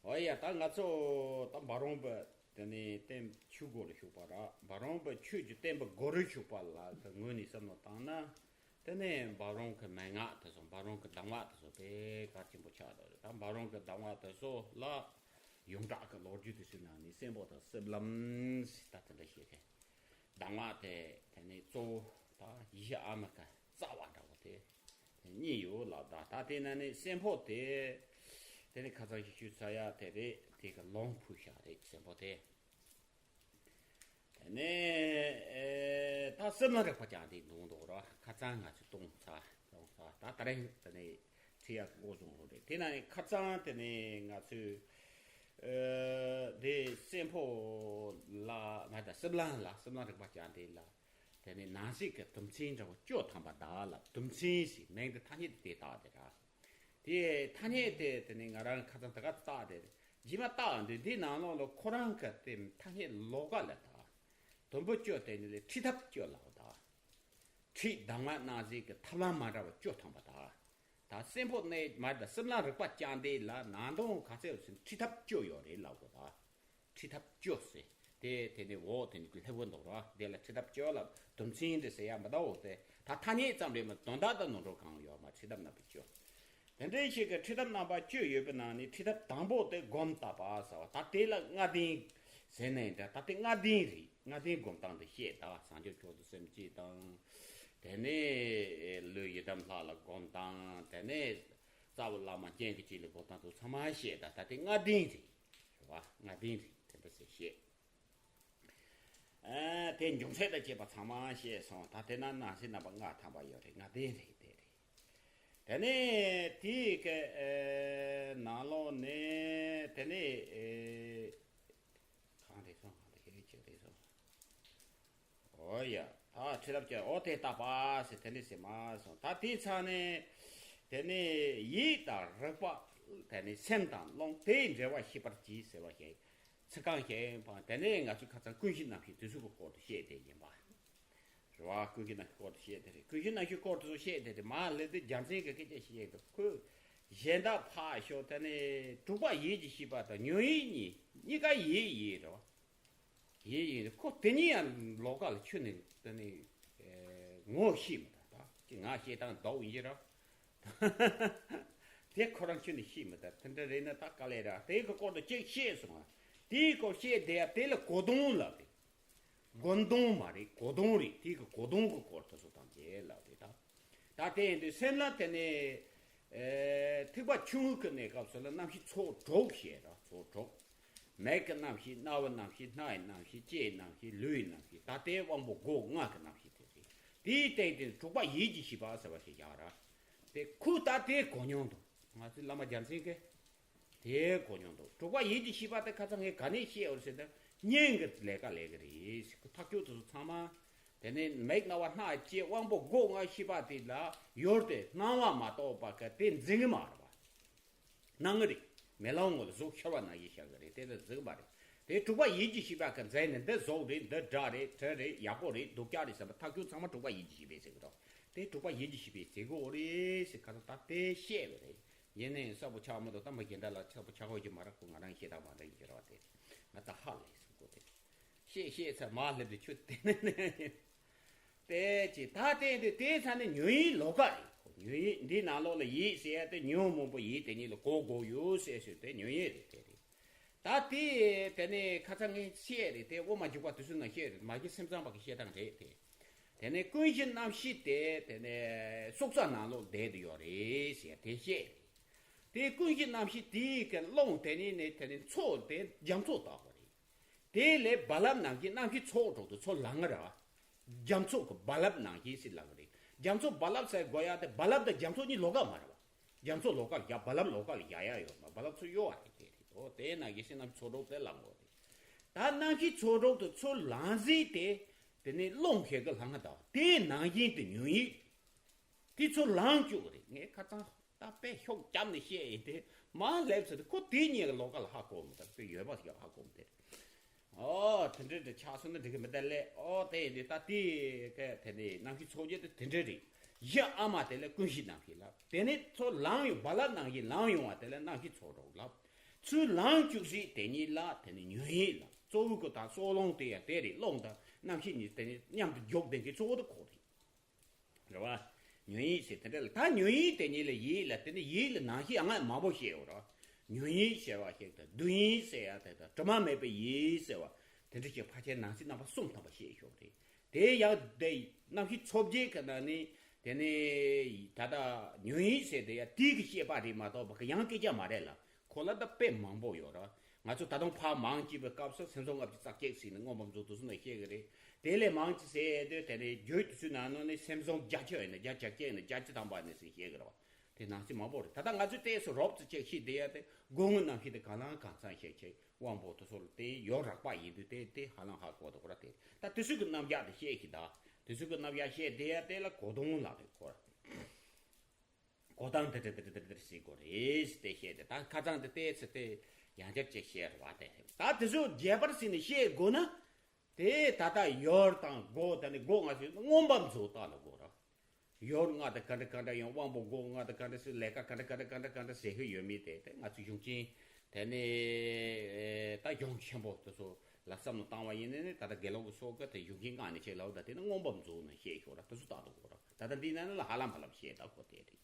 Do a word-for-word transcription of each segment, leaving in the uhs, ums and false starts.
ཨོ་ཡ། ད་ང་ཚོ་ད་འབའ་རོམ་པ་དེ་ནས་བསྟན་ཆོས་སྒོ་ལ་ཞུགས་པ་ར། འབའ་རོམ་པ་ཆོས་ཀྱི་བསྟན་པ་སྒོ་རུ་ཞུགས་པ་ལ་གི་ངོས་ནས་བསམ་བློ་བཏང་ན། དེ་ནས་འབའ་རོམ་གྱི་མན་ངག་དེ་ཚོ། འབའ་རོམ་གྱི་གདམས་ངག་དེ་ཚོ་དཔེ་གལ་ཆེན་པོ་ཆགས་འདུག་ད་འབའ་རོམ་གྱི་གདམས་ངག་དེ་ཚོ་ལ་ཡོངས་གྲགས་ཀྱི་ལོ་རྒྱུས་དེ་ཚོའི་ནང་ནས་གསན་ཕོ་དང་སྲིབ་ལམ་ཟེར་ད་དེ་འདྲ་བཤད་མཁན། གདམས་ངག་དེ་དེ་ནས་གཙོ་བོ་ད་ཡེ་ཤེས་ཨ་མ་ཀ་རྩ་བ་འདྲ་བོ་དེ་དེ་གཉིས་ཡོད་ལབ། ད་ད་དེ་ནང་ནས་གསན་ཕོ་དེ་དེ་ནས་ཁ་སང་ཞིག་ཞུས་ཚར་ཡ་དེ་རེད། དེ་གི་ལོང་ཕུལ་བཞག་རེད་གསན་ཕོ་དེ། དེ་ནས་ཨེ་ད་སྲིབ་ལམ་རིག་པ་རྐྱང་དེ་འདུག་འདུག་ར། ཁ་སང་ང་ཚོས་བཏང་ཚར་བཏང་ཚར། ད་ད་རིང་དེ་ནས་ཁྲིད་ཡག་འགོ་བཟུང་རོགས་རེད། དེ་ནང་ནས་ཁ་སང་དེ་ནས་ང་ཚོས་ཨེ་དེ་གསན་ཕོ་ལ་མ་ད་སྲིབ་ལམ་ལ། སྲིབ་ལམ་རིག་པ་རྐྱང་དེ་ལ་དེ་ནས་ནང་གསེས་ཀྱི་དུམ་ཚན་འདྲ་བོ་བཅུ་ཐམ་པ་དག་ལ། དུམ་ཚན་ཟེར་མིང་དེ་ཐ་སྙད་དེ་དེ་བཏགས་དེ་ར། དེ་ཐ་སྙད་དེ་དེ་ནི་ང་རང་ཁ་སང་ད་ག་བཏགས་དེ་རྗེས་མ་བཏགས་འདི་འདི་ནང་ལོགས་ལ་ཁོ་རང་གི་དེ་ཐ་སྙད་ལོགས་ཀ་ལ་ད་དུམ་བུ་བཅུ་དེ་ནི་ལས་ཁྲིད་ཐབས་བཅུ་ལབ་ད། ཁྲིད་གདམས་ངག་གནང་སའི་གི་ཐབས་ལམ་མ་འདྲ་བ་བཅུ་ཐམ་པ་ད། ད་གསན་ཕོ་ནས་མར་ད་སྲིབ་ལམ་རིག་པ་རྐྱང་དེ་ལ་ནང་དོན་ག་ཚད་ཟིན་ཁྲིད་ཐབས་བཅུ་ཡོད་རེད་ལབ་དགོས་ད། ཁྲིད་ཐབས་བཅུ་ཟེར། དེ་དེ་ནས་འོག་དེ་ནས་ཀྱི་ལྷེབ་བོ་འདུག་ར། དེ་ལ་ཁྲིད་ཐབས་བཅུ་ལ་དུམ་ཚན་དེ་ཟེར་ཡ་མི་འདུག་སྟེ། ད་ཐ་སྙད་ཙམ་རེད་མ། དོན་དག་དང་ནོར་འཁྲུལ་གང་ཡོད་མ། ཁྲིད་ཐབས་རྣམ་པ་བཅུ། དེ་འདྲའི་ཞིག་གི་ཁྲིད་ཐབས་རྣམ་པ་བཅུ་ཡོད་པའི་ནང་ནས་ཁྲིད་ཐབས་དང་པོ་དེ་སྒོམ་བཏབ་པ་ཟེར་བ། ད་དེ་ལ་ལྔ་ལྡན་ཟེར་ནས་འདྲ། ད་དེ་ལྔ་ལྡན་རེད། ལྔ་ལྡན་སྒོམ་སྟངས་དེ་བཤད། ད་བྱང་ཆུབ་མཆོག་ཏུ་སེམས་བསྐྱེད་དང་། དེ་ནས་ལུས་ཡི་དམ་ལྷ་ལ་སྒོམ་སྟངས། དེ་ནས་རྩ་བའི་བླ་མ་རྒྱན་གྱི་བཅུད་ལ་སྒོམ་སྟངས་དེ་ཚང་མ་བཤད། ད་ད་དེ་ལྔ་ལྡན་རེད། རེད་བ། ལྔ་ལྡན་རེད། དེ་འདྲ་ཟེར་བཤད། ཨ་དེ་འབྱུང་ཚད་དང་བཅས་པ་ཚང་མ་བཤད་སོང་། ད་དེ་ན་ནང་གསེས་རྣམ་པ་ལྔ་ཐམ་པ་ཡོད་རེད། ལྔ་ལྡན་རེད། དེ་རེད། དེ་ནས་དེའི་གི་ཨེ་ནང་ལོགས་ནས་དེ་ནས་ཨེ་གང་རེད་སོང་། གང་རེད་ཅིག་རེད་སོང་། ཨོ་ཡ། ད་ཁྲིད་ཐབས་ཀྱི་འོ་དེ་བཏགས་པ་ཟེར་དེ་འདྲ་ཟེར་མ་སོང་། ད་དེའི་ཚང་ནས་དེ་ནས་ཡིད་དང་རིག་པ། དེ་ནས་སེམས་དང་རླུང་། དེའི་འབྲེལ་བ་ཤེས་པར་གྱིས་ཟེར་བ་ཞིག་ཚིག་རྐང་ཞིག་ཡིན་པ། དེ་ནས་ང་ཚོས་ཁ་སང་ཀུན་གཞི་རྣམ་ཤེས་དེ་ཚོ་གི་སྐོར་དུ་བཤད་དེ་ཡིན་པ་རེད་བ། ཀུན་གཞི་རྣམ་ཤེས་སྐོར་དུ་བཤད་དེ་རེད། ཀུན་གཞི་རྣམ་ཤེས་སྐོར་དུ་བཤད་དེ་རེད། མ་ལེ་དེ་རྒྱལ་མཚན་གྱི་སྐད་ཆ་བཤད་དེ། ཁོས་གཞན་དག་ཕར་ཞོག་དེ་ནས་དྲུག་པ་ཡིད་ཀྱི་ཤེས་པ་དང་ཉོན་ཡིད་གཉིས། གཉིས་ཀ་ཡིད་ཡིན་རེད་བ། ཡིན་ཡིན། ཁོ་དེ་གཉིས་ཡང་ལོགས་ཀ་ལ་ཁྱོན་ནས་དེ་ནས་ཨེ་ངོ་ཤེས་མི་ཐུབ་ད། ཅི་ང་བཤད་སྟངས་ལྡོག་ཡིན་གྱི་ར། དེ་ཁོ་རང་ཁྱོན་ནས་ཤེས་མི་ཐུབ། དེ་འདྲ་རེད་ན་ད་དཀའ་ལས་ར། དེ་གི་སྐོར་དུ་ཅིག་བཤད་སོང་ང་། དེའི་སྐོར་བཤད་བསྡད་ཡ་དེ་ལ་གོ་དོན་ལབ་རེད། དགོངས་དོན་མ་རེད། གོ་དོན་རེད། དེ་གི་གོ་དོན་གི་སྐོར་དུ་སོ་དང་དེ་ལབ་རེད་ད། ད་དེ་ཡིན་དུས་སེམས་ལ་དེ་ནས་ཨེ་ཐིགས་པ་ཆུང་ངུ་གི་གནས་སྐབས་སུ་ལ་རྣམ་ཤེས་ཚོགས་དྲུག་བཤད་ར། ཚོགས་དྲུག་མིག་གི་རྣམ་ཤེས། རྣ་བའི་རྣམ་ཤེས། སྣའི་རྣམ་ཤེས། ལྕེའི་རྣམ་ཤེས། ལུས་ཀྱི་རྣམ་ཤེས། ད་ལྟའི་དབང་པོ་སྒོ་ལྔ་གི་རྣམ་ཤེས་དེ་རེད། དེའི་སྟེང་དེ་དྲུག་པ་ཡིད་ཀྱི་ཤེས་པ་ཟེར་བ་ཞིག་བཞག་ར། དེ་ཁོས་ད་དེ་གོ་མྱོང་འདུག་ང་ཚོའི་བླ་མ་རྒྱལ་མཚན་གྱིས་དེ་གོ་མྱོང་འདུག་དྲུག་པ་ཡིད་ཀྱི་ཤེས་པ་དེ་ཁ་སང་ངས་ག་ནས་བཤད་ཡོད་ཟེར་ན། སྙིང་གི་ལས་ཀ་ལས་ཀྱི་རེད། ཁོ་ཐག་གཅོད་དེ་ཚོ་ཚང་མ། དེ་ནས་མིག་རྣ་བ་སྣ་ལྕེ་དབང་པོ་སྒོ་ལྔ་ཤེས་པ་དེ་ལ་ཡོད་དེ། སྣང་བ་མ་གཏོགས་པ་ག་དེ་འཛིན་གྱི་མ་རེད་བ། སྣང་གི་རེད། མེ་ལོང་ངོ་ལ་གཟུགས་ཤར་བ་ནང་བཞིན་ཤར་གི་རེད། དེ་ལ་འཛིན་གྱི་མ་རེད། དེ་དྲུག་པ་ཡིད་ཀྱི་ཤེས་པ་ག་འཛིན་ནས། འདི་གཟུགས་རེད། འདི་སྒྲ་རེད། དྲི་རེད། ཡག་པོ་རེད། སྡུག་ཅག་རེད་བསམ་པ་ཐག་གཅོད་ཚང་མ་དྲུག་པ་ཡིད་ཀྱི་ཤེས་པས་བྱེད་ཀྱི་རེད། དེ་དྲུག་པ་ཡིད་ཀྱི་ཤེས་པས་བྱེད་དགོས་རེད་ཟེར་ཁ་སང་ད་དེ་བཤད་པ་རེད། ཡིན་ནའི་གསལ་པོ་ཆགས་མི་འདུག་ད་མི་གཞན་དག་ལ་གསལ་པོ་ཆགས་ཡོད་ཀྱི་མ་རེད། ཁོ་ང་རང་བཤད་སྟངས་མ་འདྲ་ཡིན་གྱི་རེད་བ། དེ་ང་ད་ཧ་ལས་སོང་གོ། དེ་བཤད་བཤད་ཚར་མར་སླེབས་དུས་ཁྱོད་དེ་ནས་ནས་དེ་ཅི་ད་བསྟན་དུས་དེའི་ཚ་ནི་ཉོན་ཡིད་ལོགས་ཀ་རེད། ཁོ་ཉོན་ཡིད་འདི་ནང་ལོགས་ལ་ཡིད་ཟེར་ཡ་དེ་ཉོན་མོངས་པ་ཡིད་དེ་གཉིས་ལ་གོ་དགོས་ཡོད་ཟེར་ཞུ། དེ་ཉོན་ཡིད་རེད། དེ་རེད། ད་དེ་དེ་ནས་ཁ་སང་ངས་བཤད་རེད། དེ་དབུ་མ་འཇུག་པ་དུས་གསུམ་ན་བཤད་རེད། མ་གཞི་སེམས་ཙམ་པ་གི་བཤད་སྟངས་རེད་དེ། དེ་ནས་ཀུན་གཞི་རྣམ་ཤེས་དེ་དེ་ནས་སྲོག་རྩ་ནང་ལོགས་བསྡད་དུ་ཡོད་རེད་ཟེར་དེ་བཤད་རེད། དེ་ཀུན་གཞི་རྣམ་ཤེས་དེའི་གི་རླུང་དེ་ནས་ནས་དེ་ནས་མཚོ་དེ་རྒྱ་མཚོ་ལྟ་བུ་རེད། དེ་ལས་རྦ་རླབས་རྣམས་ཀྱིས་རྣམ་ཤེས་ཚོགས་དྲུག་ཏུ་ཚུར་ལངས་ར། རྒྱ་མཚོ་གི་རྦ་རླབས་རྣམས་ཀྱིས་ཟེར་ལབ་རེད། རྒྱ་མཚོ་རྦ་རླབས་ཟེར་དགོས་ཡ་དེ་རྦ་རླབས་དང་རྒྱ་མཚོ་གཉིས་ལོགས་ཀ་མ་རེད་བ། རྒྱ་མཚོ་ལོགས་ཀ་ལ་བཞག་རྦ་རླབས་ལོགས་ཀ་ལ་བཞག་ཡ་ཡོད་མ། རྦ་རླབས་ཚུར་གཡོ་བ་རེད། དེ་རེད་དོ། དེ་ན་ཡེ་ཤེས་རྣམ་ཤེས་ཚོགས་དྲུག་དེ་ལངས་དགོས་རེད། ད་རྣམ་ཤེས་ཚོགས་དྲུག་ཏུ་ཚུར་ལངས་ཟིན་དེ། དེ་ནས་རླུང་ཞིག་གི་ལངས་ད་དེའི་ནང་བཞིན་དུ་ཉོན་ཡིད། དེ་ཚུར་ལངས་བཅུག་རེད། ངས་ཁ་སང་ད་དཔེ་ཤོག་བརྒྱབ་ནས་བཤད་ཡིན་ཏེ། མ་སླེབས་ཚེ་ཁོ་དེ་གཉིས་ཀྱི་ལོགས་ཀ་ལ་ཧ་གོ་མི་ཐུབ། དེ་ཡོད་པ་ཞིག་ཧ་གོ་མི་ཐུབ། ཨོ་དེ་འདྲ་འདྲ་ཆགས་སོང་ན་འགྲིག་གི་མི་འདུག་ལེ། ཨོ་དེ་ཡིན་དུས་ད་དེ་ག་དེ་ནས་རྣམ་ཤེས་ཚོགས་བརྒྱད་དེ་དེ་འདྲ་རེད། གཞི་ཨ་མ་དེ་ལ་ཀུན་གཞི་རྣམ་ཤེས་ལབ། དེ་ནས་ཚུར་ལངས་ཡོང་རྦ་རླབས་ནང་བཞིན་ལངས་ཡོང་བ་དེ་ལ་རྣམ་ཤེས་ཚོགས་དྲུག་ལབ། ཚུར་ལངས་བཅུག་ཟིག་དེ་ཉིད་ལ་དེ་ནི་ཉོན་ཡིད་ལ། གཙོ་བོ་གི་ད་སྲོག་རླུང་དེ་ཡང་དེ་རེད། རླུང་དང་རྣམ་ཤེས་གཉིས་དེ་ནི་མཉམ་དུ་འཇོག་བསྡད་མཁན་གཙོ་བོ་དེ་ཁོ་རེད། རེད་བ། ཉོན་ཡིད་ཟེར་དེ་འདྲ་ལ། ད་ཉོན་ཡིད་དེ་ཉིད་ལ་ཡིད་ལ། དེ་ནི་ཡིད་ལ་ནང་བཞིན་ཡང་མང་པོ་བཤད་ཡོད་རེད། ཉོན་ཡིད་ཟེར་བ་ཞིག་དང་། སྡུག་ཡིད་ཟེར་ཡ་དེ་དང་། དྲི་མ་མེད་པའི་ཡིད་ཟེར་བ། དེ་འདྲ་ཞིག་ཕལ་ཆེར་ནང་གསེས་རྣམ་པ་གསུམ་ཐམ་པ་བཤད་ཡོད་རེད། དེ་ཡང་དེ་རྣམ་ཤེས་ཚོགས་བརྒྱད་ཀྱི་ནང་ནས་དེ་ནས་ད་ལྟ་ཉོན་ཡིད་ཟེར་དེ་ཡང་དེ་གི་བཤད་པ་རེད་མ་གཏོགས་པ་གི་ཡང་སྐད་ཆ་མ་རེད་ལ། ཁོ་ལ་ད་དཔེ་མང་པོ་ཡོད་ར། ང་ཚོ་ད་དུང་ཕར་མང་ཆེ་བའི་སྐབས་སུ་སེམས་བཟང་ལྔ་བཅུ་རྩ་གཅིག་ཟེར་ནས་མངོན་པར་རྫོགས་སྡེ་གསུམ་ལ་བཤད་གི་རེད། དེ་ལས་མང་ཆེ་ཟེར་དུས་དེ་ནས་རྒྱུད་དེ་ཚོའི་ནང་ནང་ནས་སེམས་བཟང་བརྒྱད་ཅུ་ཡིན་ན་བརྒྱ་ཆ་བརྒྱད་ནས་བརྒྱ་ཆ་ཐམ་པ་ནས་ཟེར་བཤད་གི་རེད་བ། དེ་ནང་གསེས་མང་པོ་རེད། ད་ལྟ་ང་ཚོས་ཏོག་ཙམ་རོབ་ཙམ་ཅིག་ཤེས་བསྡད་ཡ་དེ་སྒོ་དངོས་རྣམ་ཤེས་དེ་གང་ལ་གང་འཚམ་ཤེས་ཆེ་དབང་པོ་དེ་ཚོ་ལ་དེ་ཡོད་རགས་པ་ཡིན་དུས་དེ་དེ་ཧ་ལམ་ཧ་གོ་འདུག་ར། དེ་ད་དེ་ཚོའི་གི་རྣམ་གཞག་དེ་བཤད་ཤིག་ད། དེ་ཚོའི་གི་རྣམ་གཞག་བཤད་བསྡད་ཡ་དེ་ལ་གོ་དོན་ལབ་རེད་ཁོ། གོ་སྟངས་དེ་འདྲ་དེ་འདྲ་དེ་འདྲ་ཟེར་དགོས་རེད་ཟེར་ཏེ་བཤད་དེ། ད་ཁ་སང་དེ་ཏོག་ཙམ་དེ་ཡང་བསྐྱར་ཅིག་བཤད་རེད་བ། དེ་ད་དེ་ཚོ་རྒྱས་པར་ཟིན་ནས་བཤད་དགོས་ན། དེ་ད་ལྟ་ཡུལ་དང་སྒོ་དེ་ནི་སྒོ་ང་ཚོས་མངོན་པ་མཛོད་ལྟ་ལ་དགོས་ར། ཡུལ་ལྔ་དེ་ག་འདྲ་ག་འདྲ་ཡང་། དབང་པོ་སྒོ་ལྔ་དེ་ག་འདྲ་ཟེར། ལས་ཀ་ག་འདྲ་ག་འདྲ་ག་འདྲ་ག་འདྲ་ཟེར་གི་ཡོད་མེད་དེ། དེ་ང་ཚོ་གཞུང་ཆེན་དེ་ནི་ད་གཞུང་ཆེན་པོ་དེ་ཚོ་ལ་བསམ་བློ་བཏང་བ་ཡིན་ནའི་ད་ལྟ་དགེ་ལུགས་ཀྱི་སྲོལ་ག་དེ་གཞུང་ཆེན་སྔགས་ནས་བཤད་ལབ་ད། དེ་ནི་མངོན་པ་མཛོད་ནས་བཤད་ཤོག་ར། དེ་ཚོ་ལྟ་དགོས་ར། ད་ལྟ་འདི་ནང་ལ་ཧ་ལམ་ཧ་ལམ་བཤད་ད་གོ་དེ་རེད།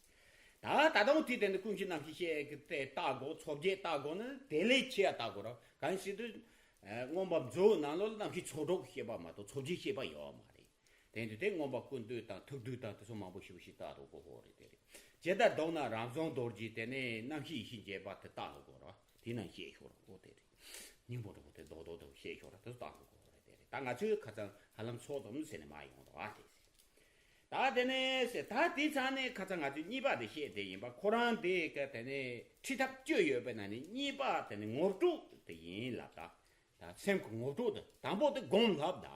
ད་ད་དུང་དེ་དེ་ནི་ཀུན་གཞི་རྣམ་བཞི་བཤད་གི་དེ་ལྟ་དགོས། ཚོགས་བརྒྱད་ལྟ་དགོས་ནི་དེ་ལས་ཆེ་ཡ་ལྟ་དགོས་ར། གང་ཡིན་ཟེར་དུས་མངོན་པ་མཛོད་ནང་ལོགས་ལ་རྣམ་བཞི་ཚོགས་དྲུག་བཤད་པ་མ་གཏོགས་ཚོགས་བརྒྱད་བཤད་པ་ཡོད་མ་རེད། དེ་འདི་དེ་མངོན་པ་ཀུན་བཏུས་དང་ཐུགས་བསྡུས་དང་དེ་ཚོ་མང་པོ་ཞིག་ཞིག་ལྟ་དགོས་ཀོ་ཧོ་རེད། དེ་རེད། ཇི་ལྟར་བཟློག་ན་རང་བྱུང་རྡོ་རྗེ། དེ་ནས་རྣམ་ཤེས་ཡེ་ཤེས་འབྱེད་པ་དེ་ལྟ་དགོས་ར། དེ་ནང་བཤད་ཤོག་ར་ཀོ་དེ་རེད། སྙིང་པོ་འགྲོ་དེ་རྡོག་རྡོག་དེ་བཤད་ཤོག་ར། དེ་ལྟ་དགོས་ཀོ་རེད། དེ་རེད། ད་ང་ཚོའི་ཁ་སང་ཧ་ལམ་ཚོགས་ཙམ་ཟེར་ནས་མ་ཡོང་རོགས་ཨ། དེ་ཟེར། ད་དེ་ནས་ཟེར། ད་དེ་ཚང་ནས་ཁ་སང་ང་ཚོས་གཉིས་པ་དེ་བཤད་དེ་ཡིན་པ། ཁོ་རང་དེ་ག་དེ་ནས་ཁྲིད་ཐབས་བཅུ་ཡོད་པའི་ནང་ནས་གཉིས་པ་དེ་ནི་ངོ་སྤྲོད་དེ་ཡིན་ལབ་ད། ད་སེམས་ཀྱི་ངོ་སྤྲོད་དེ་དང་པོ་དེ་སྒོམ་ལབ་ད།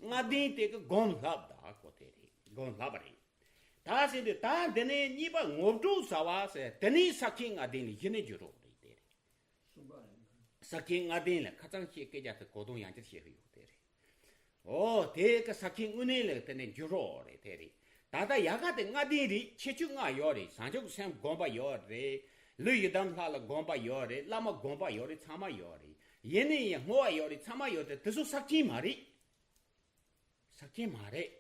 ལྔ་ལྡན་དེ་གི་སྒོམ་ལབ་ད་ཀོ་དེ་རེད། སྒོམ་ལབ་པ་རེད། ད་ཟེར་དུས་ད་འདི་ནས་གཉིས་པ་ངོ་སྤྲོད་ཟེར་བ་ཟེར། དེ་ནས་ས་བཅད་ལྔ་ལྡན་ལ་གཞི་ནས་འགྱུར་རོགས་རེད། དེ་རེད། ས་བཅད་ལྔ་ལྡན་ལ་ཁ་སང་བཤད་སྐད་ཆ་དེ་གོ་དོན་ཡང་བསྐྱར་བཤད་གི་ཡོད་དེ་རེད། ཨོ་དེ་གི་ས་བཅད་དངོས་གནས་ལ་དེ་ནས་འགྱུར་རོགས་རེད། དེ་རེད། ད་ལྟ་ཡ་ག་དེ་ལྔ་ལྡན་རེད། ཁྱད་ཆོས་ལྔ་ཡོད་རེད། བྱང་ཆུབ་སེམས་སྒོམ་པ་ཡོད་རེད། ལུས་ཡི་དམ་ལྷ་ལ་སྒོམ་པ་ཡོད་རེད། བླ་མ་སྒོམ་པ་ཡོད་རེད། ཚང་མ་ཡོད་རེད། ཡིན་ནའི་ཡང་བསྔོ་བ་ཡོད་རེད། ཚང་མ་ཡོད་རེད། དེ་ཚོ་ས་བཅད་མ་རེད། ས་བཅད་མ་རེད།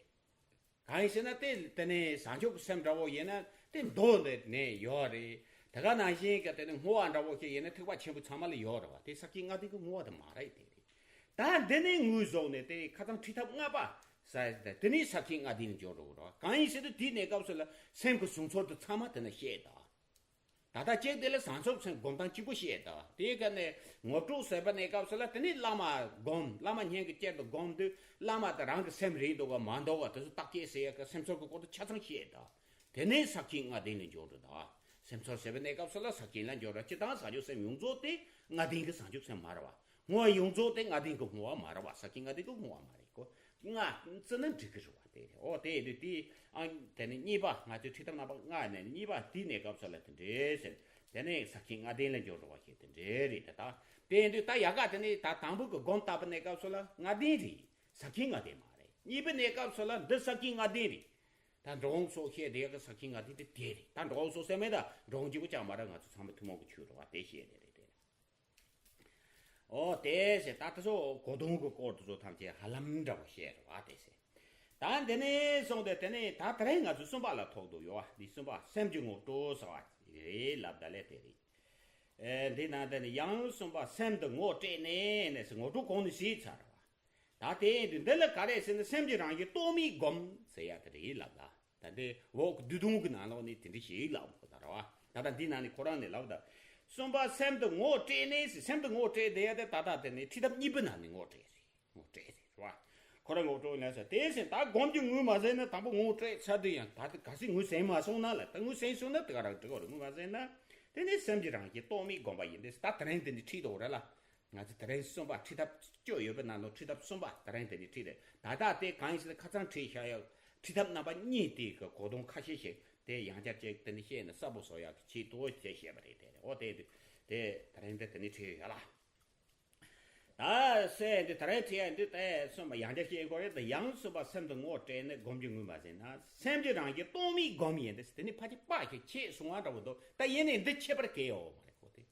གང་ཡིན་ཟེར་ན་དེ་དེ་ནས་བྱང་ཆུབ་ཀྱི་སེམས་འདྲ་བོ་ཡིན་ན་དེ་མདོ་འདི་ནས་ཡོད་རེད། དེ་ག་ནང་བཞིན་གྱི་དེ་ནས་བསྔོ་བ་འདྲ་བོ་ཞིག་ཡིན་ན་ཐེག་པ་ཆེན་པོ་ཚང་མ་ལ་ཡོད་རེད་བ། དེ་ས་བཅད་ལྔ་ལྡན་གྱི་བསྔོ་བ་དེ་མ་རེད། དེ་རེད། ད་འདི་ནས་ངོས་བཟུང་ནས་དེ་ཁ་སང་ཁྲིད་ཐབས་ལྔ་པ་ཟེར་ཏེ་དེ་ནས་ས་བཅད་ལྔ་ལྡན་ལ་འགྱུར་འགྲོ་གི་རེད། གང་ཡིན་ཟེར་དུས་དེའི་གནས་སྐབས་སུ་ལ་སེམས་ཀྱི་བྱུང་ཚུལ་དེ་ཚང་མ་དེ་ན་བཤད་ད། ད་ལྟ་གཅིག་དེ་ལ་བྱང་ཆུབ་སེམས་སྒོམ་སྟངས་གཅིག་པུ་བཤད་ད། དེའི་སྐབས་ནས་ངོ་སྤྲོད་ཟེར་བའི་གནས་སྐབས་སུ་ལ་དེ་ནས་བླ་མ་སྒོམ། བླ་མ་སྙན་གྱི་དཀྱིལ་དུ་སྒོམ་དུས་བླ་མ་དེ་རང་གི་སེམས་རེད་འདུག་ག་མ་འདུག་ག་དེ་ཚོ་བརྟག་དཔྱད་ཟེར་ཡ་གི་སེམས་ཚོར་གྱི་སྐོར་དུ་ཆ་ཚང་བཤད་ད། དེ་ནས་ས་བཅད་ལྔ་ལྡན་ལ་འགྱུར་འགྲོ་ད། སེམས་ཚོར་ཟེར་བའི་གནས་སྐབས་སུ་ལ་ས་བཅད་ལ་འགྱུར་ར། སྤྱིར་བཏང་བྱང་ཆུབ་སེམས་ཡོངས་རྫོགས་དེ་ལྔ་ལྡན་གྱི་བྱང་ཆུབ་སེམས་མ་རེད་བ། བསྔོ་བ་ཡོངས་རྫོགས་དེ་ལྔ་ལྡན་གྱི་བསྔོ་བ་མ་རེད་བ། ས་བཅད་ལྔ་ལྡན་གྱི་བསྔོ་བ་མ་རེད་ཀོ། ལྔ་བརྩི་ན་འགྲིག་གི་རེད་བ། དེ་རེད། ཨོ་དེ་ཡིན་དུས་དེ་ཨང་དེ་ནི་གཉིས་པ། ང་ཚོའི་ཁྲིད་ཐབས་རྣམ་པ་ལྔ་ནས་གཉིས་པ་དེའི་གནས་སྐབས་སུ་ལ་དེ་འདྲས་ཟེར། དེ་ནས་ས་བཅད་ལྔ་ལྡན་ལ་འགྱུར་རོ་བ་ཞིག་དེ་འདྲས་རེད། ད་ད་དེ་ཡིན་དུས་ད་ཡ་ག་དེ་ནི་ད་དང་པོ་གི་སྒོམ་བཏབ་པའི་གནས་སྐབས་སུ་ལ་ལྔ་ལྡན་རེད། ས་བཅད་ལྔ་ལྡན་མ་རེད། གཉིས་པའི་གནས་སྐབས་སུ་ལ་འདི་ས་བཅད་ལྔ་ལྡན་རེད། ད་འགྲོ་འོང་སོགས་བཤད་དེ་ཡ་གི་ས་བཅད་ལྔ་ལྡན་དེ་དེ་རེད། ད་འགྲོ་འོང་སོགས་ཟེར་མེད། ད་འགྲོ་འོང་གཅིག་པུ་ཅང་མ་རེད། ང་ཚོ་ཚང་མ་ཐུན་མོང་གི་ཆོས་རེད་བ། དེ་བཤད་དེ་རེད། དེ་རེད། ཨོ་དེ་ཟེར། ད་དེ་ཚོ་གོ་དོན་གྱི་སྐོར་དེ་ཚོ་ཐམས་ཅད་ཧ་ལམ་འདྲ་བོ་བཤད་རེད་བ། དེ་ཟེར། ད་འདི་ནས་བཟུང་སྟེ་དེ་ནས་ད་དེ་རིང་ང་ཚོ་གསུམ་པ་ལ་ཐུག་འདུག་ཡོད་བ། འདི་གསུམ་པ་སེམས་ཀྱི་ངོ་སྤྲོད་ཟེར་བ་རེད་ལབ་ད་ལས་དེ་རེད། ཨེ་འདི་ནང་དེ་ནས་ཡང་གསུམ་པ་སེམས་དེ་ངོ་སྤྲད་ནས་ནས་ཟེར། ངོ་སྤྲོད་གོང་ནས་ཞུས་ཚར་བ། ད་དེ་ཡིན་དུས་འདི་ལ་ག་རེ་ཟེར་ན་སེམས་ཀྱི་རང་བཞིན་རྟོག་མེད་སྒོམ་ཟེར་ཡ་དེ་རེད་ལབ་ད། ད་འདི་འོག་གི་བསྡུས་དོན་གྱི་ནང་ལོགས་ནས་དེ་འདྲ་ཞིག་ལབ་ཁོ་ན་རེད་བ། ད་ལྟ་འདི་ནང་ནས་ཁོ་རང་ནས་ལབ་ད། གསུམ་པ་སེམས་དེ་ངོ་སྤྲད་ནས་ཟེར། སེམས་དེ་ངོ་སྤྲད་དེ་ཡ་དེ་ད་ལྟ་དེ་ནས་ཁྲིད་ཐབས་གཉིས་པའི་ནང་ནས་ངོ་སྤྲད་རེད། ངོ་སྤྲད་རེད་བ། ཁོ་རང་ངོ་སྤྲོད་ནས་ཟེར། དེ་ཟེར་ད་སྒོམ་གྱི་ངོས་མ་ཟིན་ན། དང་པོ་ངོ་སྤྲད་ཚར་དུས་ཡང་ད་ག་སྲིད་ངོས་ཟིན་མ་སོང་ན་ལ། ད་ངོས་ཟིན་སོང་ན་དེ་ག་རང་འགྲིག་གི་རེད། ངོས་མ་ཟིན་ན། དེ་ནས་སེམས་ཀྱི་རང་བཞིན་རྟོག་མེད་སྒོམ་པ་ཡིན་ཏེ། ད་དེ་རིང་དེ་འདྲ་ཁྲིད་དོ་རེད་ལ། ང་ཚོ་དེ་རིང་གསུམ་པ་ཁྲིད་ཐབས་བཅུ་ཡོད་པའི་ནང་ལ་ཁྲིད་ཐབས་གསུམ་པ་དེ་རིང་དེ་འདྲ་ཁྲིད་རེད། ད་ལྟ་དེ་གང་ཡིན་ཟེར་ན་ཁ་སང་ཁྲིད་བཞག་ཡ་ཁྲིད་ཐབས་རྣམ་པ་གཉིས་དེ་གི་གོ་དོན་ཁ་ཤས་ཤིག་དེ་ཡང་བསྐྱར་ཅིག་དེ་འདྲ་བཤད་ནས་གསལ་པོ་བཟོ་ཡག་གི་ཆེད་དུ་དེ་བཤད་པ་རེད། དེ་རེད། ཨོ་དེ་དེ་དེ་རིང་དེ་དེ་འདྲ་ཁྲིད་ཡོད་ལ། ད་ཟེར་འདི་ད་རེས་ཁྲིད་ཡ་འདི་ད་གསུམ་པ་ཡང་བསྐྱར་བཤད་དགོས་རེད། ད་ཡང་གསུམ་པ་སེམས་དེ་ངོ་སྤྲད་ནས་སྒོམ་གྱི་ངོས་མ་ཟིན་ན། སེམས་ཀྱི་རང་བཞིན་རྟོག་མེད་སྒོམ་ཡིན་ཏེ། དེ་ནི་ཕལ་ཆེར་དཔག་ཤེས་ཆེས་སོང་བ་འདྲ་བོ་འདུག་ད་ཡིན་ནའི་འདི་ཁྱད་པར་གལ་ཡོད་མ་རེད་ཁོ་དེ།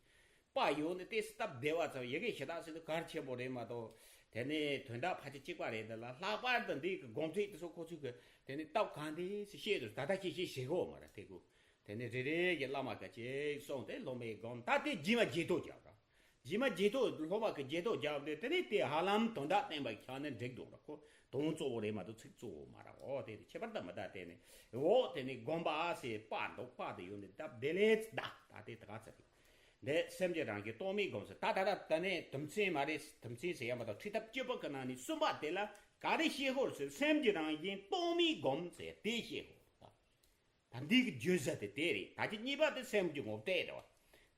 པ་ཡོད་ནི་དེ་སྟབས་བདེ་བ་ཙམ། ཡི་གེ་ཞེ་དྲག་ཟེར་དུས་གལ་ཆེན་པོ་རེད་མ་གཏོགས། དེ་ནས་དོན་དག་ཕལ་ཆེར་གཅིག་པ་རེད། འདི་ལ་ལྷག་པར་དུ་འདི་གི་སྒོམ་ཚིག་དེ་ཚོ་ཁོ་ཚོས་གི་དེ་ནས་སྟབས་གང་བདེ་སེ་བཤད་དུས། ད་ལྟ་ཁྱེད་ཀྱིས་ཤེས་གོ་མ་རེད། དེ་གོ། དེ་ནས་རེ་རེ་གི་བླ་མ་ག་ཅིག་གསུངས་ཏེ་སློབ་མའི་སྒོམ། ད་དེ་རྗེས་མ་རྗེས་ཐོ་རྒྱག་ར། རྗེས་མ་རྗེས་ཐོ་སློབ་མ་གི་རྗེས་ཐོ་རྒྱག་དུས་དེ་ནས་དེ་ཧ་ལམ་དོན་དག་བསྟན་པ་ཁྱེར་ནས་འགྲིག་འདུག་ར། ཁོ་དོན་གཙོ་བོ་རེད་མ་གཏོགས་ཚིག་གཙོ་བོ་མ་རེད། འོ་དེ་ཁྱད་པར་དུ་མི་ལྡན། དེ་ནས་འོ་དེ་ནས་སྒོམ་པ་ཟེར་པ་འདུག་པ་དེ་ཡོད་ནས་སྟབས་བདེ་ལེ་ད་ད་དེ་ད་ག་ཚོད་རེད། འདི་སེམས་ཀྱི་རང་བཞིན་རྟོག་མེད་སྒོམ་ཟེར། ད་ད་ད་ད་ནས་དམ་ཚིག་མ་རེད། དམ་ཚིག་ཟེར་ཡ་མ་གཏོགས་ཁྲིད་ཐབས་སྤྱོད་པ་གི་ནང་ནས་གསུམ་པ་དེ་ལ་ག་རེ་བཤད་ཧོར་ཟེར། སེམས་ཀྱི་རང་བཞིན་རྟོག་མེད་སྒོམ་ཟེར་དེ་བཤད་ཧོར་ད། ད་འདི་གི་བརྗོད་བྱ་དེ་དེ་རེད། ད་ཀྱི་གཉིས་པ་དེ་སེམས་ཀྱི་ངོ་སྤྲད་རེད་བ།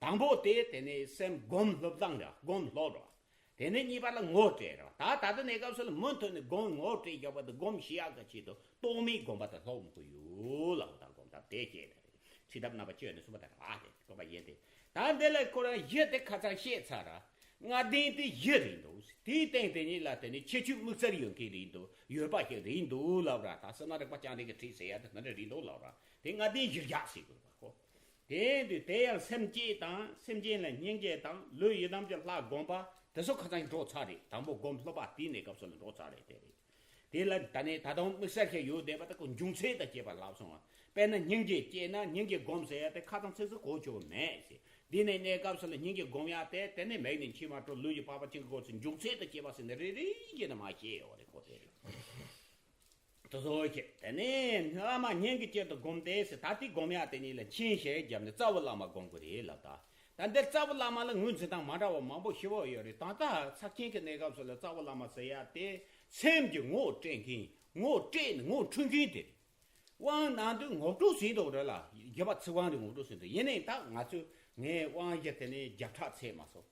དང་པོ་དེ་དེ་ནས་སེམས་སྒོམ་སློབ་སྟངས་རེད་བ། སྒོམ་སློབ་རེད་བ། དེ་ནས་གཉིས་པ་ལ་ངོ་སྤྲད་རེད་བ། ད་ད་ལྟ་གནས་སྐབས་སུ་ལ་མུ་མཐུད་ནས་སྒོམ་ངོ་སྤྲད་རྒྱག་པ་དེ་སྒོམ་ཤེས་ཡག་གི་ཆེད་དུ་རྟོག་མེད་སྒོམ་པ་དེ་སློབ་དགོས་ཡོད་ལབ། ད་སྒོམ་ཐབས་དེ་སྐྱེས་ནས་རེད། ཁྲིད་ཐབས་རྣམ་པ་བཅུ་ནས་གསུམ་པ་དེ་རེད་བ། དེ་སྒོམ་པ་ཡིན་ཏེ། ད་འདི་ལ་ཁོ་རང་གཞི་དེ་ཁ་ཚང་བཤད་ཚར་ར། ལྔ་ལྡན་དེ་གཞི་རེད་འདུག་དེའི་སྟེང་དེ་ཉིད་ལ་དེ་ནི་ཁྱད་ཆོས་དམིགས་བསལ་ཡོད་མཁན་རེད་འདུག་ཡོད་པ་ཞིག་རེད་འདུག་ལབ་ར། ད་སེམས་ནང་རིག་པ་རྐྱང་རིག་གི་ཁྲིད་ཟེར་ཡ་དེ་འདི་འདྲ་རེད་འདུག་ལབ་ར། དེ་ལྔ་ལྡན་གཞིར་བཞག་ཟེར་དགོས་པ་ཁོ། དེ་དུས་དེ་ཡང་སེམས་བསྐྱེད་དང་སེམས་ཅན་ལ་སྙིང་རྗེ་དང་ལུས་ཡིད་ཐམས་ཅད་ལྷ་སྒོམ་པ་དེ་ཚོ་ཁ་ཚང་འགྲོ་ཚར་རེད། དང་པོ་སྒོམ་སློབ་པ་དེའི་གནས་སྐབས་སུ་ལ་འགྲོ་ཚར་རེད། དེ་རེད། དེ་ལ་ད་ནི་ད་དུང་དམིགས་བསལ་ཞིག་ཡོད་བསྡད་པ་དེ་ཁོ་འབྱུང་ཚད་དང་བཅས་པ་ལབ་སོང་བ། དཔེར་ན་སྙིང་རྗེ་སྐྱེས་ན་སྙིང་རྗེ་སྒོམ་ཟེར་ཡ་དེ་ཁ་ཚང་ཚིག་ཚིག་གོ་ཆོད་མེད་ཟེར། འདི་ནས་གནས་སྐབས་སུ་ལ་སྙིང་རྗེ་སྒོམ་ཡ་དེ་དེ་ནས་མིག་ནས་མཆི་མ་བྲོ་ལུས་ཀྱི་པགས་པ་ཅན་གྱི་སྐོར་ཚུལ་འབྱུང་ཚད་དང་བཅས་པ་ཟེར་ནས་རེ་རེ་བྱས་ནས་མ་བཤད་ཡོད་རེད་ཁོ། དེ་རེད། དེ་ཚོ་བཤད། དེ་ནས་བླ་མ་སྙིང་གི་དཀྱིལ་དུ་སྒོམ་སྟེ་ཟེར། ད་དེ་སྒོམ་ཡ་དེ་ཉིད་ལ་མཆན་ཞིག་བརྒྱབ་ནས་རྩ་བའི་བླ་མ་སྒོམ་དགོས་རེད་ལབ། ད་ད་འདིར་རྩ་བའི་བླ་མ་ལ་ངོས་འཛིན་སྟངས་མ་འདྲ་བ་མང་པོ་ཞེ་པོ་ཡོད་རེད། ད་ལྟ་ཚར་ཆེན་གྱི་གནས་སྐབས་སུ་ལ་རྩ་བའི་བླ་མ་ཟེར་ཡ་དེ་སེམས་ཀྱི་ངོ་སྤྲད་མཁན། ངོ་སྤྲད་ནས་ངོ་འཕྲོད་མཁན་དེ་རེད། དབང་གནང་དུས་ངོ་སྤྲོད་ཟིན་འདུག་རེད་ལ། རྒྱུད་པ་ཚིག་དབང་དེ་ངོ་སྤྲོད་ཟིན་འདུག་ཡིན་ནའི་ད་ང་ཚོས་ངའི་དབང་གཞི་དེ་ནས་བརྒྱ་ཕྲག་ཚད་མ་སོང་།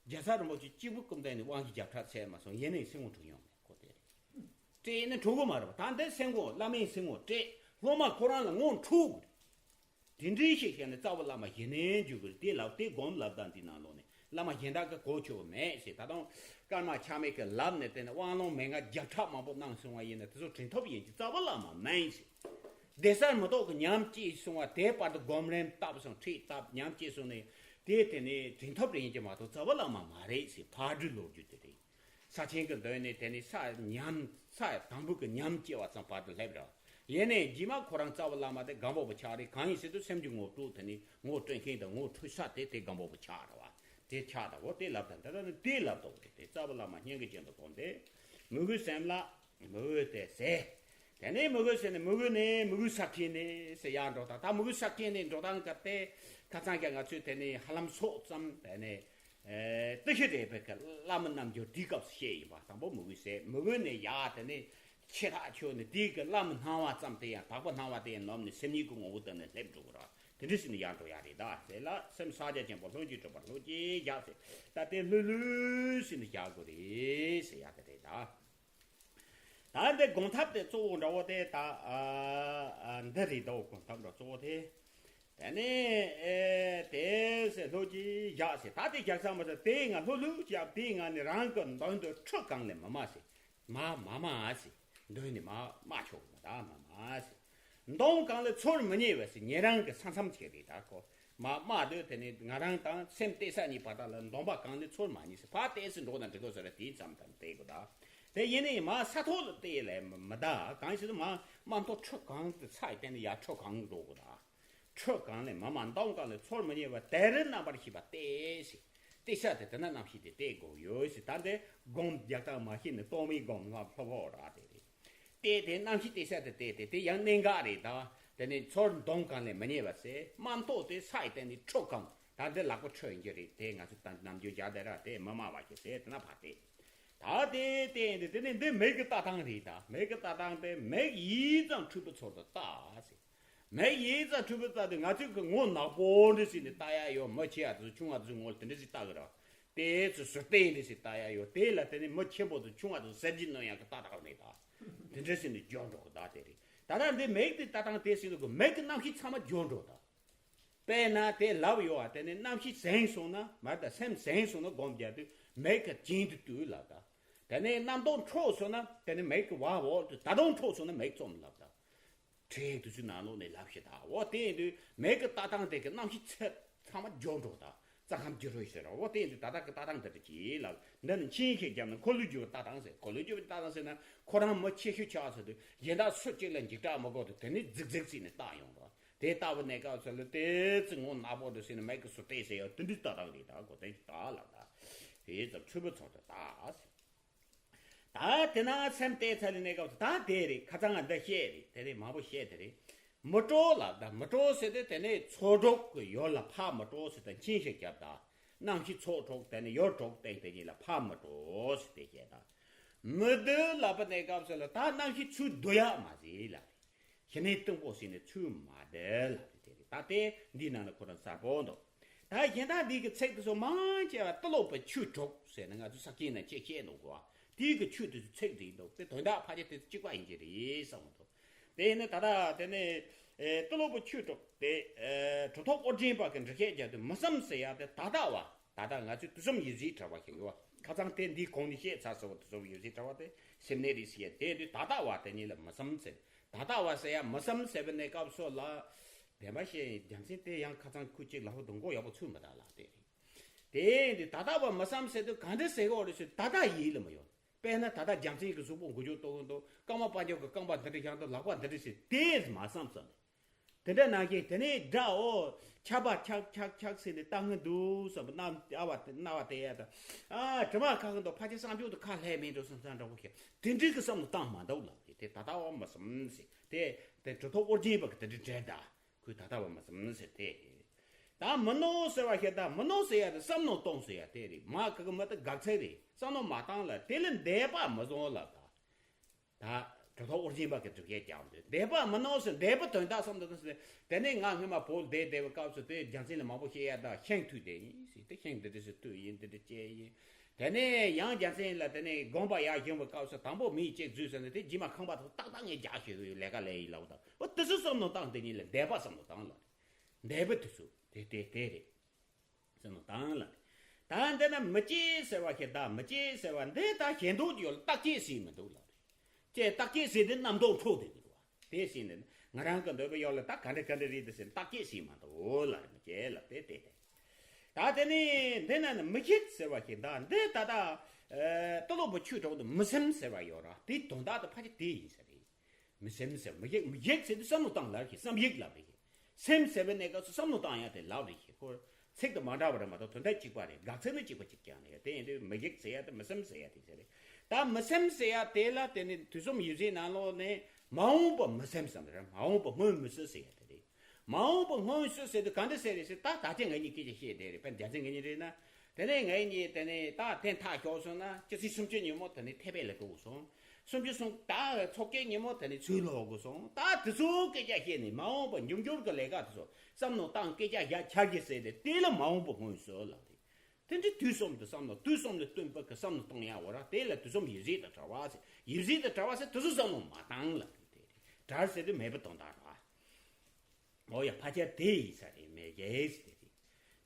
རྒྱལ་ཚབ་རིན་པོ་ཆེ་གཅིག་པུ་སྐུ་མདུན་ནས་དབང་གཞི་བརྒྱ་ཕྲག་ཚད་མ་སོང་། ཡིན་ནའི་སེམས་ངོ་འཕྲོད་ཡོང་མེད་ཁོ་དེ་རེད། སྤྲད་ན་འཕྲོད་གི་མ་རེད་པ། ད་འདི་སེམས་ངོ་བླ་མའི་སེམས་ངོ་སྤྲད། སློབ་མ་ཁོ་རང་ལ་ངོ་འཕྲོད་དགོས་རེད། དེ་འདྲའི་ཞིག་བྱས་ནས་རྩ་བའི་བླ་མ་ཞེ་ནས་འཇུག་གི་རེད། དེ་ལབ་དེ་སྒོམ་ལབ་སྟངས་འདི་ནང་ལོགས་ནས་བླ་མ་གཞན་དག་གི་གོ་ཆོད་མེད་ཟེར། ད་དུང་ཀརྨ་ཆགས་མེད་ཀྱི་ལབ་ནས་དེ་ནས་དབང་ལུང་མན་ངག་བརྒྱ་ཕྲག་མང་པོ་གནང་སོང་བ་ཡིན་ན་དེ་ཚོ་དྲན་ཐོབ་ཡིན་གྱི་རྩ་བའི་བླ་མ་མིན་ཟེར། བདེ་གསལ་མི་རྟོག་གི་ཉམས་སྐྱེས་སོང་བ་དེ་བར་དུ་སྒོམ་རིམ་བཏབ་སོང་། ཁྲིད་བཏབ་ཉམས་སྐྱེས་སོང་ནས་དེ་དེ་ནས་དྲན་ཐོབ་རེ་ཡིན་གྱི་མ་གཏོགས་རྩ་བའི་བླ་མ་མ་རེད་ཟེར། ཕར་འགྲོའི་ལོ་རྒྱུས་དེ་རེད། ས་ཆེན་གྱི་མདུན་ནས་དེ་ནས་ས་ཉམས་ས་དང་པོ་གི་ཉམས་སྐྱེ་བ་ཙམ་བར་དུ་སླེབས་ར། ཡིན་ནའི་རྗེས་མ་ཁོ་རང་རྩ་བའི་བླ་མ་དེ་སྒམ་པོ་པོ་ཆགས་རེད། གང་ཡིན་ཟེར་དུས་སེམས་ཀྱི་ངོ་སྤྲོད་དེ་ནི་ངོ་སྤྲོད་མཁན་དང་ངོ་འཕྲོད་ས་དེ་དེ་སྒམ་པོ་པོ་ཆགས་ར་བ། དེ་ཆགས་དང་འོ་དེ་ལབ་དང་དེ་ལ་ནི་དེ་ལབ་དོ་རེད། དེ་རྩ་བའི་བླ་མ་སྙིང་གི་རྒྱན་དུ་གོ་འདི་མི་དགོས་སེམས་ལ་མི་དགོས་དེ་ཟེར། དེ་ནས་མི་དགོས་ཟེར་ནས་མི་དགོས་ནས་མི་དགོས་ས་ཁྱེར་ནས་ཟེར་ཡར་འགྲོ་དང་། ད་མི་དགོས་ས་ཁྱེར་ནས་འགྲོ་དང་ག་དེ་ཁ་ཚང་ག་ང་ཚོས་དེ་ནས་ཧ་ལམ་སོགས་ཙམ་དེ་ནས། ཨེ། ཏི་ཤི་རས་པའི་གི་བླ་མ་རྣམ་འགྱུར་དེའི་སྐབས་སུ་བཤད་ཡིན་པ། དང་པོ་མི་དགོས་ཟེར། མི་དགོས་ནས་ཡ་དེ་ནས་ཆེ་ཐག་ཆོད་ནས་དེའི་གི་བླ་མ་སྣང་བ་ཙམ་དེ་ཡང་དག་པ་སྣང་བ་དེ་ཡང་ནོམ་ནས་སེམས་ཉིད་ཀྱི་ངོ་བོ་དེ་ནས་སླེབས་འགྲོ་གི་ར། དེ་འདྲ་ཟེར་ནས་ཡར་འགྲོ་ཡ་རེད་ད་ཟེར་ལ། སེམས་ཕྱག་རྒྱ་ཆེན་པོ་ལྷུན་གྱིས་གྲུབ་པར་ལྷོད་ཀྱིས་བཞག་ཟེར། ད་དེ་ལྷོད་ལྷོད་ཟེར་ནས་བཞག་དགོས་རེད་ཟེར་ཡ་དེ་རེད་ད། ད་འདི་སྒོམ་ཐབས་དེ་གཙོ་བོ་འདྲ་བོ་དེ་ད་ཨ་ཨ་འདི་རེད་དོ། སྒོམ་ཐབས་འདྲ་གཙོ་བོ་དེ། དེ་ནས་ཨེ་དེ་ཟེར་ལྷོད་ཀྱིས་བཞག་ཟེར། ད་དེ་རྒྱག་ས་མ་ཟེར། དེ་ང་ལྷོད་ལྷོད་བཞག་དེ་ང་ནི་རང་གི་མདུན་དུ་ཁྲི་གང་ལས་མི་དམའ་ཟེར། མ་མ་དམའ་ཟེར། མདུན་ནས་མ་དམའ་ཆོག་གི་མ་ད་མ་དམའ་ཟེར། མདུང་གང་ལས་ཚོར་མི་ཉེ་བ་ཟེར། ཉེ་རིང་གི་ས་མཚམས་ཆེ་རེད་ད་ཁོ། མ་དམའ་དུས་དེ་ནས་ང་རང་དང་སེམས་གཏད་ས་གཉིས་བར་དག་ལ་མདུང་པ་གང་ལས་ཚོར་མ་ཉེ་ཟེར། ཕར་གཏད་ཟེར་འགྲོ་ན་འགྲིག་གོ་ཟེར་ར། དེའི་མཚམས་དང་དེ་གོ་ད། དེ་ཡིན་ནའི་མ་ས་ཐོག་ལ་གཏད་ལས་མི་མི་ད། གང་ཞིག་ཏུ་མ་མ་མཐོ་ཁྲི་གང་དུ་ཚ་ཡི་སྟེང་ནས་ཡར་ཁྲི་གང་འགྲོ་གོ་ད། ཁྲི་གང་ལས་མ་མ་མདུང་གང་ལས་ཚོར་མི་ཉེ་བ་དེ་རུ་རྣམ་པར་ཤེས་པ་གཏད་ཟེར། གཏད་ས་དེ་དེ་ན་རྣམ་ཤེས་དེ་གཏད་དགོས་ཡོད་ཟེར། ད་འདི་སྒོམ་རྒྱག་སྟངས་མ་ཤེས་ནས་རྟོག་མེད་སྒོམ་ལ་ལྷོད་ལྷོད་ར་དེ་རེད། དེ་དེ་རྣམ་ཤེས་གཏད་ས་དེ་དེ་དེ་དེ་ཡང་གནད་འགག་རེད་ད། དེ་ནས་ཚོར་མདུང་གང་ལས་མི་ཉེ་བ་ཟེར། མ་མཐོ་དེ་ས་ཡི་སྟེང་ནས་ཁྲི་གང་། ད་འདི་ལག་པ་ཁྲི་ཡིན་གྱི་རེད། དེ་ང་ཚོ་ད་ནམ་རྒྱུན་རྒྱག་བསྡད་ར་དེ་མི་དམའ་བ་ཞིག་ཟེར། དེ་ན་ཕར་དེ། ད་དེ་དེ་འདི་དེ་ནས་འདི་མིག་གི་ལྟ་སྟངས་རེད་ད། མིག་གི་ལྟ་སྟངས་དེ་མིག་ཡིད་ཙམ་འཕྲོད་པའི་ཚུལ་དུ་ལྟ་ཟེར། མིག་ཡིད་ཙམ་འཕྲོད་པའི་ཚུལ་དུ་ང་ཚོས་གི་ངོ་ནག་པོ་འདྲ་ཟེར་ནས་ལྟ་ཡ་ཡོད། མི་ཆེ་ཡ་དེ་ཚོ་ཆུང་བ་དེ་ཚོ་ངོ་ལ་དེ་འདྲ་ཟེར་ལྟ་གི་ར། དེ་ཚོ་ཟུར་བལྟས་འདྲ་ཟེར་ལྟ་ཡ་ཡོད། དེ་ལ་དེ་ནས་མི་ཆེན་པོ་དང་ཆུང་བ་དང་གསེར་གྱི་སྣོན་ཡག་གི་ལྟ་སྟངས་རེད་ད། དེ་འདྲ་ཟེར་ནས་འཇོག་འགྲོ་གི་ད་དེ་རེད། ད་ལྟ་འདི་མིག་དེ་ལྟ་སྟངས་དེ་ཟེར་འདུག་གི། མིག་གི་རྣམ་ཤེས་ཚང་མ་འཇོག་འགྲོ་ད། དཔེར་ན་དེ་ལབ་ཡོད་ཨ། དེ་ནས་རྣམ་ཤེས་ཟིང་སོང་ན་མར་དང་སེམས་ཟིང་སོང་ན་སྒོམ་རྒྱག་དུས་མིག་གི་གྱེན་དུ་བཏུད་ལབ་ད། དེ་ནས་རྣམ་རྟོག་འཕྲོག་སོང་ན་དེ་ནས་མིག་གི་བ་འོག་ཏུ། ད་དུང་འཕྲོག་སོང་ན་མིག་བཙུམ་ལབ་ད། ཁྲིད་དུ་ཚུལ་ནང་ལོགས་ནས་ལབ་ཤེས་ད། འོ་དེ་ཡིན་དུས་མིག་གི་ལྟ་སྟངས་དེ་གི་རྣམ་ཤེས་ཚད་ཚང་མ་འཇོག་འགྲོ་ད། རྩ་ཁམས་ཀྱི་རོ་ཟེར་རོ། འོ་དེ་ཡིན་དུས་ད་ལྟ་གི་ལྟ་སྟངས་འདི་འདྲ་གྱིས་ལ། འདི་ནི་མཆན་ཞིག་བརྒྱབ་ན་འཁོར་ལོས་སྒྱུར་བའི་ལྟ་སྟངས་ཟེར། འཁོར་ལོས་སྒྱུར་བའི་ལྟ་སྟངས་ཟེར་ན་ཁོ་རང་མི་ཆེ་ཤོས་ཆགས་ཟེར་དུས་གཞན་དག་སུ་གཅིག་ལ་འཇིགས་སྐྲག་མི་དགོས་དུས། དེ་ནི་རྫིག་རྫིག་བརྩིས་ནས་ལྟ་ཡོང་རོགས། དེ་ལྟ་བུ་གནས་སྐབས་སུ་ལ་དེ་ཚོ་ངོ་ནག་པོ་འདུག་ཟེར་ནས་མིག་གིས་སུ་བལྟས་ཟེར་ཡང་དེ་འདྲའི་ལྟ་སྟངས་རེད། ད་གོ་དེ་ལྟ་ལ་ད་དེ་ཙམ་འཁྲུལ་པ་ཚོགས་དུ་ལྟ་ཟེར། ད་དེ་ན་སེམས་གཏད་ཚར་ལས་གནས་སྐབས་སུ་ད་དེ་རེད། ཁ་སང་ང་འདི་བཤད་རེད། དེ་རེད། མང་པོ་བཤད་དེ་རེད། མི་སྤྲོ་ལབ། ད་མི་སྤྲོ་ཟེར་དུས་དེ་ནས་ཚོགས་དྲུག་གི་ཡུལ་ལ་ཕར་མི་སྤྲོ་ཟེར་དུས་མཆན་ཞིག་བརྒྱབ། ད་རྣམ་ཤེས་ཚོགས་དྲུག་དེ་ནས་ཡུལ་དྲུག་སྟེང་དེ་གཉིས་ལ་ཕར་མི་སྤྲོ་ཟེར་དེ་བཤད། ད་མི་སྡོད་ལབ་པ་གནས་སྐབས་སུ་ལ་ད་རྣམ་ཤེས་ཚུར་སྡོད་ཡག་མ་ཟེར་ལ། ཞི་གནས་གཏུམ་པོ་ཟེར་ནས་ཚུར་མ་སྡོད་ལབ་རེད། དེ་རེད། ད་དེ་འདི་ནང་ལ་ཁོ་རང་གསལ་པོ་འདུག། ད་གཞན་དག་འདི་གི་ཚིག་དེ་ཚོ་མང་ཆེ་བ་ཏི་ལོ་པའི་ཆོས་དྲུག་ཟེར་ནས་ང་ཚོ་ས་སྐྱེས་ན་ཅེས་བཤད་འདུག་གོ། དེའི་གི་ཆོས་དེ་ཚོ་ཚིག་རེད་འདུག། དེ་དོན་དག་ཕལ་ཆེར་དེ་ཚོ་གཅིག་པ་ཡིན་གྱི་རེད་བསམ་གི་འདུག། དེ་ནི་ད་ལྟ་དེ་ནི་ཨེ་ཏི་ལོ་པའི་ཆོས་དྲུག་དེ་ཨེ་གྲུབ་ཐོབ་ཨོ་རྒྱན་པ་གི་འགྲེལ་བཤད་རྒྱག་དུས་མི་བསམ་ཟེར་ཡག་དེ་ད་ལྟ་བ། ད་ལྟ་ང་ཚོས་དུས་གསུམ་ཡིབ་གཞིའི་དྲ་བ་ཞིག་ཡོད། ཁ་སང་དེ་འདིའི་གོང་ནས་བཤད་ཚར་སོང་། དུས་གསུམ་ཡིབ་གཞིའི་དྲ་བ་དེ་སེམས་གནས་རེད་ཟེར་ཡག་དེ་དུས་ད་ལྟ་བ་དེ་གཉིས་ལ་མི་བསམ་ཟེར། ད་ལྟ་བ་ཟེར་ཡག་མི་བསམ་ཟེར་བའི་གནས་སྐབས་སུ་ལ། བདེན་པ་བཤད་ཡིན། རྒྱལ་མཚན་དེ་ཡང་ཁ་སང་ཁུ་གཅིག་ལ་ཧོ་དུ་མགོ་ཡག་པོ་ཚོས་མི་ད་ལ་དེ་རེད། དེ་ཡིན་དུས་ད་ལྟ་བ་མི་བསམ་ཟེར་དུས་ག་འདྲ་ཟེར་གི་ཡོད་རེད་ཟེར། ད་ལྟ་ཡིད་ལ་མི་ཡོད། དཔེར་ན་ད་ལྟ་རྒྱལ་མཚན་གྱི་གཟུགས་པོ་འགུལ་སྐྱོད་གཏོང་གི་འདུག། རྐང་པ་དཔལ་འབྱོར་གྱི་རྐང་པ་འདི་འདྲ་བཞག་འདུག། ལག་པ་འདི་འདྲ་ཟེར། དེ་མ་བསམ་བསམ་ནས། དེ་འདྲ་ནང་བཞིན་དེ་ནས་དགྲ་འོ་ཆགས་པ་ཆགས་ཆགས་ཆགས་ཟེར་ནས་ལྟ་ངན་འདུག་བསམ་པ། རྣ་ཨ་བ་རྣ་བ་དེ་ཡ་ད་ཨ་དྲི་མ་ཁ་ཁ་འདུག། ཕལ་ཆེར་བསམ་བྱུང་དུ་ཁ་ལྷད་མེད་འགྲོ་བསམ་བསམ་འདྲ་པོ་ཞིག། དེ་འདྲའི་གི་བསམ་བློ་བཏང་མ་འདུག་ལབ་རེད། དེ་ད་ལྟ་བ་མི་བསམ་ཟེར། དེ་དེ་གྲུབ་ཐོབ་ཨོ་རྒྱན་པ་གི་དེ་འདྲའི་འགྲེལ་ད། ཁོས་ད་ལྟ་བ་མི་བསམ་ཟེར་དེ། ད་མི་སྣང་ཟེར་བ་ཞིག། ད་མི་སྣང་ཟེར་ཡ་དེ་བསམ་མནོ་གཏོང་ཟེར་ཡ་དེ་རེད། མ་གི་གི་མི་དེ་དགག་ཚིག་རེད། བསམ་མནོ་མ་བཏང་ལ་དེ་ལ་འདས་པ་མི་བཟང་ལབ་ད། ད་གྲུབ་ཐོབ་ཨོ་རྒྱན་པ་གི་སྒྲུབ་བྱེད་ཀྱང་འདོད། འདས་པ་མི་སྣང་ཟེར། འདས་པ་དོན་དག་བསམ་དུ་ཟེར། དེ་ནས་ང་སྔོན་མ་བོད་བསྡད་བསྡད་པའི་སྐབས་སུ་དེ་རྒྱལ་མཚན་ལ་མང་པོ་བཤད་ཡ་ད་ཤིང་མཐུད་དེ་ཡིན་ཟེར། དེ་ཤིང་འདི་འདྲ་ཞིག་མཐུད་ཡིན། འདི་འདྲ་བྱས་ཡིན། དེ་ནས་ཡང་རྒྱལ་མཚན་ལ་དེ་ནས་དགོངས་པ་ཡར་བཞེངས་པའི་སྐབས་སུ་དང་པོ་མིའི་གཅིག་བཟོས་ཟེར་ནས་དེ་རྗེས་མ་ཁང་པ་ཐོག་ཏག་ཏག་ངས་རྒྱག་ཤེས་ཀྱི་ཡོད། ལས་ཀ་ལས་ཡིན་ལབ་ད། འོ་དེ་ཚོ་བསམ་མནོ་བཏང་། དེ་ཉིད་ལ་འདས་པ་བསམ་མནོ་བཏང་ལ། འདས་པ་དེ་ཚོ་དེ་དེ་དེ་རེད། བསམ་བློ་བཏང་ལ། ད་འདི་ན་མི་སྐྱེ་ཟེར་བ་ཞིག། ད་མི་སྐྱེ་ཟེར་བ་འདི་ད་ཞེ་འདོད་ཀྱི་ཡོད་ལ་རྟག་སྐྱེ་ཟེར་མི་འདུག་ལ། ཅེས་རྟག་སྐྱེ་ཟེར་དུས་རྣམ་རྟོག་འཕྲོ་བསྡད་ཀྱི་འདུག་བ། དེ་ཟེར་ནས་ང་རང་གི་འདོད་པ་ཡོད་ལ་ད་ག་འདྲ་ག་འདྲ་རེད་དེ་ཟེར་རྟག་སྐྱེ་ཟེར་མ་འདུག་ལ། མི་སྐྱེ་ལ་དེ་དེ་དེ། ད་དེ་ནས་འདི་ན་ནི་མི་ཞིག་ཟེར་བ་ཞིག། ད་འདི་ད་ད་ཏི་ལོ་པ་ཆོས་གྲོགས་འདི་མི་སེམས་ཟེར་བ་ཡོད་ར། དེའི་དོན་དག་དེ་ཕལ་ཆེར་དེ་ཡིན་ས་རེད། མི་སེམས་ཟེར། མི་ཞིག། མི་ཞིག་ཟེར་དུས་བསམ་བློ་བཏང་ལབ་ཀྱི། བསམ་ཡིག་ལབ་རེད་ཀྱི། སེམས་ཟེར་བའི་གནས་སྐབས་སུ་བསམ་བློ་བཏང་ཡ་དེ་ལབ་རེད་ཀྱི། ཁོ་ཚིག་དེ་མ་འདྲ་བ་རེད་མ་གཏོགས་དོན་དག་གཅིག་པ་རེད། དགག་ཚིག་ནི་གཅིག་པ་གཅིག་རྐྱང་རེད། དེ་ཡིན་དུས་མི་ཞིག་ཟེར་ཡ་དེ་མི་སེམས་ཟེར་ཡ་དེ་ཟེར་རེད། ད་མི་སེམས་ཟེར་ཡ་དེ་ལ་དེ་ནི་དུས་གསུམ་ཡིད་བཞིན་ནང་ལོགས་ནས་མ་འོངས་པ་མི་སེམས་ཙམ་རེད། མ་འོངས་པ་སྔོན་མི་སྲིད་ཟེར་ཡ་དེ་རེད། མ་འོངས་པ་སྔོན་སྲིད་ཟེར་དུས་ག་འདྲ་ཟེར་རེད་ཟེར། ད་ད་ཆ་ང་གཉིས་སྐད་ཆ་བཤད་བསྡད་རེད། དཔེར་ན་རྒྱལ་མཚན་ང་གཉིས་རེད་ན། དེ་ནས་ངའི་གཉིས་དེ་ནས་ད་ཐེངས་ཐག་ཞོག་སོང་ན་ཕྱི་ཚེས་སུམ་ཅུ་ཉིན་མོ་དེ་ནས་ཐེ་པེ་ལ་འགྲོ་དགོས་སོང་། སུམ་ཅུ་སོང་ད་ཚོགས་བརྒྱད་ཉིན་མོ་དེ་ནས་ཚུར་ལོག་དགོས་སོང་། ད་དེ་ཚོ་སྐད་ཆ་བཤད་ནས་མ་འོངས་པ་འབྱུང་འགྱུར་གྱི་ལས་ཀ་དེ་ཚོ་བསམ་མནོ་བཏང་སྐད་ཆ་བཞག་འཆར་གཞི་ཟེར་ཏེ་དེ་ལ་མ་འོངས་པ་སྔོན་སྲིད་ལབ་རེད། དེ་འདྲའི་དུས་གསུམ་དུ་བསམ་མནོ། དུས་གསུམ་ལ་བསྟུན་པ་གི་བསམ་མནོ་གཏོང་ཡ་འོ་ར། དེ་ལ་དུས་གསུམ་ཡིད་བཞིན་དང་བྲལ་བ་ཟེར། ཡིད་བཞིན་དང་བྲལ་བ་ཟེར་དེ་ཚོ་བསམ་མནོ་མ་བཏང་ལབ་རེད། དེ་རེད། བྲལ་ཟེར་དུས་མེད་པ་དོན་དག་ར། འོ་ཡ། ཕལ་ཆེར་དེ་ཡིན་ས་རེད། མི་ཞིག་ཟེར་དེ་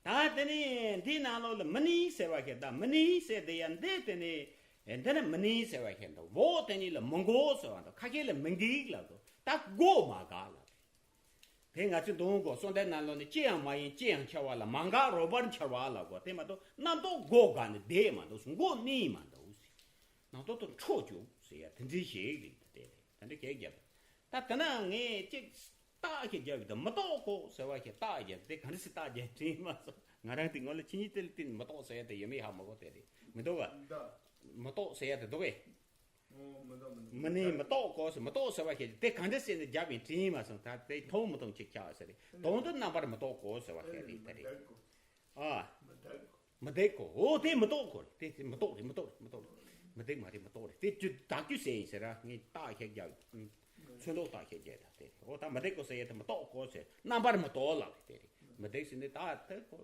རེད། ད་དེ་ནས་འདིའི་ནང་ལོགས་ལ་མི་ནུས་ཟེར་བ་ཞིག། ད་མི་ནུས་ཟེར་དེ་ཡང་འདི་དེ་ནས་འདི་ནི་མི་ནུས་ཟེར་བ་ཞིག་འདུག། འོ་དེ་ནི་ལ་མི་དགོས་ཟེར་བ་འདུག། ཁ་ཤས་ལ་མི་འགྲིག་ལབ་འདུག། ད་དགོས་མ་དགའ་ལབ་རེད། དེ་ང་ཚོས་འདོན་དགོས། གསུང་དེབ་ནང་ལོགས་ནས་ཅི་ཡང་མ་ཡིན་ཅི་ཡང་འཆར་བ་ལ་མ་འགགས་རོལ་པར་འཆར་བ་ལབ་དགོས། དེ་མ་གཏོགས་རྣམ་རྟོག་དགོས་དགའ་ནི་བསྡད་མ་འདུག། མགོ་གནས་མ་འདུག། རྣམ་རྟོག་ཏུ་འཕྲོ་བཅུག་ཟེར་ཡ་དེ་འདྲའི་ཞིག་རེད། དེ་རེད། དེ་འདྲ་ཞིག་རྒྱབ། ད་དེ་ན་ངས་ཅིག་རྟགས་ཞིག་རྒྱབ་ཡོད། ད་མི་རྟོག་གོ་ཟེར་བ་ཞིག་རྟགས་རྒྱབ། དེ་ག་འདྲ་སེ་རྟགས་རྒྱབ་དྲན་མ་སོང་། ང་རང་དེ་ངོ་ལ་ཆིངས་ཡིག་དེ་ལ་བརྟེན་མི་རྟོག་ཟེར་ཡ་དེ་ཡོད་མེད་ཧ་མ་གོ། དེ་རེད་མི་འདུག་ག། མི་རྟོག་ཟེར་ཡ་དེ་འདུག་གས། མི་ནི་མི་རྟོག་གོ་ཟེར། མི་རྟོག་ཟེར་བ་ཞིག་དེ་ག་འདྲ་སེ་ནས་རྒྱབ་ཡིན་དྲན་མ་སོང་། ད་དེ་མཐོང་མི་མཐོང་ཅིག་ཆགས་ཟེར་རེད། དོན་དུ་རྣམ་པར་མི་རྟོག་གོ་ཟེར་བ་ཞིག་རེད། དེ་རེད། ཨ། མི་རྟོག་གོ། འོ་དེ་མི་རྟོག་གོ་རེད། དེ་དེ་མི་རྟོག་རེད། མི་རྟོག་རེད། མི་རྟོག་རེད། མི་རྟོག་མ་རེད། མི་རྟོག་རེད། དེ་བཅུ་དག་བཅུ་ཟེར་ཡིན་ཟེར་ར། ངས་རྟགས་ཞིག་རྒྱབ། ཚོན་མདོག་རྟགས་ཞིག་རྒྱབ། ད་དེ་རེད། འོ་ད་མི་རྟོག་གོ་ཟེར་ཡ་དེ་མི་རྟོག་གོ་ཟེར། རྣམ་པར་མི་རྟོག་ལབ་རེད། དེ་རེད། མི་རྟོག་ཟེར་ནས་ད་དེ་གོ་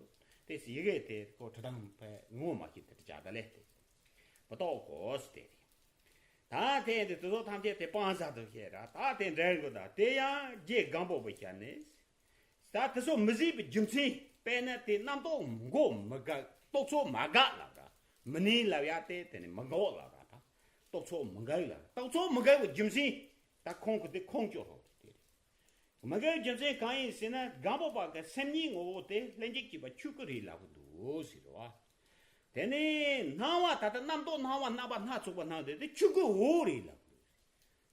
དེ་ཟེར་ཡི་གེ་དེ་གོ་འབྲི་སྟངས་ཕལ་ངོ་མ་ཤེས། དེ་འདྲ་བྱ་ད་ལས་དེ་མི་རྟོག་གོ་ཟེར། དེ་རེད། ད་དེ་ཡིན་དུས་དེ་ཚོ་ཐམས་ཅད་དེ་སྤང་བྱ་དུ་བཤད་ར། ད་དེ་འདྲའི་གོ་ད་དེ་ཡང་རྗེ་སྒམ་པོ་པའི་ཞལ་ནས། ད་དེ་ཚོ་མི་བཟོད་པའི་རྒྱུ་མཚན། དཔེར་ན་དེ་རྣམ་རྟོག་མགོ་མི་འགག། རྟོག་ཚོགས་མ་འགག་ལབ་ར། མི་ནུས་ལབ་ཡ་དེ་དེ་ནི་མི་འགག་ལབ་ར། ད་རྟོག་ཚོགས་མི་འགག་ལབ། རྟོག་ཚོགས་མི་འགག་པའི་རྒྱུ་མཚན་ད་ཁོང་གི་དེ་ཁོང་སྐྱོ་རོགས་དེ་རེད། མི་འགག་པའི་རྒྱུ་མཚན་གང་ཡིན་ཟེར་ན། སྒམ་པོ་པ་གི་སེམས་ཉིད་ངོ་བོ་དེ་ལྷན་སྐྱེས་ཀྱི་བ་ཆོས་སྐུ་རེད་ལབ་གི་འདུག། འདུག་ཟེར་བ། དེ་ནས་སྣང་བ་ད་ལྟ་རྣམ་རྟོག་སྣང་བ་རྣམ་པ་སྣ་ཚོགས་པ་སྣང་དེ་དེ་ཆོས་སྐུ་འོ་རེད་ལབ་འདུག་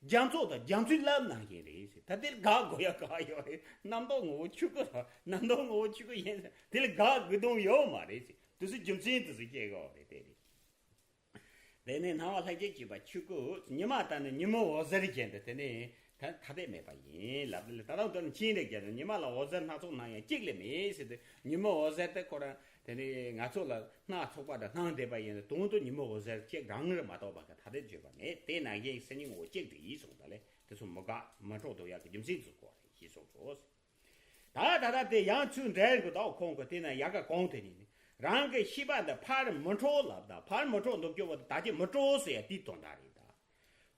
རྒྱ་མཚོ་དང་རྒྱ་མཚོའི་རླབས་ནང་བཞིན་རེད་ཟེར། ད་དེར་དགག་དགོས་ཡ་ག་ཡོད་རེད། རྣམ་རྟོག་ངོ་བོ་ཆོས་སྐུ་རེད། རྣམ་རྟོག་ངོ་བོ་ཆོས་སྐུ་ཡིན་ཟེར། དེ་ལ་དགག་དགོས་དོན་ཡོད་མ་རེད་ཟེར། དུས་སུ་རྒྱུ་མཚན་དུས་སུ་སྐྱེ་དགོས་རེད། དེ་རེད། དེ་ནས་སྣང་བ་ལྷན་སྐྱེས་སྐྱེས་པ་ཆོས་སྐུ། ཉི་མ་ལྟར་ནི་ཉོན་མོངས་འོད་ཟེར་གྱིས་འདི་དེ་ནས་ཐ་ཐ་དད་མེད་པ་ཡིན་ལབ་ལ། ད་དུང་དོན་ཕྱིན་རེ་རྒྱབ་ན་ཉི་མ་ལ་འོད་ཟེར་སྣ་ཚོགས་སྣང་ཡང་གཅིག་ལས་མེད་ཟེར་ཏེ། ཉོན་མོངས་འོད་ཟེར་དེ་ཁོ་རང་དེ་ནས་ང་ཚོ་ལ་སྣ་ཚོགས་པ་དང་སྣང་བསྡད་པ་ཡིན་ན་དོན་དུ་ཉོན་མོངས་འོད་ཟེར་གཅིག་རང་ངེས་མ་གཏོགས་པ་ག་ཐ་དད་བརྗོད་པ་མེད། དེ་ནང་བཞིན་སེམས་ཉིད་ངོ་བོ་གཅིག་དེ་ཡིན་གསུངས་ད་ལས་དེ་ཚོ་མི་དགག་མི་འཕྲོག་འདུག་ཡག་གི་རྒྱུ་མཚན་ཚོ་གོ་རེད་ཞེས་གསུངས་སོ། ད་ད་ལྟ་དེ་ཡང་ཚུལ་འདྲེན་གྱི་དོགས་ཁོང་གི་དེ་ན་ཡ་ག་གོང་དེ་ནི་རང་གི་ཤེས་པ་འདི་ཕར་མི་འཕྲོག་ལབ་ད་ཕར་མི་འཕྲོག་འདུག་རྒྱུ་བོ་དེ་ད་ཅི་མི་སྤྲོ་ཟེར་ཡ་དེའི་དོན་དག་རེད་ད།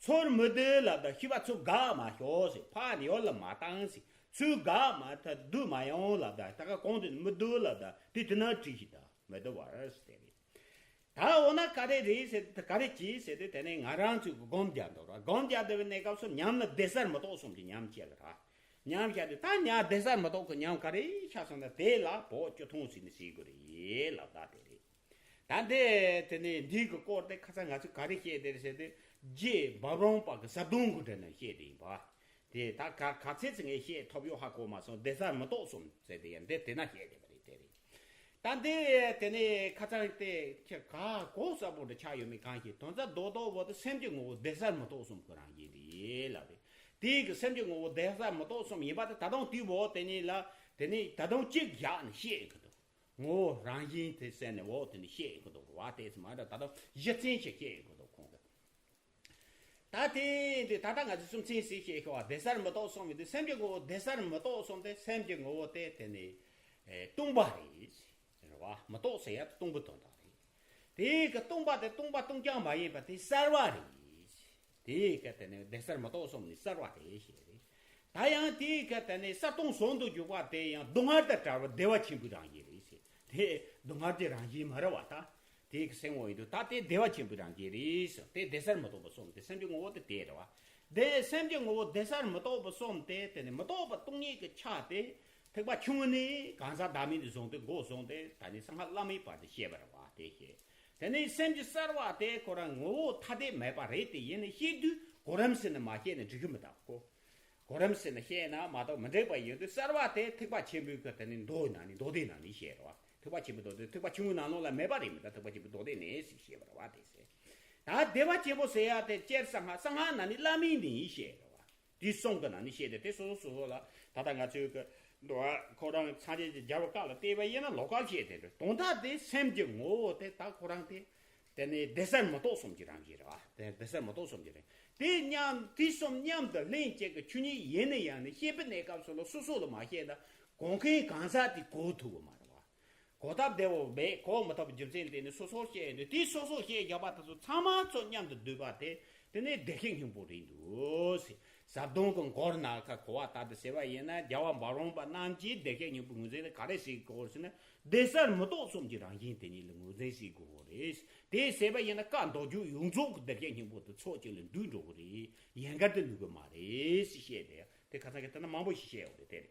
ཚུར་མི་བསྡུ་ལབ་ད་ཤེས་པ་ཚུར་འགག་མ་ཤོག་ཟེར། ཕར་ཡོད་ལ་མ་བཏང་ཟེར། ཚུར་འགག་མ་ཐག་བསྡུ་མ་ཡོང་ལབ་ད་ད་ག་གོང་དེ་ནི་མི་བསྡུ་ལབ་ད་དེ་དེ་ན་བྲིས་ཤིག་ད་མི་བསྡུ་བར་ཟེར་རེད། ད་འོ་ན་ག་རེ་རེད་ཟེར་ད་ག་རེ་གྱིས་ཟེར་ཏེ་དེ་ནས་ང་རང་ཚོས་སྒོམ་རྒྱག་འདུག་ར། སྒོམ་རྒྱག་འདུག་པའི་གནས་སྐབས་སུ་ཉམས་ནི་བདེ་གསལ་མི་རྟོག་གསུམ་གྱི་ཉམས་སྐྱེ་གི་ར། ཉམས་བཞག་དུས་ད་ཉམས་བདེ་གསལ་མི་རྟོག་གི་ཉམས་ག་རེ་ཤར་སོང་ན་དེ་ལ་བོགས་བཅུ་ཐུང་ཟེར་ནས་ཟེར་དགོས་རེད་ལབ་ད་དེ་རེད། ད་འདི་དེ་ནས་འདི་གི་སྐོར་དེ་ཁ་སང་ང་ཚོས་ག་རེ་བཤད་དེ་རེད་ཟེར་ཏེ་རྗེ་འབའ་རོམ་པ་གི་ཟབ་དོན་གྱི་འགྲེལ་ན་བཤད་དེ་ཡིན་པ། དེ་ད་ག་ག་ཚད་ཙམ་ངས་བཤད་ཐོབ་ཡོད་ཧ་གོ་མ་སོང་། བདེ་གསལ་མི་རྟོག་གསུམ་ཟེར་དེ་ཡང་འདི་དེ་ན་བཤད་དེ་བ་རེད་དེ་རེད། ད་འདི་དེ་ནས་ཁ་ཚང་དེ་ཁྱེད་ག་གོ་གསལ་པོ་འདྲ་ཆགས་ཡོད་མེད་གང་ཤེས། དོན་རྩ་རྡོག་རྡོག་བོ་དེ་སེམས་ཀྱི་ངོ་བོ་བདེ་གསལ་མི་རྟོག་གསུམ་གྱི་རང་བཞིན་རེད་ལབ་རེད། དེའི་གི་སེམས་ཀྱི་ངོ་བོ་བདེ་གསལ་མི་རྟོག་གསུམ་ཡིན་པ་དེ་ད་དུང་དེའི་འོག་དེ་ཉིད་ལ་དེ་ནས་ད་དུང་གཅིག་བཞག་ནས་བཤད་ཡོད་གི་འདུག་ངོ་བོ་རང་བཞིན་དེ་ཟེར་ནས་འོག་དེ་ནས་བཤད་ཡོད་གི་འདུག་བ། དེ་ཙམ་མ་རེད། ད་དུང་གཞི་རྩའི་ཞིག་བཤད་ཡོད་གི་འདུག་ཁོང་གི། ད་དེ་འདི་ད་ལྟ་ང་ཚོ་གསུམ་ཚན་ཟིག་བཤད་ཤོག་བ། བདེ་གསལ་མི་རྟོག་གསུམ་ཡིན་དུས་སེམས་ཀྱི་ངོ་བོ་བདེ་གསལ་མི་རྟོག་གསུམ་དེ་སེམས་ཀྱི་ངོ་བོ་དེ་དེ་ནི་ཨེ་སྟོང་པ་རེད། རེད་བ། མི་རྟོག་ཟེར་ཡ་སྟོང་པའི་དོན་དག་རེད། དེའི་གི་སྟོང་པ་དེ་སྟོང་པ་སྟོང་རྐྱང་མ་ཡིན་པ་དེ་གསལ་བ་རེད། དེའི་གི་དེ་ནི་བདེ་གསལ་མི་རྟོག་གསུམ་ནི་གསལ་བ་རེད་ཞེས་རེད། ད་ཡང་དེའི་གི་དེ་ནི་གསལ་སྟོང་ཟུང་དུ་འཇུག་པ་དེ་ཡང་སྡུག་བསྔལ་དང་བྲལ་བ་བདེ་བ་ཆེན་པོའི་རང་བཞིན་རེད་ཟེར། དེ་སྡུག་བསྔལ་གྱི་རང་བཞིན་མ་རེད་བ་ད། དེའི་གི་སེམས་ངོ་ཡིན་དུས་ད་དེ་བདེ་བ་ཆེན་པོའི་རང་བཞིན་རེད་ཟེར། དེ་བདེ་གསལ་མི་རྟོག་པ་གསུམ་དེ་སེམས་ཀྱི་ངོ་བོ་དེ་དེ་རེད་བ། དེ་སེམས་ཀྱི་ངོ་བོ་བདེ་གསལ་མི་རྟོག་པ་གསུམ་དེ་དེ་ནི་མི་རྟོག་པ་སྟོང་ཉིད་ཀྱི་ཆ་དེ་ཐེག་པ་ཆུང་ངུ་ནས་གང་ཟག་བདག་མེད་དུ་བཟུང་སྟེ་འགོག་བཟུང་སྟེ་ད་ནི་གསང་སྔགས་བླ་མེད་བར་དུ་བཤད་པ་རེད་བ། དེ་བཤད། དེ་ནས་སེམས་ཀྱི་གསལ་བ་དེ་ཁོ་རང་ངོ་བོ་ཐ་དད་མེད་པ་རེད་དེ་ཡིན་ནི་བཤད་དུས་གོ་རིམ་ཟེར་ནས་མ་བཤད་ན་འགྲིག་གི་མི་འདུག་གོ་གོ་རིམ་ཟེར་ནས་བཤད་ན་མ་གཏོགས་མི་འགྲིག་པ་ཡིན་དུས་གསལ་བ་དེ་ཐེག་པ་ཆེན་པོའི་གི་དེ་ནི་མདོ་ནང་ནས་མདོ་སྡེ་ནང་ནས་བཤད་རེད་བ། ཐེག་པ་ཆེན་པོའི་མདོ་སྡེ་ཐེག་པ་ཆུང་ངུའི་ནང་ལོགས་ལ་མེད་པ་རེད་མི་འདུག་ཐེག་པ་ཆེན་པོའི་མདོ་སྡེ་ནས་ཟེར་བཤད་པ་རེད་བ། དེ་ཟེར། ད་བདེ་བ་ཆེན་པོ་ཟེར་ཡ་དེ་སྤྱིར་གསང་སྔགས་གསང་སྔགས་ནང་ནས་བླ་མེད་ནས་བཤད་རེད་བ། དེ་གསུམ་གི་ནང་ནས་བཤད་དེ་དེ་སོ་སོ་སོ་སོ་ལ་ད་ལྟ་ང་ཚོའི་གི་འདུལ་བ་ཁོ་རང་སངས་རྒྱས་ཀྱི་རྒྱལ་བ་བཀའ་ལ་བལྟས་པ་ཡིན་ན་ལོག་པར་བཤད་དེ་རེད། དོན་དག་དེ་སེམས་ཀྱི་ངོ་བོ་དེ་ད་ཁོ་རང་དེ། དེ་ནི་བདེ་གསལ་མི་རྟོག་གསུམ་གྱི་རང་བཞིན་རེད་བ། དེ་བདེ་གསལ་མི་རྟོག་གསུམ་གྱི་རེད། དེ་མཉམ་དེ་གསུམ་མཉམ་དུ་ལྷན་སྐྱེས་ཀྱི་ཆོས་ཉིད་ཡིན་ན་ཡང་ནི་བཤད་པའི་གནས་སྐབས་སུ་ལ་སོ་སོ་ལ་མ་བཤད་ན་གོ་མཁན་གང་ཟག་དེ་གོ་ཐུབ་ཀྱི་མ་རེད་བ། གོ་སྟབས་བདེ་བོ་མེད། གོ་མི་ཐུབ་པའི་རྒྱུ་མཚན་དེ་ནི་སོ་སོར་བཤད་ཡོད་དུས་དེ་སོ་སོར་བཤད་རྒྱག་པ་དེ་ཚོ་ཚང་མ་ཚོ་མཉམ་དུ་འདུས་པ་དེ་དེ་ནི་བདེ་གཤེགས་སྙིང་པོ་རེད་འདུག་ཟེར། ཟབ་དོན་གྱི་མགོར་ན་ཁ་གོ་བ་ལྟར་དུ་ཟེར་བ་ཡིན་ན་རྒྱལ་བ་འབའ་རོམ་པ་རྣམས་ཀྱིས་བདེ་གཤེགས་སྙིང་པོའི་ངོས་འཛིན་ལ་ག་རེ་ཟེར་དགོས་ཟེར་ན། བདེ་གསལ་མི་རྟོག་གསུམ་གྱི་རང་བཞིན་དེ་ཉིད་ལ་ངོས་འཛིན་བྱེད་དགོས་པ་རེད། དེ་ཟེར་བ་ཡིན་ན་བཀའ་མདོ་རྒྱུད་ཡོངས་རྫོགས་ཀྱི་བདེ་གཤེགས་སྙིང་པོ་དེ་ཕྱོགས་གཅིག་ལ་འདུས་འགྲོ་གི་རེད། ཡན་གར་དུ་ལུས་ཀྱི་མ་རེད་ཞེས་བཤད་དེ་དེ་ཁ་སང་གི་ལྟ་ན་མང་པོ་ཞིག་བཤད་ཡོད་རེད་དེ་རེད།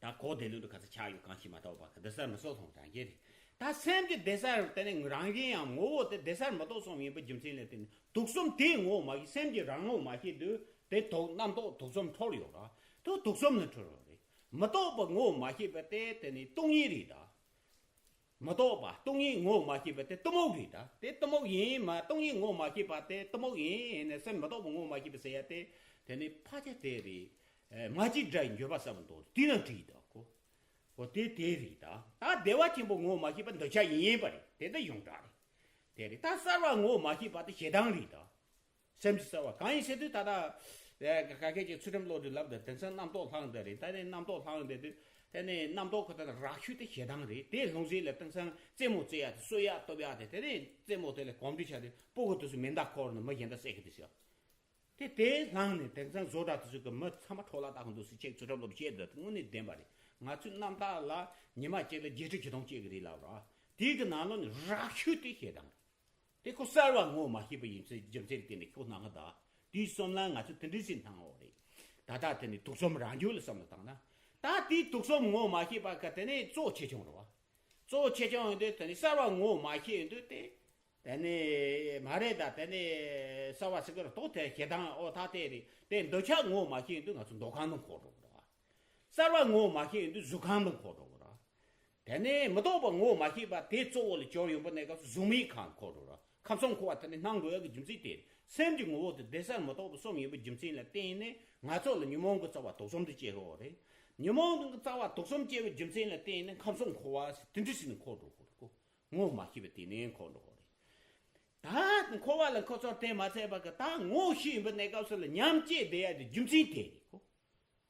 ད་གོ་བདེ་ལུགས་དུ་ག་ཚོད་ཆགས་ཡོད་གང་ཤེས་མ་གཏོགས་པ་བདེ་གསལ་མི་རྟོག་གསུམ་རང་བཞིན་རེད། ད་སེམས་ཀྱི་བདེ་གསལ་དེ་ནི་རང་བཞིན་ཡང་ངོ་བོ་དེ་བདེ་གསལ་མི་རྟོག་གསུམ་ཡིན་པའི་རྒྱུ་མཚན་ལས་དེ་ནི་དུག་གསུམ་དེའི་ངོ་བོ་མ་ཤེས། སེམས་ཀྱི་རང་ངོ་མ་ཤེས་དུས་དེ་དུག་རྣམ་རྟོག་དུག་གསུམ་འཁྲུལ་ཡོད་ར། དུ་དུག་གསུམ་ནི་འཁྲུལ་ཡོད་རེད། མི་རྟོག་པའི་ངོ་བོ་མ་ཤེས་པ་དེ་དེ་ནི་སྟོང་ཉིད་རེད་ད། མི་རྟོག་པ་སྟོང་ཉིད་ངོ་བོ་མ་ཤེས་པ་དེ་གཏི་མུག་རེད་ད། དེ་གཏི་མུག་ཡིན་མ་སྟོང་ཉིད་ངོ་བོ་མ་ཤེས་པ་དེ་གཏི་མུག་ཡིན་ནས་སེམས་མི་རྟོག་པའི་ངོ་བོ་མ་ཤེས་པ་ཟེར་ཡ་དེ་དེ་ནི་ཕལ་ཆེར་དེ་རེད། ཨེ་མ་གཅིག་འདྲ་ཡི་འགྱུར་བ་ཟབ་མོ་འདུག་དེ་ན་བྲིས་ད་གོ། འོ་དེ་དེ་རེད་ད། ད་བདེ་བ་ཆེན་པོ་ངོ་བོ་མ་ཤེས་པ་འདོད་ཆགས་ཡིན་པ་རེད། དེ་ད་ཡོངས་གྲགས་རེད། དེ་རེད། ད་གསལ་བ་ངོ་བོ་མ་ཤེས་པ་དེ་ཞེ་སྡང་རེད་ད། སེམས་ཀྱི་གསལ་བ་གང་ཡིན་ཟེར་དུས་ད་ལྟ་ཨེ་ག་གེ་ཅིག་ཚུལ་ཁྲིམས་བློ་གྲོས་ལབ་དེ་དེང་སང་རྣམ་རྟོག་ལྷང་དེ་རེད། ད་ནི་རྣམ་རྟོག་ལྷང་དེ་དུས་དེ་ནི་རྣམ་རྟོག་ཁོ་ད་རགས་ཤུགས་དེ་ཞེ་སྡང་རེད། དེ་ལྷུང་ཟེར་ལ་དེང་སང་རྩེད་མོ་རྩེ་ཡ་དེ་གསོད་ཡ་གཏུབ་ཡ་དེ་དེ་ནི་རྩེད་མོ་དེ་ལ་གོམས་འདྲིས་ཆགས་དེ་སྤུ་གུ་དེ་ཚོ་མེ་མདའ་འཁོར་ནས་མི་གཞན་དག་བསད་གི་དེ་ཟེར། དེ་དེ་ལངས་ནས་དེང་སང་བཟོ་གྲྭ་དེ་ཚོ་གི་མི་ཚང་མ་འཕྲོ་བརླག་བཏང་གི་འདུག་ཟེར་ཅིག་ཚུལ་ཁྲིམས་བློ་བཤད་འདི་དངོས་གནས་བདེན་པ་རེད། ང་ཚོའི་རྣམ་དག་ལ་ཉི་མ་གཅིག་ལ་བརྒྱད་ཁྲི་བཞི་སྟོང་སྐྱེ་གི་རེད་ལབ་ར། དེའི་གི་ནང་ལོགས་ནས་རགས་ཤུགས་དེ་ཞེ་སྡང་རེད། དེ་ཁོ་གསལ་བ་ངོ་མ་ཤེས་པ་ཡིན་ཚེ་རྒྱུ་མཚན་དེ་ནས་ཁྱོད་སྣང་གི་གདའ། དེའི་བསམ་ན་ང་ཚོ་དེ་འདྲ་ཞིག་སྣང་བ་རེད། ད་ལྟ་དེ་ནས་དུག་གསུམ་རང་རྒྱུད་ལ་བསམ་བློ་བཏང་ན། ད་དེའི་དུག་གསུམ་ངོ་མ་ཤེས་པ་ག་དེ་ནས་གཙོ་ཆེ་ཆུང་རེད་བ། གཙོ་བོ་ཆེ་ཆུང་ཡིན་དུས་དེ་ནི་གསར་བ་ངོ་བོ་མ་ཤེས་ཡིན་དུས་དེ། དེ་ནི་མ་རེད་ད། དེ་ནི་གསར་བ་ཟེར་གི་རེད་དོ། དེ་ཞེ་སྡང་ཨོ་ཐ་དེ་རེད། དེ་འདོད་ཆགས་ངོ་བོ་མ་ཤེས་ཡིན་དུས་ང་ཚོ་འདོད་ཁམས་དུ་འཁོར་འགྲོ་གི་རེད། གསར་བ་ངོ་བོ་མ་ཤེས་ཡིན་དུས་གཟུགས་ཁམས་དུ་འཁོར་འགྲོ་གི་རེད། དེ་ནས་མི་རྟོག་པ་ངོ་བོ་མ་ཤེས་པ་དེ་གཙོ་བོ་ལ་གྱུར་ཡོང་པ་གནས་སྐབས་སུ་གཟུགས་མེད་ཁམས་འཁོར་འགྲོ་ར། ཁམས་གསུམ་འཁོར་བ་དེ་ནི་སྣང་འགྲོ་ཡག་གི་རྒྱུ་མཚན་དེ་རེད། སེམས་ཀྱི་ངོ་བོ་དེ་བདེ་གསལ་མི་རྟོག་པ་གསུམ་ཡིན་པའི་རྒྱུ་མཚན་ལ་བརྟེན་ནས་ང་ཚོ་ལ་ཉོན་མོངས་ཀྱི་རྩ་བ་དུག་གསུམ་དེ་སྐྱེ་ཡོད་རེད། ཉོན་མོངས་ཀྱི་རྩ་བ་དུག་གསུམ་སྐྱེ་བའི་རྒྱུ་མཚན་ལ་བརྟེན་ནས་ཁམས་གསུམ་འཁོར་བ་དེ་འདྲ་ཞིག་ནས་འཁོར་འགྲོ་གི་རེད་གོ། ངོ་བོ་མ་ཤེས་པ་དེ་ནས་འཁོར་འགྲོ་གི་རེད། ད་འཁོར་བ་ལ་འཁོར་ཚོར་དེ་མ་ཚད་པ་གི་ད་ངོ་བོ་ཤེས་ཡིན་པའི་གནས་སྐབས་སུ་ལ་ཉམས་སྐྱེ་བསྡད་ཡག་གི་རྒྱུ་མཚན་དེ་རེད་གོ།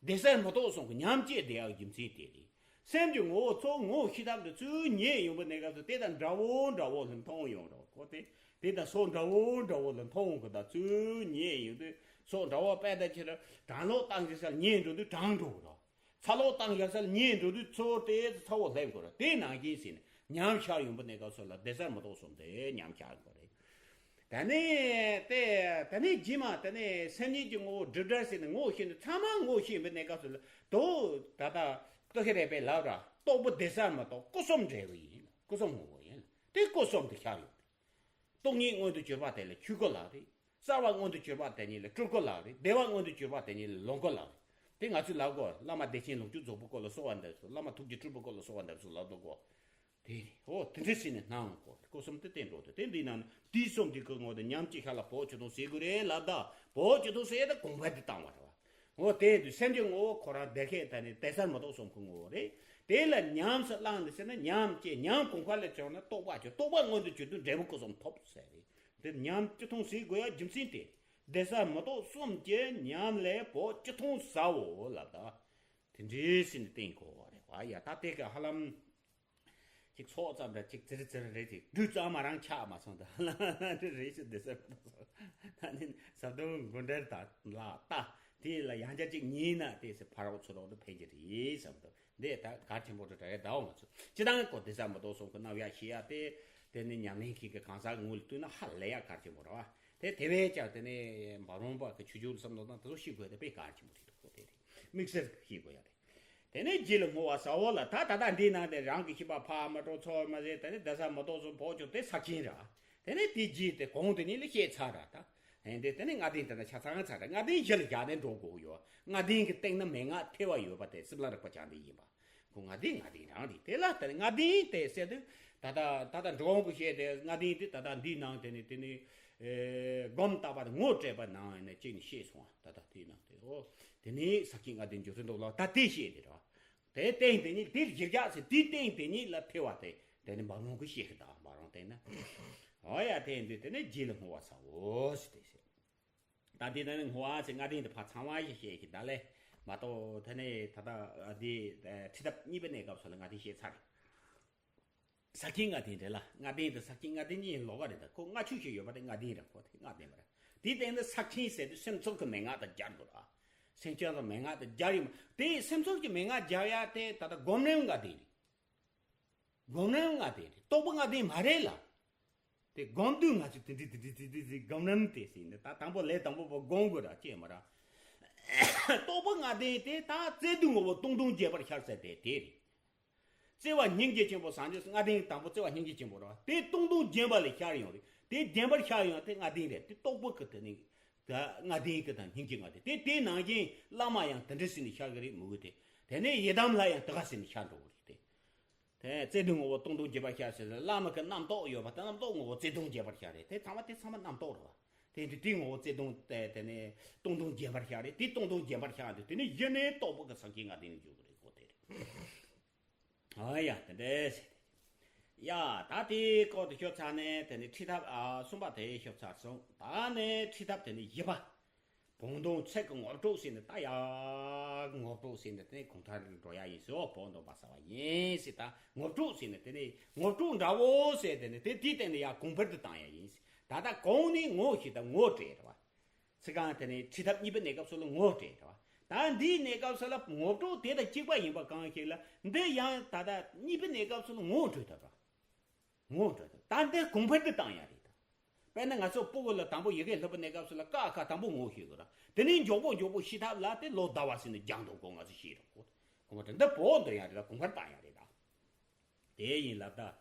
བདེ་གསལ་མི་རྟོག་གསུམ་གྱི་ཉམས་སྐྱེ་བསྡད་ཡག་རྒྱུ་མཚན་དེ་རེད། སེམས་ཀྱི་ངོ་བོ་ཚོ་ངོ་བོ་ཤེས་ཐབས་དེ་ཚུར་ཉལ་ཡོང་པའི་གནས་སྐབས་སུ་དེ་དང་འདྲ་བོ་འདྲ་བོ་ལ་མཐོང་ཡོང་རོགས་གོ། དེ་དེ་དང་སོ་འདྲ་བོ་འདྲ་བོ་ལ་མཐོང་གི། ད་ཚུར་ཉལ་ཡོང་དུས་སོ་འདྲ་བོ་དཔེ་ད་ཁྱེད་རང་གྲང་ལོག་བཏང་གི་སར་ཉལ་འགྲོ་དུས་གྲང་འགྲོ་གི་རོགས། ཚ་ལོག་བཏང་ཡག་སར་ཉལ་འགྲོ་དུས་ཚོ་དེ་ཚ་བོ་སླེབས་དགོས་ར། དེ་ནང་བཞིན་ཟིན་ནས་ཉམས་ཤར་ཡོང་པའི་གནས་སྐབས་སུ་ལ་བདེ་གསལ་མི་རྟོག་གསུམ་དེ་ཉམས་ཤར་དགོས་རེད། ད་ནི་དེ་ད་ནི་རྗེས་མ་ད་ནི་སེམས་ཉིད་ཀྱི་ངོ་བོ་སྒྲིབ་བྲལ་ཟིན་ནས་ངོ་བོ་ཤེས་ནས་ཚང་མ་ངོ་བོ་ཤེས་པའི་གནས་སྐབས་སུ་ལ་དོ་ད་ལྟ་ཀུ་ཤ་རས་པས་ལབ་ར། རྟོག་པ་བདེ་གསལ་མི་རྟོག་སྐུ་གསུམ་འབྲས་བུ་ཡིན། སྐུ་གསུམ་ངོ་བོ་ཡིན། དེ་སྐུ་གསུམ་དུ་ཤར་ཡོང་དུས། སྟོང་ཉིད་མངོན་དུ་གྱུར་པ་དེ་ལ་ཆོས་སྐུ་ལབ་རེད། གསལ་བ་མངོན་དུ་གྱུར་པ་དེ་ཉིད་ལ་སྤྲུལ་སྐུ་ལབ་རེད། བདེ་བ་མངོན་དུ་གྱུར་པ་དེ་ཉིད་ལ་ལོངས་སྐུ་ལབ་རེད། དེ་ང་ཚོས་ལབ་དགོས། བླ་མ་བདེ་ཆེན་ལོངས་སྤྱོད་རྫོགས་པའི་སྐུ་ལ་གསོལ་བ་འདེབས་སོ། བླ་མ་ཐུགས་རྗེ་སྤྲུལ་པའི་སྐུ་ལ་གསོལ་བ་འདེབས་སོ་ལབ་དགོས། དེ་རེད། འོ་དེ་འདྲ་བྱས་ནས་སྣང་གོ། སྐུ་གསུམ་དེ་བསྟན་འགྲོ་དེ། དེ་འདི་ན་དུས་གསུམ་དེ་ཀུན་ངོ་དེ་ཉམས་ཀྱི་ཤར་ལ་བོགས་ཆོས་དུང་ཟེར་དགོས་རེད་ལབ། ད་བོགས་ཆོས་དུང་ཟེར་ད་གོང་འཕེལ་དུ་བཏང་བ་རེད་བ། འོ་དེ་དུས་སེམས་ཀྱི་ངོ་བོ་ཁོ་རང་བདེ་ཁེ་ད་ནི་བདེ་གསལ་མི་རྟོག་གསུམ་གྱི་ངོ་བོ་རེད། དེ་ལ་ཉམས་སུ་བླངས་ནས་ཟེར་ན་ཉམས་སྐྱེ། ཉམས་གོང་འཕེལ་ལ་བྱུང་ན་རྟོགས་པ་སྐྱེ། རྟོགས་པ་མངོན་དུ་གྱུར་དུས་འབྲས་བུ་སྐུ་གསུམ་ཐོབ་ཟེར་རེད། དེ་ཉམས་ཀྱི་ཐུང་ཟེར་དགོས་ཡ་རྒྱུ་མཚན་དེ། བདེ་གསལ་མི་རྟོག་གསུམ་གྱི་ཉམས་ལས་བོགས་ཀྱི་ཐུང་ཟ་འོ་ལབ་ད། དེ་འདྲའི་ཟེར་ནས་བསྟན་གོ་བ་རེད་བ། ཡ་ད་དེ་ག་ཧ་ལམ་ཅིག་ཚོགས་ཙམ་ར་ཅིག་ཙིར་ཙིར་རེད་དེ་སྒྲུས་ཙམ་མ་རང་ཆགས་མ་སོང་། ད་ཧ་ལམ་འདི་རེད་ཤི་བདེ་གསལ་མི་རྟོག་གསུམ། ད་ནི་ཟབ་དོན་མགོ་འདྲེན་ད་ལ་ད་དེ་ལ་ཡང་བསྐྱར་ཅིག་ཉན་ན་དེ་སེ་ཕ་རོགས་ཚུ་རོགས་ལ་ཕན་གྱི་རེད་བསམ་འདུག་འདི་ད་གལ་ཆེན་པོ་འདྲ་རེད། ད་འོ་ང་ཚོ་སྤྱི་བཏང་གི་སྐོར་བདེ་གསལ་མི་རྟོག་གསུམ་གྱི་རྣམ་གཞག་ཤེས་ཡ་དེ། དེ་ནི་ཉམས་ལེན་མཁན་གྱི་གང་ཟག་གི་ངོས་ལ་ལྟོས་ན་ཧ་ལས་ཡ་གལ་ཆེན་པོ་རེད་བ། དེ་དེ་བས་ཀྱང་དེ་ནི་འབའ་རོམ་པ་གི་ཆོས་བརྒྱུད་ལ་བསམ་བློ་བཏང་དེ་ཚོ་ཤེས་དགོས་དེ་དཔེ་གལ་ཆེན་པོ་རེད་འདུག་གོ། དེ་རེད། དམིགས་བསལ་ཤེས་དགོས་ཡ་རེད། དེ་ནས་རྗེས་ལ་བསྔོ་བ་ཟ་འོ་ལ་ད་ད་ལྟ་འདིའི་ནང་དེ་རང་གི་ཤེས་པ་ཕར་མ་འགྲོ་ཚུར་མ་ཟད་དེ་ནི་བདེ་གསལ་མི་རྟོག་གསུམ་བོགས་ཆོས་དེ་ཟག་ཆེན་ར། དེ་ནས་དེ་རྗེས་དེ་གོང་དེ་ཉིད་ལ་བཤད་ཚར་ར་ད། དེ་འདི་དེ་ནི་ལྔ་ལྡན་དེ་ན་ཆ་ཚང་ཚར་ར། ལྔ་ལྡན་གཞི་ལ་བཞག་ནས་འགྲོ་དགོས་ཡོད། ལྔ་ལྡན་གྱི་སྟེང་ན་མན་ངག་ཐེ་བ་ཡོད་པ་དེ་སྲིད་ལ་རིག་པ་ཅན་དེ་ཡིན་པ། ཁོ་ལྔ་ལྡན་ལྔ་ལྡན་རང་རེད། དེ་ལ་ལྟ་ནས་ལྔ་ལྡན་དེ་ཟེར་དུས་ད་ལྟ་ད་ལྟ་འགྲོ་འོང་གི་བཤད་དེ་ལྔ་ལྡན་དེ་ད་ལྟ་འདིའི་ནང་དེ་ནི་དེ་ནི་སྒོམ་བཏགས་པ་དང་ངོ་སྤྲད་པ་ནང་ཡིན་ན་གཅིག་ནི་བཤད་སོང་བ། ད་ལྟ་དེའི་ནང་དེ་འོ་དེ་ནི་ཟག་བཅས་ལྔ་ལྡན་འཇོག་ཚུལ་འདུག་ལ། ད་དེ་བཤད་དེ་ར། དེ་སྟེང་དེ་ཉིད་དེ་གཞིར་བཞག་ཟེར་དེའི་སྟེང་དེ་ཉིད་ལ་ཐེ་བ་དེ་དེ་ནི་འབའ་རོམ་གྱིས་བཤད་གི། ད་འབའ་རོམ་བསྟན་ན། འོ་ཡ་དེ་འདི་དེ་ནི་རྗེས་ལ་བསྔོ་བ་ཟ་འོ་ཟེར་དེ་ཟེར། ད་འདི་ནི་བསྔོ་བ་ཟེར་ལྔ་ལྡན་དེ་ཕར་ཚང་བ་ཞིག་བཤད་ཀྱི་ད་ལས་མ་གཏོགས་དེ་ནས་ད་ལྟ་འདི་ཁྲིད་ཐབས་གཉིས་པའི་གནས་སྐབས་སུ་ལ་ལྔ་ལྡན་བཤད་ཚར་རེད། ཟག་བཅས་ལྔ་ལྡན་རེད་ལ། ལྔ་ལྡན་དེ་ཟག་བཅས་ལྔ་ལྡན་གཉིས་ལོགས་ཀ་རེད། ད་ཁོ་ལྔ་ཆོས་ཤིག་ཡོད་པ་དེ་ལྔ་ལྡན་རེད། ཁོ་དེ་ལྔ་ལྡན་མ་རེད། དེའི་སྟེང་དུ་ཟག་བཅས་ཟེར་དུས་སེམས་ཚོར་གྱི་མན་ངག་དང་སྦྱར་དགོས་ར། སེམས་ཅན་དང་མན་ངག་དང་སྦྱར་ཡོད་མ་དེ་སེམས་ཚོར་གྱི་མན་ངག་སྦྱར་ཡ་དེ་ད་ལྟ་སྒོམ་རིམ་ལྔ་ལྡན་རེད། སྒོམ་རིམ་ལྔ་ལྡན་རེད། རྟོག་པ་ལྔ་ལྡན་མ་རེད་ལ། དེ་སྒོམ་དུས་ང་ཚོས་དེ་འདྲི་དེ་འདྲི་དེ་འདྲི་དེ་སྒོམ་རིམ་དེ་ཟེར་ནས་ད་དང་པོ་ལས་དང་པོ་པོ་སྒོམ་དགོས་ར་ཅེས་མ་ར། རྟོག་པ་ལྔ་ལྡན་དེ་ད་བརྩེ་གདུང་ངོ་བོ་སྟོང་སྟོང་རྒྱས་པར་ཤར་ཟེར་དེ་དེ་རེད། བརྩེ་བ་སྙིང་རྗེ་ཆེན་པོ་ཟེར་ནས་ལྔ་ལྡན་དང་པོ་བརྩེ་བ་སྙིང་རྗེ་ཆེན་པོ་ར་དེ་སྟོང་སྟོང་རྒྱས་པ་ལ་ཤར་ཡོང་རེད། དེ་རྒྱས་པར་ཤར་ཡོང་དེ་ལྔ་ལྡན་རེད། དེ་རྟོག་པ་གི་དེ་ནི་ད་ལྔ་ལྡན་གི་དང་སྙིང་རྗེ་ལྔ་ལྡན་དེ་དེ་ནང་བཞིན་བླ་མ་ཡང་དེ་འདྲ་ཟེར་ནས་ཤར་གི་རེད་མོད་གི། དེ་དེ་ནས་ཡི་དམ་ལ་ཡང་དེ་ག་ཟེར་ནས་ཤར་འགྲོ་གི་རེད་དེ། དེ་བརྩེ་གདུང་ངོ་བོ་སྟོང་སྟོང་རྒྱས་པར་ཤར་ཟེར་ལ། བླ་མ་གི་རྣམ་རྟོག་ཡོད་པ་དེ་རྣམ་རྟོག་ངོ་བོ་བརྩེ་གདུང་རྒྱས་པར་ཤར་རེད། དེ་ཚང་མ་དེ་ཚང་མ་རྣམ་རྟོག་རེད་བ། དེ་དུས་དེའི་ངོ་བོ་བརྩེ་གདུང་དེ་དེ་ནས་སྟོང་སྟོང་རྒྱས་པར་ཤར་རེད། དེ་སྟོང་སྟོང་རྒྱས་པར་ཤར་དུས་དེ་ནས་གཞི་ནས་རྟོག་པ་གི་ཟག་བཅས་ལྔ་ལྡན་འཇུག་གི་རེད་གོ། དེ་རེད། ཨ་ཡ་དེ་འདྲས་ཟེར། ཡ་ད་དེའི་སྐོར་དུ་ཤོད་ཚར་ནས་དེ་ནས་ཁྲིད་ཐབས་ཨ་གསུམ་པ་དེ་ཤོད་ཚར་སོང་། ད་ནས་ཁྲིད་ཐབས་དེ་ནས་བཞི་པ། བོགས་འདོན་ཚིག་གི་ངོ་སྤྲོད་ཟེར་ནས་ད་ཡ་ངོ་སྤྲོད་ཟེར་ནས་དེ་ནས་གོང་མཐོར་འགྲོ་ཡ་ཡིན་ཟེར། འོ་བོགས་འདོན་པ་ཟེར་བ་ཡིན་ཟེར། ད་ངོ་སྤྲོད་ཟེར་ནས་དེ་ནས་ངོ་སྤྲོད་འདྲ་བོ་ཟེར། དེ་ནས་དེ་དེའི་སྟེང་ནས་ཡ་གོང་འཕེལ་དུ་བཏང་ཡ་ཡིན་ཟེར། ད་ལྟ་གོང་ནས་ངོ་ཤེས་དང་ངོ་སྤྲད་རེད་བ། ཚིག་རྐང་དེ་ནས་ཁྲིད་ཐབས་གཉིས་པའི་གནས་སྐབས་སུ་ལ་ངོ་སྤྲད་རེད་བ། ད་འདིའི་གནས་སྐབས་སུ་ལ་ངོ་སྤྲོད་དེ་དང་གཅིག་པ་ཡིན་པ་གང་ཞིག་ལ་འདི་ཡང་ད་ལྟ་གཉིས་པའི་གནས་སྐབས་སུ་ལ་ངོ་སྤྲོད་ཐུབ་ར། ངོ་སྤྲོད་ཐུབ། ད་འདི་གོང་འཕེལ་དུ་བཏང་ཡ་རེད་ད། དཔེར་ན་ང་ཚོ་སྤུ་གུ་ལ་དང་པོ་ཡི་གེ་སློབ་པའི་གནས་སྐབས་སུ་ལ་ཀ་ཁ་དང་པོ་ངོ་ཤེས་དགོས་ར། དེ་ནས་མགྱོགས་པོ་མགྱོགས་པོ་ཤེས་ཐབས་ལ་དེ་ལོ་ཟླ་བ་ཟེར་ནས་སྦྱང་འདུག་གོ། ང་ཚོ་ཤེས་རོགས་གོ། གོང་མ་དེ་འདི་བོགས་འདོན་ཡ་རེད་ད། གོང་འཕེལ་བཏང་ཡ་རེད་ད། དེ་ཡིན་ལབ་ད།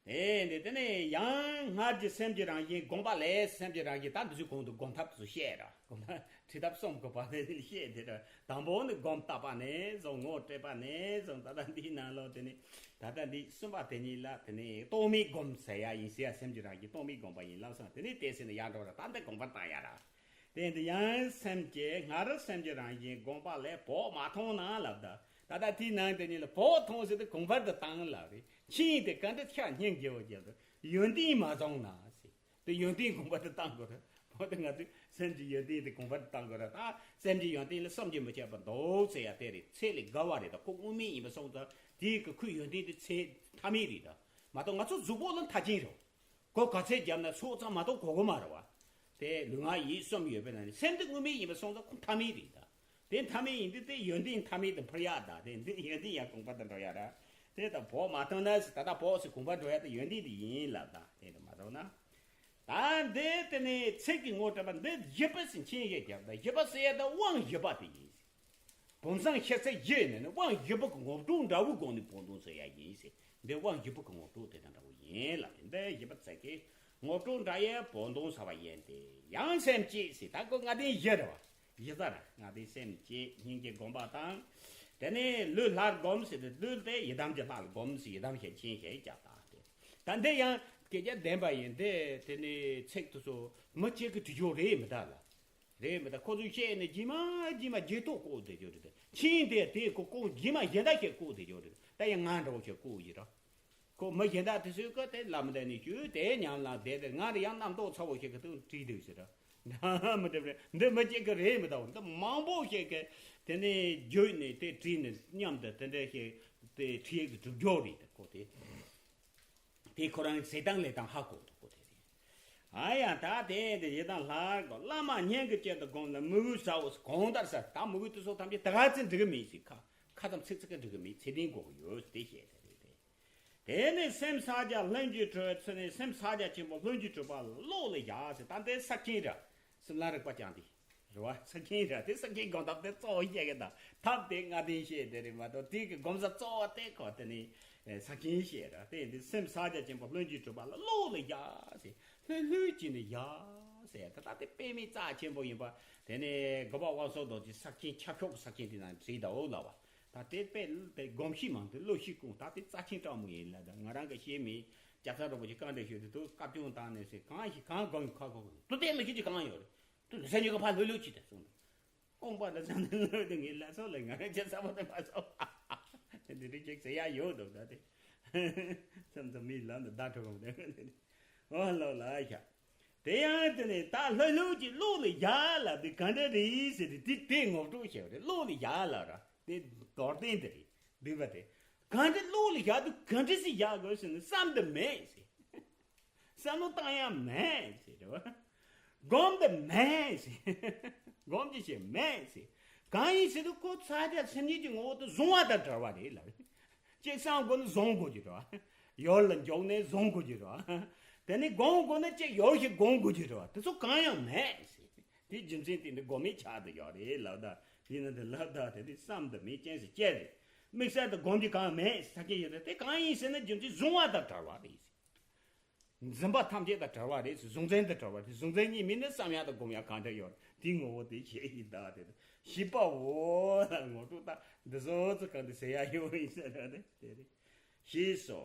དེ་འདི་དེ་ནས་ཡང་སྔར་གྱི་སེམས་ཀྱི་རང་བཞིན་སྒོམ་པ་ལས་སེམས་ཀྱི་རང་བཞིན། ད་འདི་ཚོའི་གོང་དུ་སྒོམ་ཐབས་སུ་བཤད་ར། སྒོམ་ཐབས་ཁྲིད་ཐབས་གསུམ་གོ་བ་ནས་བཤད་དེ་ར། དང་པོ་ནི་སྒོམ་བཏགས་པ་ནས་བཟུང་། ངོ་སྤྲད་པ་ནས་བཟུང་། ད་ལྟ་འདིའི་ནང་ལོགས་དེ་ནས་ད་ལྟ་འདི་གསུམ་པ་དེ་ཉིད་ལ་དེ་ནས་རྟོག་མེད་སྒོམ་ཟེར་ཡ་ཡིན་ཟེར་ཡ། སེམས་ཀྱི་རང་བཞིན་རྟོག་མེད་སྒོམ་པ་ཡིན་ལབ་སོང་། དེ་ནས་དེ་ཟེར་ནས་ཡར་འགྲོ་ར། ད་འདི་གོང་བར་བཏང་ཡ་ར། དེ་འདི་ཡང་སེམས་ཀྱི་སྔར་སེམས་ཀྱི་རང་བཞིན་སྒོམ་པ་ལས་བོགས་མ་ཐོན་ན་ལབ་ད། ད་ལྟ་དེའི་ནང་དེ་ཉིད་ལ་བོགས་ཐོན་ཟེར་དུས་གོང་བར་དུ་བཏང་ལབ་རེད། ཕྱིན་དེ་ག་འདྲ་ཆ་སྙིང་རྗེ་བོ་རྒྱབ་དུ་ཡོན་ཏན་མ་བྱུང་ན་ཟེར། དེ་ཡོན་ཏན་གོང་བར་དུ་བཏང་དགོས་རེད། འོ་དེ་ང་ཚོས་སེམས་ཀྱི་ཡོན་ཏན་དེ་གོང་བར་དུ་བཏང་དགོས་རེད། ད་སེམས་ཀྱི་ཡོན་ཏན་ལ་བསམ་གྱིས་མི་ཁྱབ་པ་འདུག་ཟེར་ཡ་དེ་རེད། ཚད་ལས་བརྒལ་བ་རེད། ད་ཁོ་དངོས་མེད་ཡིན་པ་སོང་ཙང་དེའི་གི་ཁོའི་ཡོན་ཏན་དེ་ཚད་མཐའ་མེད་རེད། ད་མ་གཏོགས་ང་ཚོ་གཟུགས་པོ་ལ་མཐའ་ཅན་རེད། ཁོ་ག་ཚད་བརྒྱབ་ན་སྲོག་ཙམ་མ་གཏོགས་གོ་གི་མ་རེད་བ། དེ་ལུས་ངག་ཡིད་གསུམ་ཡོད་པའི་ནང་ནས་སེམས་དེ་དངོས་མེད་ཡིན་པ་སོང་ཙང་ཁོ་མཐའ་མེད་རེད་ད། དེ་མཐའ་མེད་ཡིན་དུས་དེ་ཡོན་ཏན་མཐའ་མེད་དུ་འཕུར་ཡག་ད། དེ་འདི་ཡོན་ཏན་ཡང་གོང་བར་དུ་འགྲོ་ཡག་ར། དེ་ད་བོགས་མ་ཐོན་ན་ཟེར། ད་ལྟ་བོགས་ཟེར་གོང་བར་འགྲོ་ཡག་དེ་ཡོན་ཏན་དེ་ཡིན་ལབ་ད། དེ་དུ་མ་གཏོགས་ན། ད་འདི་དེ་ནས་ཚིག་གི་ངོ་སྤྲད་པ་འདི་བཞི་པ་ཟེར་མཁན་ཞིག་རྒྱབ་ད། བཞི་པ་ཟེར་ཡག་ད་དབང་བཞི་པ་དེ་ཡིན་ཟེར། བུམ་བཟང་ཤེར་ཚད་བཞི་ནི་ནི་དབང་བཞི་པོ་གི་ངོ་སྤྲོད་འདྲ་བོའི་སྒོ་ནས་བོགས་འདོན་ཟེར་ཡག་ཡིན་ཟེར། འདི་དབང་བཞི་པོ་གི་ངོ་སྤྲོད་དེ་དང་འདྲ་བོ་ཡིན་ལབ་རེད། འདི་བཞི་པ་ཚིག་གི་ངོ་སྤྲོད་འདྲ་ཡས་བོགས་འདོན་ཟེར་བ་ཡིན་ཏེ། ཡང་སེམས་བསྐྱེད་ཟེར། ད་ཁོ་ལྔ་ལྡན་བཞི་རེད་བ། བཞི་ཚར་ར། ལྔ་ལྡན་སེམས་བསྐྱེད། སྙིང་རྗེ་སྒོམ་པ་དང་། དེ་ནས་ལུས་ལྷར་བསྒོམ་ཟེར་ཏེ། ལུས་དེ་ཡི་དམ་གྱི་ལྷ་ལ་བསྒོམ་ཟེར། ཡི་དམ་ཞལ་ཆེམས་ཞལ་རྒྱག་ད་དེ། ད་འདི་ཡང་སྐད་ཆ་བདེན་པ་ཡིན་ཏེ། དེ་ནས་ཚིག་དེ་ཚོ་མི་གཅིག་གིས་བྲིས་ཆོག་རེད་མི་ད་ལ། རེད་མི་ད། ཁོ་ཚོས་བཤད་ནས་རྗེས་མ་རྗེས་མ་རྗེས་ཐོག་བཀོད་བསྡད་ཡོད་རེད། ཕྱིན་དེ་དེ་ཁོ་ཁོ་རྗེས་མ་གཞན་དག་ཞིག་བཀོད་བསྡད་ཡོད་རེད། ད་ཡང་ང་འདྲ་བོ་ཞིག་བཀོད་ཡོད་ར། ཁོ་མི་གཞན་དག་དེ་ཚོས་ཀ་དེ་ལམ་དེ་ནས་ཞུས་དེ་ཉམས་ལ་བསྡད་དེ། ང་རེ་ཡང་རྣམ་རྟོག་ཚ་བོ་ཞིག་གིས་དེ་བྲིས་འདུག་ཟེར་ར། མི་འདྲ་བ་རེད། འདི་མི་གཅིག་གི་རེད་མི་ད། འདི་མང་པོ་ཞིག་གིས་དེ་ནས་བརྒྱུད་ནས་དེ་བྲིས་ནས་མཉམ་དུ་དེ་འདྲ་ཞིག་དེ་བྲིས་གི་གྲུབ་རྒྱུ་རེད། དེ་ཁོ་དེ། དེ་ཁོ་རང་ཟེར་སྟངས་ལས་དང་ཧ་གོ་འདུག་གོ། དེ་རེད། ཨ་ཡ། ད་དེ་འདི་ཡི་དམ་ལྷར་བསྒོམ། བླ་མ་སྙིང་གི་དཀྱིལ་དུ་བསྒོམ་ལ་མོས་གུས་ཟབ་མོ་གང་ལྟར་ཟབ། ད་མོས་གུས་དེ་ཚོ་ཐམས་ཅད་ད་ག་ཚོད་འགྲིག་གི་མེད་ཟེར། ཁ་ཁ་ཙམ་ཚིག་ཚིག་གི་འགྲིག་གི་མེད། ཚད་ལྡན་དགོས་ཀྱི་ཡོད་ཟེར་དེ་བཤད་དེ་རེད་དེ། དེ་ནས་སེམས་ཕྱག་རྒྱ་ལྷུན་གྱིས་གྲུབ་ཚུལ་ནི། སེམས་ཕྱག་རྒྱ་ཆེན་པོ་ལྷུན་གྱིས་གྲུབ་པ་བློ་ལ་བཞག་ཟེར། ད་འདི་ས་ཁྱིན་ར། སེམས་ལ་རིག་པ་བཅངས་ཏེ། རེད་བ། ས་ཁྱིན་ར། དེ་ས་ཁྱིན་སྒོམ་ཐབས་དེ་གཙོ་བོ་བཤད་གི་ད། ཐབས་དེ་ལྔ་ལྡན་བཤད་དེ་རེད་མ་གཏོགས། དེ་གི་སྒོམ་ས་གཙོ་བོ་དེ་ཁོ་དེ་ནི་ས་ཁྱིན་བཤད་ར། དེ་འདི་སེམས་ཕྱག་རྒྱ་ཆེན་པོ་ལྷུན་གྱིས་གྲུབ་པ་ལ་བློ་ལ་བཞག་ཟེར། ལྷོད་ལྷོད་ཀྱིས་ནི་བཞག་ཟེར། ད་ལྟ་དེ་དཔེ་མེད་རྩ་ཆེན་པོ་ཡིན་པ། དེ་ནས་དགོན་པ་དབང་སོ་རྡོ་རྗེ་ས་ཁྱིན་ཆ་ཁྱོག་གི་ས་ཁྱིན་དེ་ནང་བྲིས་ད་འོ་ལ་བ། ད་དེ་དཔེ་དེ་སྒོམ་ཤེས་མང་དེ་བློ་ཤེས་ཀུན། ད་དེ་རྩ་ཆེན་དྲག་མོ་ཡིན་ལ། ད་ང་རང་གི་ཤེས་མེད། ལྕགས་ཚ་རོགས་པོ་ཞིག་བཀའ་འདྲི་ཞུས་དུས། དུ་བཀའ་བཀྱོན་བཏང་ནས་ཟེར། གང་ཞིག་གང་སྒོམ་ཡོད་ཁ་ཁོག་དུ་དེ་མི་ཤེས་ཀྱི་གང་ཡོད་རེད། དུ་ལུས་སེམས་གཉིས་ཀ་ཕར་ལྷོད་ལྷོད་ཅིག་དེ་གསུངས་འདུག། རྐང་པ་ལ་ཚང་ནས་ལྷོད་དེ། ངས་ལ་སོགས་ལ་ང་རང་ཆེ་ས་པོ་དེ་མ་སོགས། དེ་འདྲ་ཅིག་ཟེར་ཡ་ཡོད་འདུག། ད་དེ་མཚམས་མཚམས་མིའི་ལམ་དུ་བརྡ་འཕྲོད་གོང་དེ། འོ་ལོ་ལ་ཤ། དེ་ཡང་དེ་ནས་ད་ལྷོད་ལྷོད་ཀྱིས་བློ་ལ་བཞག་ལབ་དུས་ག་འདྲ་རེད་ཟེར་དུས། དེ་དེ་ངོ་སྤྲོད་བྱས་པ་རེད། བློ་ལ་བཞག་ལབ་ར། དེ་མདོར་བསྟན་དེ་རེད། བསྡུས་པ་དེ། ག་འདྲ་བློ་ལ་བཞག་དུས་ག་འདྲ་ཞིག་བཞག་དགོས་ཟེར་ན། བསམ་དུ་མེད་ཟེར། བསམ་བློ་བཏང་ཡ་མེད་ཟེར་རེད་བ། སྒོམ་དུ་མེད་ཟེར། སྒོམ་རྒྱུ་ཞིག་མེད་ཟེར། གང་ཡིན་ཟེར་དུས་ཁོ་ཚ་དེ་སེམས་ཉིད་ཀྱི་ངོ་བོ་དེ་བཟུང་བ་དང་བྲལ་བ་རེད་ལབ། གཅིག་བསམ་དགོས་ན་བཟུང་དགོས་ཀྱི་རེད་བ། ཡུལ་ལ་འཇོག་ནས་བཟུང་དགོས་ཀྱི་རེད་བ། དེ་ནས་སྒོམ་དགོས་ན་གཅིག་ཡུལ་ཞིག་སྒོམ་དགོས་ཀྱི་རེད་བ། དེ་ཚོ་གང་ཡང་མེད་ཟེར། དེ་རྒྱུ་མཚན་དེ་འདི་སྒོམ་མེད་ཆགས་བསྡད་ཡོད་རེད་ལབ་ད། དེ་ནི་འདི་ལབ་ད། དེ་དེ་བསམ་དུ་མེད་ཅན་ཟེར་བཅད་རེད། དམིགས་བསལ་དུ་སྒོམ་རྒྱུ་གང་ཡང་མེད་ཟེར་ས་ཀྱི་ཡོད་རེད། དེ་གང་ཡིན་ཟེར་ན་རྒྱུ་མཚན་བཟུང་བ་དང་བྲལ་བ་རེད་ཟེར། འཛིན་པ་ཐམས་ཅད་དང་བྲལ་བ་རེད་ཟེར། གཟུང་འཛིན་དང་བྲལ་བ་རེད། གཟུང་འཛིན་གཉིས་མེད་ན་བསམ་ཡག་དང་སྒོམ་ཡག་གང་འདྲ་ཡོད་རེད། དེའི་ངོ་བོ་དེ་ཞེས་ཡིན་ད། དེ་ཞིག་པའོ་ལ་ངོ་སྤྲོད་ད་འདི་བཟོ་ཚོ་གང་དུ་ཟེར་ཡག་ཡོད་ཡིན་ཟེར་ན་དེ་རེད། ཞེས་སོ།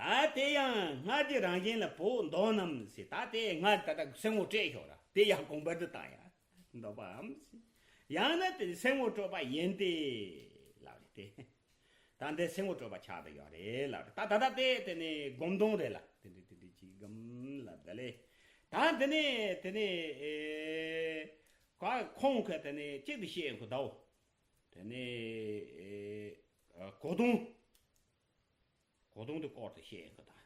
ད་དེ་ཡང་སྔར་གྱི་རང་བཞིན་ལ་བོགས་འདོན་ནམ་ཟེར། ད་དེ་སྔར་ད་ལྟ་སེམས་ངོ་སྤྲད་ཤོག་ར། དེ་ཡང་གོང་བར་དུ་བཏང་ཡ་འདོད་པའམ་ཟེར། ཡང་ན་དེ་སེམས་ངོ་སྤྲོད་པ་ཡིན་ཏེ་ལབ་རེད་དེ། ད་འདི་སེམས་ངོ་སྤྲོད་པ་ཆགས་བསྡད་ཡོད་རེད་ལབ་རེད། ད་ད་ལྟ་དེ་དེ་ནི་སྒོམ་དོན་རེད་ལ། དེ་འདྲ་དེ་འདྲ་ཅིག་སྒོམ་ལབ་ད་ལེ། ད་དེ་ནི་དེ་ནི་ཨེ་ཁ་ཁོང་ཁ་དེ་ནི་གཅིག་ཏུ་བཤད་ཡོང་གི་འདུག། དེ་ནི་ཨེ་གོ་དོན། གོ་དོན་དེ་སྐོར་དུ་བཤད་ཡོང་གི་ད།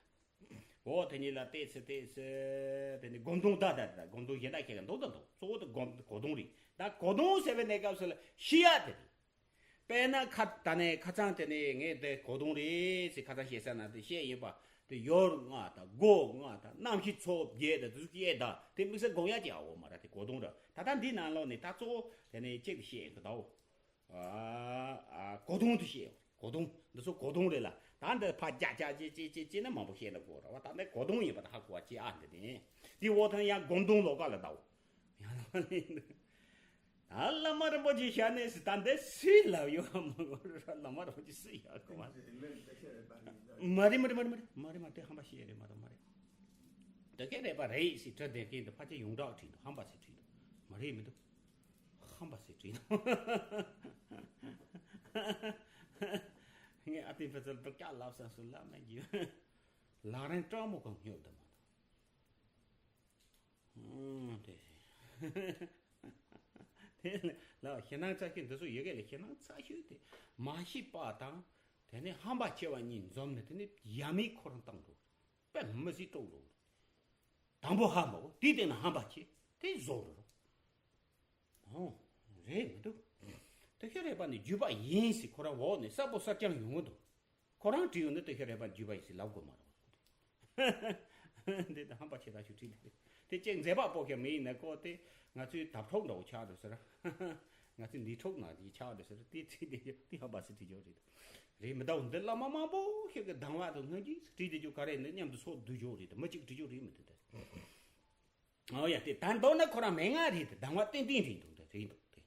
འོ་དེ་གཉིས་ལ་བལྟས་ཚེ་བལྟས་ཚེ་དེ་ནི་སྒོམ་དོན་ད་ད་ད་སྒོམ་དོན་གཞན་དག་བཤད་གི་འདུག་ད་འདུག། གཙོ་བོ་དེ་སྒོམ་གོ་དོན་རེད། ད་གོ་དོན་ཟེར་བའི་གནས་སྐབས་སུ་ལ་ཤེས་ཡ་དེ་རེད། དཔེར་ན་ཁ་ད་ནས་ཁ་སང་དེ་ནས་ངས་དེ་གོ་དོན་རེད་ཟེར་ཁ་སང་བཤད་ས་ན་དེ་བཤད་ཡོད་པ། དེ་ཡུལ་ལྔ་དང་སྒོ་ལྔ་དང་རྣམ་ཤེས་ཚོགས་བརྒྱད་དང་དེ་ཚོ་བཤད་ད། དེ་དམིགས་བསལ་སྒོམ་ཡ་ཅིག་ཨ་འོ་མ་ར། དེ་གོ་དོན་ར། ད་ལྟ་འདི་ནང་ལོགས་ནས་ད་གཙོ་བོ་དེ་ནས་གཅིག་ཏུ་བཤད་ཡོད་གི་ད་འོ། ཨ་ཨ་གོ་དོན་དུ་བཤད་ཡོད། གོ་དོན་འདི་ཚོ་གོ་དོན་རེད་ལ། ད་འདི་ཕར་རྒྱག་རྒྱག་ཅེས་ཅེས་ཅེས་ཅེས་ན་མང་པོ་བཤད་ན་དགོས་ར་བ། ད་འདི་གོ་དོན་ཡིན་པ་ད་ཧ་གོ་བ་ཅེས་ཨ་འདི་ནི། དེ་འོག་ཐང་ཡང་སྒོམ་དོན་ལོགས་ཀ་ལ་ལྟའོ། ཡང་ལ་ལ་ད་བླ་མ་རིན་པོ་ཆེ་ཤ་ནས་སི་ད་འདི་སུས་ལབ་ཡོད་མ་གོ་ར། བླ་མ་རིན་པོ་ཆེ་སུས་ཡག་གོ་མ། མ་རེད་མ་རེད་མ་རེད་མ་རེད་མ་རེད་མ་རེད། དེ་ཧམ་པ་བཤད་རེད་མ་གཏོགས་མ་རེད། དེ་སྐད་རེད་པ་རེད་ཟེར་དྲི་བསྡད་མཁན་དེ་ཕལ་ཆེར་ཡོངས་གྲགས་བྲིས་འདུག་ཧམ་པ་ཟེར་བྲིས་འདུག་མ་རེད་མི་འདུག་ཧམ་པ་ཟེར་བྲིས་འདུག་ངས་ཨ་ཏི་ཕ་ཚལ་དུ་སྐྱ་ལབ་ས་སུ་ལབ་མ་རྒྱུ། ལག་རིང་སྤྲང་མོ་གང་སྙོབ་དུ་མ་འདུག་ཨང་། དེ་དེ་ལ་ཞེད་སྣང་ཚ་ཤོས་འདི་ཚོ་ཡོད་ག་ལ། ཞེད་སྣང་ཚ་ཤོས་དེ་མ་ཤེས་པ་དང་། དེ་ནས་ཧམ་པ་ཆེ་བ་གཉིས་འཛོམས་ནས་དེ་ནས་ཡ་མེད་ཁོ་རང་བཏང་འགྲོ། དཔེ་མི་སྲིད་སྤྲོ་འགྲོ། དང་པོ་ཧ་མ་གོ། དེའི་སྟེང་ན་ཧམ་པ་ཆེ། དེ་བཟོ་འགྲོ། ཨོ། རེད་མི་འདུག་དེ་ཤོད་རེད་པ་ནི་བརྒྱུད་པ་ཡིན་ཟེར་ཁོ་རང་འོག་ནས་གསལ་པོ་གསལ་རྐྱང་ཡོང་གི་འདུག་ཁོ་རང་བྲིས་ཡོང་ནི་དེ་ཤོད་རེད་པ་བརྒྱུད་པ་ཡིན་ཟེར་ལབ་དགོས་མ་རེད། འདི་ད་ཧམ་པ་ཆེ་ད་ཞུ་ཁྲིད་དེ། དེ་ཅེག་མཛད་པ་པོ་ཁྱེད་མི་ཡིན་ན་ཀོ་དེ་ང་ཚོའི་དབ་ཁྲོག་འདྲ་བོ་ཆགས་འགྲོ་ཟེར། ང་ཚོའི་འདི་ཁྲོག་ནང་དེ་ཆགས་འགྲོ་ཟེར། དེ་ཚིག་དེ་དེ་ཧམ་པ་སི་ཁྲིད་ཆོག་རེད། རེད་མི་འདུག་འདི་བླ་མ་མང་པོ་ཞིག་གི་གདམས་ངག་དང་སྔ་འགྱུར་བྲིས་དེ་ཆོག་ག་རེ་འདི་མཉམ་དུ་ཚོགས་བསྡུ་ཆོག་རེད། མི་གཅིག་བྲིས་ཆོག་རེད་མི་འདུག་ད། ཨོ་ཡ་དེ་ད་མདོར་ན་ཁོ་རང་མན་ངག་རེད་དེ། གདམས་ངག་ཏན་ཏན་རེད་འདུག་འདི་རེད་འདུག་དེ།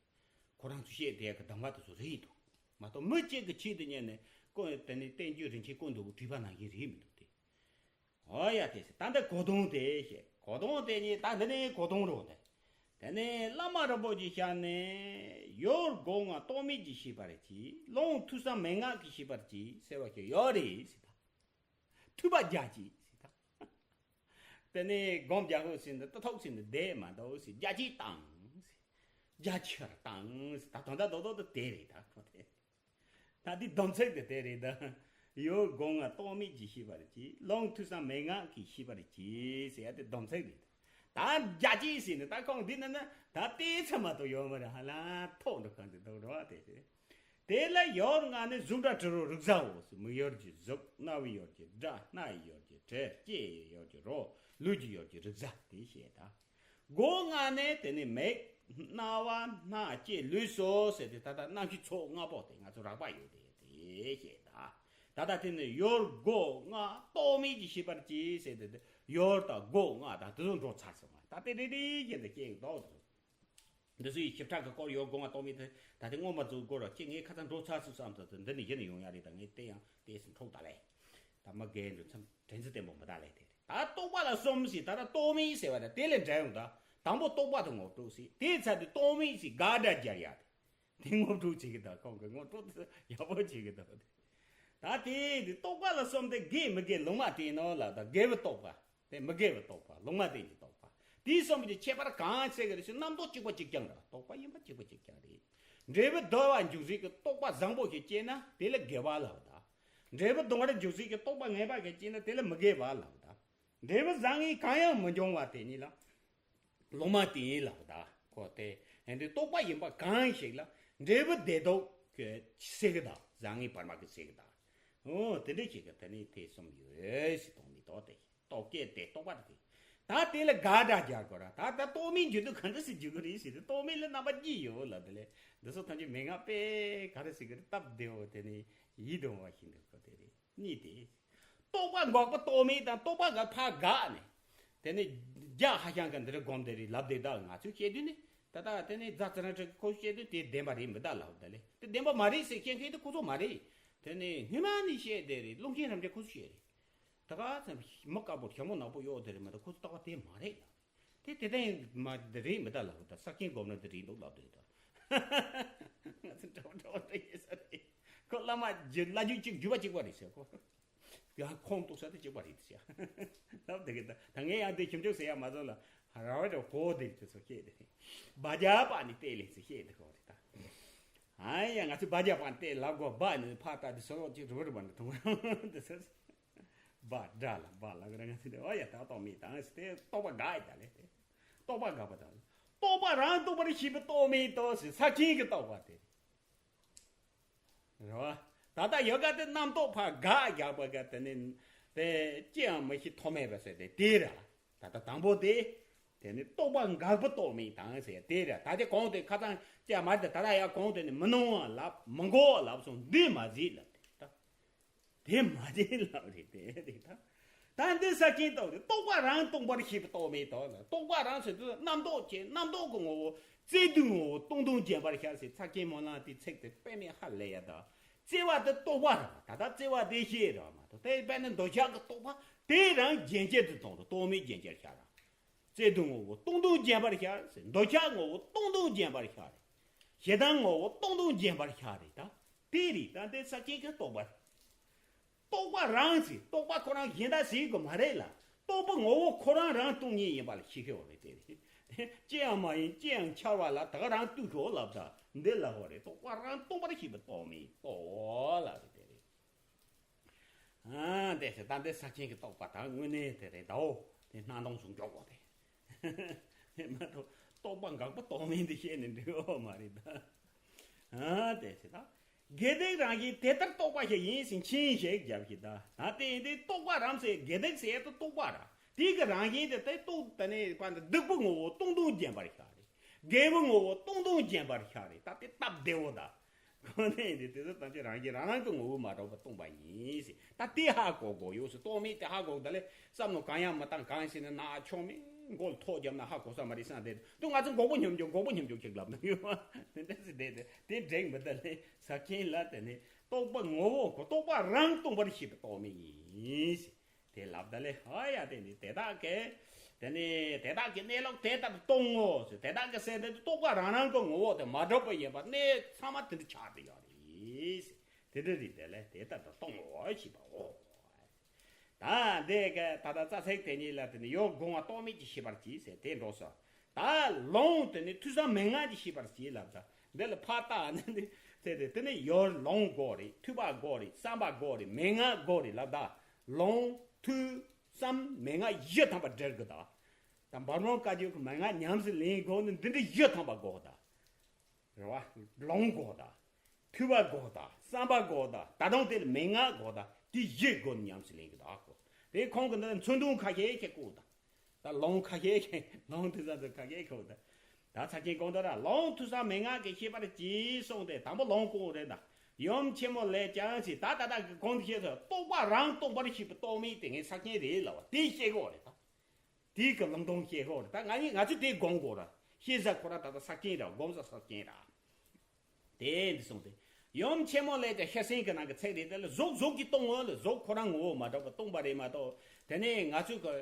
ཁོ་རང་ཚོ་བཤད་དེ་གི་གདམས་ངག་དེ་ཚོ་རེད་འདུག་མ་གཏོགས་མི་གཅིག་གི་ཆེད་དུ་ཉན་ནས་ཀོ་དེ་ནི་བསྟན་བཅོས་རིན་ཆེན་ཀུན་ཏུ་བྲིས་པ་ནང་བཞིན་རེད་མི་འདུག་དེ། ཨོ་ཡ་དེ་ད་འདི་གོ་དོན་དེ་བཤད། གོ་དོན་དེ་ནི་ད་འདི་ནི་གོ་དོན་རེད་དེ། དེ་ནི་བླ་མ་རིན་པོ་ཆེ་ཤ་ནས་ཡོད་སྒོ་ལྔ་རྟོག་མེད་ཀྱིས་ཤེས་པར་གྱིས། ལུང་ཐོས་བསམ་མན་ངག་གིས་ཤེས་པར་གྱིས་ཟེར་བ་ཞིག་ཡོད་རེད་ཟེར་ད། ཐོས་པ་རྒྱ་ཆེ་ཟེར་ད། དེ་ནས་སྒོམ་རྒྱག་ཧོ་ཟེར་འདི་ཏི་ཐོག་ཟེར་འདི་བསྡད་མ་འདུག་ཟེར། རྒྱ་ཆེ་བཏང་ཟེར། རྒྱ་ཆེར་བཏང་ཟེར། ད་དོན་དག་རྡོག་རྡོག་ཏུ་དེ་རེད་ད་ཁོ་དེ། ད་དེ་སྡོམ་ཚིག་དེ་དེ་རེད་ད། ཡོད་སྒོ་ལྔ་རྟོག་མེད་ཀྱིས་ཤེས་པར་གྱིས། ལུང་ཐོས་བསམ་མན་ངག་གིས་ཤེས་པར་གྱིས་ཟེར་ཡ་དེ་སྡོམ་ཚིག་རེད། ད་རྒྱ་ཆེ་ཟེར་ནས་ད་ཁོང་འདི་ན་ན་ད་ལྟའི་ཚེ་མ་གཏོགས་ཡོད་མ་རེད། ཧ་ལམ་ཐོག་འགྲོ་གང་དེ་འདུག་རོ་དེ་རེད། དེ་ལ་ཡོད་ལྔ་ནི་གཟུགས་སྒྲ་དྲི་རོ་རེག་བྱའོ་ཟེར། མིག་ཡོར་གྱི་གཟུགས། རྣ་བའི་ཡོར་གྱི་སྒྲ། སྣའི་ཡོར་གྱི་དྲི། ལྕེའི་ཡོར་གྱི་རོ། ལུས་ཀྱི་ཡོར་གྱི་རེག་བྱ་དེ་བཤད་ད། སྒོ་ལྔ་ནི་དེ་ནི་མིག་རྣ་བ་སྣ་ལྕེ་ལུས་སོ་ཟེར་ཏེ་ད་ལྟ་རྣམ་ཤེས་ཚོགས་ལྔ་པོ་དེ་ང་ཚོ་རགས་པ་ཡོད་དེ་དེ་བཤད་ད། ད་ལྟ་དེ་ནི་ཡོད་སྒོ་ལྔ་རྟོག་མེད་ཀྱིས་ཤེས་པར་གྱིས་ཟེར་ཏེ་ཡོད་དང་སྒོ་ལྔ་དང་དེ་ཚོ་འགྲོ་ཚར་སོང་བ། ད་དེ་རེ་རེ་བཞིན་དུ་བཤད་ཀྱི་འདུག་འདི་ཚོ་ཡི་ཞིབ་ཕྲ་གི་སྐོར་ཡོད་དགོངས་པ་རྟོགས་མེད་དེ། ད་དེ་མངོན་པ་རྫོགས་སྐོར་ར་ཁྱེད་ངས་ཁ་ཚ་འགྲོ་ཚར་སུ་བསམ་ཚོ་འདི་ནི་གཞི་ནས་ཡོང་ཡ་རེད། ད་ངས་བལྟས་ཡང་བལྟས་སུ་འཕྲོག་ད་ལས། ད་མ་རྒན་འདུག་མཚམས་དྲན་ཚུལ་བརྟན་པོ་མི་ད་ལས་དེ་རེད། ད་རྟོག་པ་ལ་གསུམ་ཞིག་ད་ལྟ་རྟོག་མེད་ཟེར་བ་ར་དེ་ལས་འདྲ་ཡོང་ད། དང་པོ་རྟོག་པ་དང་ངོ་སྤྲོད་ཟེར། དེའི་ཚར་དུ་རྟོག་མེད་ཟེར་དགག་སྒྲ་སྦྱར་ཡ་དེ། དེ་ངོ་སྤྲོད་བྱེད་ཀྱི་ད་ཁོང་གི་ངོ་སྤྲོད་དེ་ཡག་པོ་བྱེད་ཀྱི་ད། ད་དེ་དེ་རྟོག་པ་ལ་གསུམ་དེ་དགེ་མི་དགེ་ལུང་མ་བསྟན་ནོ་ལ་ད་དགེ་བའི་རྟོག་པ། དེ་མི་དགེ་བའི་རྟོག་པ། ལུང་མ་བསྟན་གྱི་རྟོག་པ། དེའི་གསུམ་གྱི་ཁྱད་པར་གང་ཟེར་གི་རེད་ཟེར། རྣམ་རྟོག་གཅིག་པ་གཅིག་རྐྱང་རེད། རྟོག་པ་ཡིན་པ་གཅིག་པ་གཅིག་རྐྱང་རེད། འབྲས་བུ་བསྡུ་བ་འཇུག་སའི་གི་རྟོག་པ་བཟང་པོ་ཞིག་སྐྱེས་ན་དེ་ལ་དགེ་བ་ལབ་ད། འབྲས་བུ་ལྡོག་པར་འཇུག་སའི་གི་རྟོག་པ་ངན་པ་ཞིག་སྐྱེས་ན་དེ་ལ་མི་དགེ་བ་ལབ་ད། འབྲས་བུ་བཟང་ངན་གང་ཡང་མི་འབྱུང་བ་དེ་ཉིད་ལ་ལུང་མ་བསྟན་ལབ་ད། ཁོ་དེ་ཡང་དེ་རྟོག་པ་ཡིན་པ་གང་ཞིག་ལ་འབྲས་བུ་བདེ་སྡུག་གི་སེལ་གི་ད། བཟང་ངན་བར་མ་གི་སེལ་གི་ད། འོ་དེ་འདྲ་ཞིག་གི་དེ་ནི་དེ་གསུམ་ཡོད་ཟེར། རྟོག་མེད་རྟོག་དེ། རྟོག་སྐད་དེ་རྟོག་པ་དེ། ད་དེ་ལ་དགག་སྒྲ་རྒྱག་དགོས་ར། ད་ད་རྟོག་མེད་འགྱུར་དུས་ག་འདྲ་སེ་འགྱུར་གི་རེད་ཟེར་ཏེ། རྟོག་མེད་ལ་རྣམ་པ་གཉིས་ཡོད་ལབ་དེ་ལས། འདི་ཚོ་ཐམས་ཅད་མན་ངག་པས་ག་རེ་ཟེར་གི་རེད། སྟབས་བདེ་བོ་དེ་ནི་ཡིད་དུ་འོང་བ་ཞིག་འདུག་གོ། དེ་རེད། གཉིས་ཏེ། རྟོག་པ་འགག་པ་རྟོག་མེད་དང་། རྟོག་པ་འགག་ཕར་འགག་ནས། དེ་ནས་རྒྱ་ཧ་ཤང་གི་འདི་རེ་སྒོམ་དེ་རེད་ལབ་དེ། ད་ང་ཚོས་བཤད་དུས་ནི་ད་ལྟ་དེ་ནས་རྫ་ཙི་རང་ཁྲི་ཁོ་བཤད་དུས་དེ་བདེན་པ་རེད་མི་ད་ལབ་ད་ལེ། དེ་བདེན་པ་མ་རེད་ཟེར་བཤད་མཁན་དེ་ཁོ་ཚོ་མ་རེད། དེ་ནས་སྔོན་མ་ནས་བཤད་དེ་རེད། ཀློང་ཆེན་རབ་འབྱམས་ཁོ་ཚོ་བཤད་རེད། ད་ག་ཚང་མི་དཀར་པོ་ཞྭ་མོ་ནག་པོ་གཡོག་དེ་རེད་མ་གཏོགས་ཁོ་ཚོ་རྟོག་པ་དེ་མ་རེད་ལབ། དེ་དེ་ལྟ་ཡིན་མ་དེ་རེད་མི་ད་ལབ་ད། ས་ཁྱིན་སྒོམ་ན་དེ་རེད་འདུག་ལབ་དེ་ད། ང་ཚོ་འདྲ་བོ་འདྲ་བོ་འདྲ་ཡིན་ས་རེད། ཁོ་བླ་མ་རྒྱུད་བླ་རྒྱུད་གཅིག་རྒྱུད་པ་གཅིག་པ་རེད་ཟེར་ཁོ། ཡང་ཁོང་གཏུག་ས་དེ་གཅིག་པ་རེད་ཟེར། ལབ་དེ་གི་ད་ད་ངས་ཡང་དེ་ཞིབ་འཇུག་ཟེར་ཡ་མ་བཟོ་ལ། ར་བ་ར་གོ་དེ་ཚོ་བཤད་དེ། བ་རྒྱ་པ་ནི་བལྟས་ལེ་ཚོ་བཤད་དེ་ཁོ་རེད་ད། ཨ་ཡ་ང་ཚོ་བ་རྒྱ་པ་ནི་བལྟས་ལབ་གོ། བ་ནི་ཕ་ད་དེ་སོ་ཅིག་རུ་རུ་བ་ནི་ཐུང་རུ་དེ་སོ། བ་དགྲ་ལ་བ་ལ་ག་ར་ང་ཚོ་དེ་ཨ་ཡ་ད་རྟོག་མེད་དང་ཟེར་ཏེ་རྟོག་པ་འགག་ཡ་ད་ལེ་དེ། རྟོག་པ་འགག་པ་དང་། རྟོག་པ་རང་རྟོགས་པར་ཤེས་པའི་རྟོག་མེད་དོ་ཟེར། ས་ཁྱིན་གྱི་རྟོག་པ་དེ་རེད་བ། ད་ལྟ་ཡོད་ག་དེ་རྣམ་རྟོག་ཕར་འགག་རྒྱག་པ་ག་དེ་ནི་དེ་ཅི་ཡང་མི་ཤེས་ཐོག་མེད་པ་ཟེར་དེ་དེ་ར། ད་ལྟ་དང་པོ་དེ་དེ་ནི་རྟོག་པ་འགག་པའི་རྟོག་མེད་དང་ཟེར་དེ་ར། ད་དེ་གོང་དེ་ཁ་སང་ཅི་ཡང་མ་རེད། ད་ད་ལྟ་ཡང་གོང་དེ་ནི་མི་སྣང་བ་ལབ། མི་འགོག་ལབ་སོང་། འདི་མ་ཟིག་ལབ་དེ་ད། དེ་མ་བྱེད་ལབ་རེད་དེ་རེད་ད། ད་འདི་ས་ཆེན་རྟོགས་རེད། རྟོག་པ་རང་སྟོང་པར་ཤེས་པ་རྟོག་མེད་དོ་ལ། རྟོག་པ་རང་ཟེར་དུས་རྣམ་རྟོག་ཅེས་རྣམ་རྟོག་གི་ངོ་བོ། བརྩེ་དུས་ངོ་བོ་སྟོང་སྟོང་རྗེན་པར་ཤར་ཟེར། ས་ཆེན་སྨོན་ལམ་དེའི་ཚིག་དེ་དཔེ་མེད་ཧ་ལས་ཡ་ད། བརྩེ་བ་དེ་རྟོག་པ་རང་ད་ལྟ་བརྩེ་བ་དེ་ཤེས་རང་མ་གཏོགས་དེ་དཔེར་ན་འདོད་ཆགས་ཀྱི་རྟོག་པ་དེ་རང་རྗེན་ཅན་དུ་གཏོང་རུང་རྟོག་མེད་རྗེན་ཅན་ཤར་རང་། བརྩེ་དུས་ངོ་བོ་སྟོང་སྟོང་རྗེན་པར་ཤར་ཟེར། འདོད་ཆགས་ངོ་བོ་སྟོང་སྟོང་རྗེན་པར་ཤར་རེད། ཞེ་སྡང་ངོ་བོ་སྟོང་སྟོང་རྗེན་པར་ཤར་རེད་ད། དེ་རེད་ད་འདི་ས་ཆེན་གྱི་རྟོག་པ། རྟོག་པ་རང་ཟེར། རྟོག་པ་ཁོ་རང་གཞན་དག་ཟེར་གི་མ་རེད་ལ། རྟོག་པ་ངོ་བོ་ཁོ་རང་རང་སྟོང་ཉིད་ཡིན་པ་ལ་ཤེས་ཤེས་བ་རེད་དེ་རེད། ཅི་ཡང་མ་ཡིན་ཅི་ཡང་འཆར་བ་ལ་ད་ག་རང་ལྟོས་ཤོག་ལབ་ད་འདི་ལབ་བ་རེད། རྟོག་པ་རང་སྟོང་པར་ཤེས་པའི་རྟོག་མེད་རྟོག་ལབ་རེད་དེ་རེད། ཨ་དེ་ཟེར་ད་འདི་ས་ཆེན་གྱི་རྟོག་པ་ད་དངོས་གནས་དེ་རེད་དའོ། དེ་སྣང་སྟོང་སུ་འཇོག་གོ་དེ། དེ་མ་གཏོགས་རྟོག་པ་འགག་པ་རྟོག་མིན་དེ་བཤད་ནས་འགྲིག་ཡོད་མ་རེད་ད། ཨ་དེ་ཟེར་ད། དགེ་སྡིག་རང་བཞིན་དེ་ལྟར་རྟོག་པ་ཞིག་ཡིན་ཞིང་ཕྱིན་ཞེས་བརྒྱབ་ཞིག་ད། ད་དེ་ཡིན་དུས་རྟོག་པ་རང་ཟེར་དགེ་སྡིག་ཟེར་དུ་རྟོག་པ་ར། དེ་གི་རང་བཞིན་དེ་དེ་རྟོག་དེ་ནས་པ་འདི་སྡིག་པའི་ངོ་བོ་སྟོང་སྟོང་རྗེན་པར་ཤར་རེད། དགེ་བའི་ངོ་བོ་སྟོང་སྟོང་རྗེན་པར་ཤར་རེད། ད་དེ་སྟབས་བདེ་བོ་ད། ཁོ་ནས་འདི་དེ་ཚོ་ཐམས་ཅད་རང་བཞིན་རང་རང་གི་ངོ་བོ་མ་གྲུབ་པ་སྟོང་པ་ཡིན་ཟེར། ད་དེ་ཧ་གོ་དགོས་ཡོད་ཟེར། རྟོག་མེད་དེ་ཧ་གོ་ད་ལས་བསམ་མནོ་གང་ཡང་མི་བཏང་གང་ཤེས་ནས་ན་ཆོག་མེད་མགོ་ལ་ཐོག་བརྒྱབ་ན་ཧ་གོ་ས་མ་རེད་བསམ་དེ་དུས་ང་ཚོ་འགོག་པ་སྙོམས་འཇུག་འགོག་པ་སྙོམས་འཇུག་ཅིག་ལབ་ན་ཡོད་པ་དེ་འདྲ་ཟེར། དེ་དེ་དེ་འགྲིག་མི་ད་ལས་ས་ཁྱེན་ལ་དེ་ནས་རྟོག་པ་ངོ་བོ་གོ་རྟོག་པ་རང་སྟོང་པར་ཤེས་པའི་རྟོག་མེད་ཡིན་ཟེར། དེ་ལབ་ད་ལས་ཧ་ཡ་དེ་ནི་དེ་དག་གི་དེ་ནི་དེ་དག་གི་གནས་ལུགས་དེ་ལྟར་སྟོང་ངོ་ཟེར། དེ་དག་གི་སེམས་དེ་རྟོག་པ་རང་རང་གི་ངོ་བོ་དེ་མ་གྲུབ་པ་ཡིན་པ་གནས་ཚང་མ་དེ་འདྲ་ཆགས་བསྡད་ཡོད་རེད་ཟེར། དེ་འདྲ་རེད། དེ་ལས་དེ་ལྟར་དུ་སྟོང་ངོ་ཞེས་པའོ། ད་འདི་གི་ད་ལྟ་རྩ་ཚིག་དེ་ཉིད་ལ་དེ་ནི་ཡོད་དགོངས་པ་རྟོག་མེད་ཀྱིས་ཤེས་པར་གྱིས་ཟེར་དེ་འགྲོ་སོང་། ད་ལོང་དེ་ནི་ཐོས་བསམ་མན་ངག་གིས་ཤེས་པར་གྱིས་ལབ་ད། འདི་ལ་ཕར་བལྟ་ནི་འདི་དེ་དེ་དེ་ནི་ཡོད་ལོང་དགོས་རེད། ཐོས་པ་དགོས་རེད། བསམ་པ་དགོས་རེད། མན་ངག་དགོས་རེད་ལབ་ད། ལོང་ཐོས་བསམ་མན་ངག་བཞི་ཐམ་པ་འབྲེལ་དགོས་ད། ད་འབར་མོ་བཀའ་བརྒྱུད་ཀྱི་མན་ངག་ཉམས་སུ་ལེན་དགོས་ནི་འདི་འདྲ་བཞི་ཐམ་པ་དགོས་ད། རེད་བ། ལོང་དགོས་ད། ཐོས་པ་དགོས་ད། བསམ་པ་དགོས་ད། ད་དུང་དེ་ལ་མན་ངག་དགོས་ད། དེ་བཞི་དགོས་ནི་ཉམས་སུ་ལེན་དགོས་ད་ཨ་ཁོ། དེ་ཁོང་གི་འདི་མཚོན་དོན་ཁ་ཤས་ཁྱེད་བཀོད་ད། ད་ལོང་ཁ་ཤས་ལོང་དུས་ཙམ་དུ་ཁ་ཤས་ཁོ་ད། ད་ཚ་ཆེན་གོང་དུ་ར་ལོང་ཐོས་བསམ་མན་ངག་གིས་ཤེས་པར་གྱིས་གསུངས་ཏེ་དང་པོ་ལོང་གོང་རེད་ད། ཡུམ་ཆེན་མོ་ལས་ཀྱང་ཞེས་ད་ད་ད་གི་གོང་དུ་བཤད་ཚོད་རྟོག་པ་རང་སྟོང་པར་ཤེས་པའི་རྟོག་མེད་དེ་ངས་ས་ཆེན་རེད་ལབ་བ་དེ་ཤེས་དགོས་རེད་ད། དེའི་གི་ལུང་སྟོང་ཤེས་དགོས་རེད་ད། ང་གཉིས་ང་ཚོས་དེ་སྒོམ་དགོས་ར། ཤེས་ས་ཁོ་ར་ད་ད་ས་ཆེན་ར་སྒོམ་ས་ས་ཆེན་ར། དེ་འདི་གསུངས་ཏེ། ཡུམ་ཆེན་མོ་ལས་ཀྱང་ཤེར་ཕྱིན་གྱི་ནང་གི་ཚིག་རེད། དེ་ལ་གཟུགས་གཟུགས་ཀྱིས་སྟོང་ངོ་ལ་གཟུགས་ཁོ་རང་ངོ་བོ་མ་གྲུབ་པ་སྟོང་པ་རེད་མ་གཏོགས་དེ་ནས་ང་ཚོས་ཀྱི་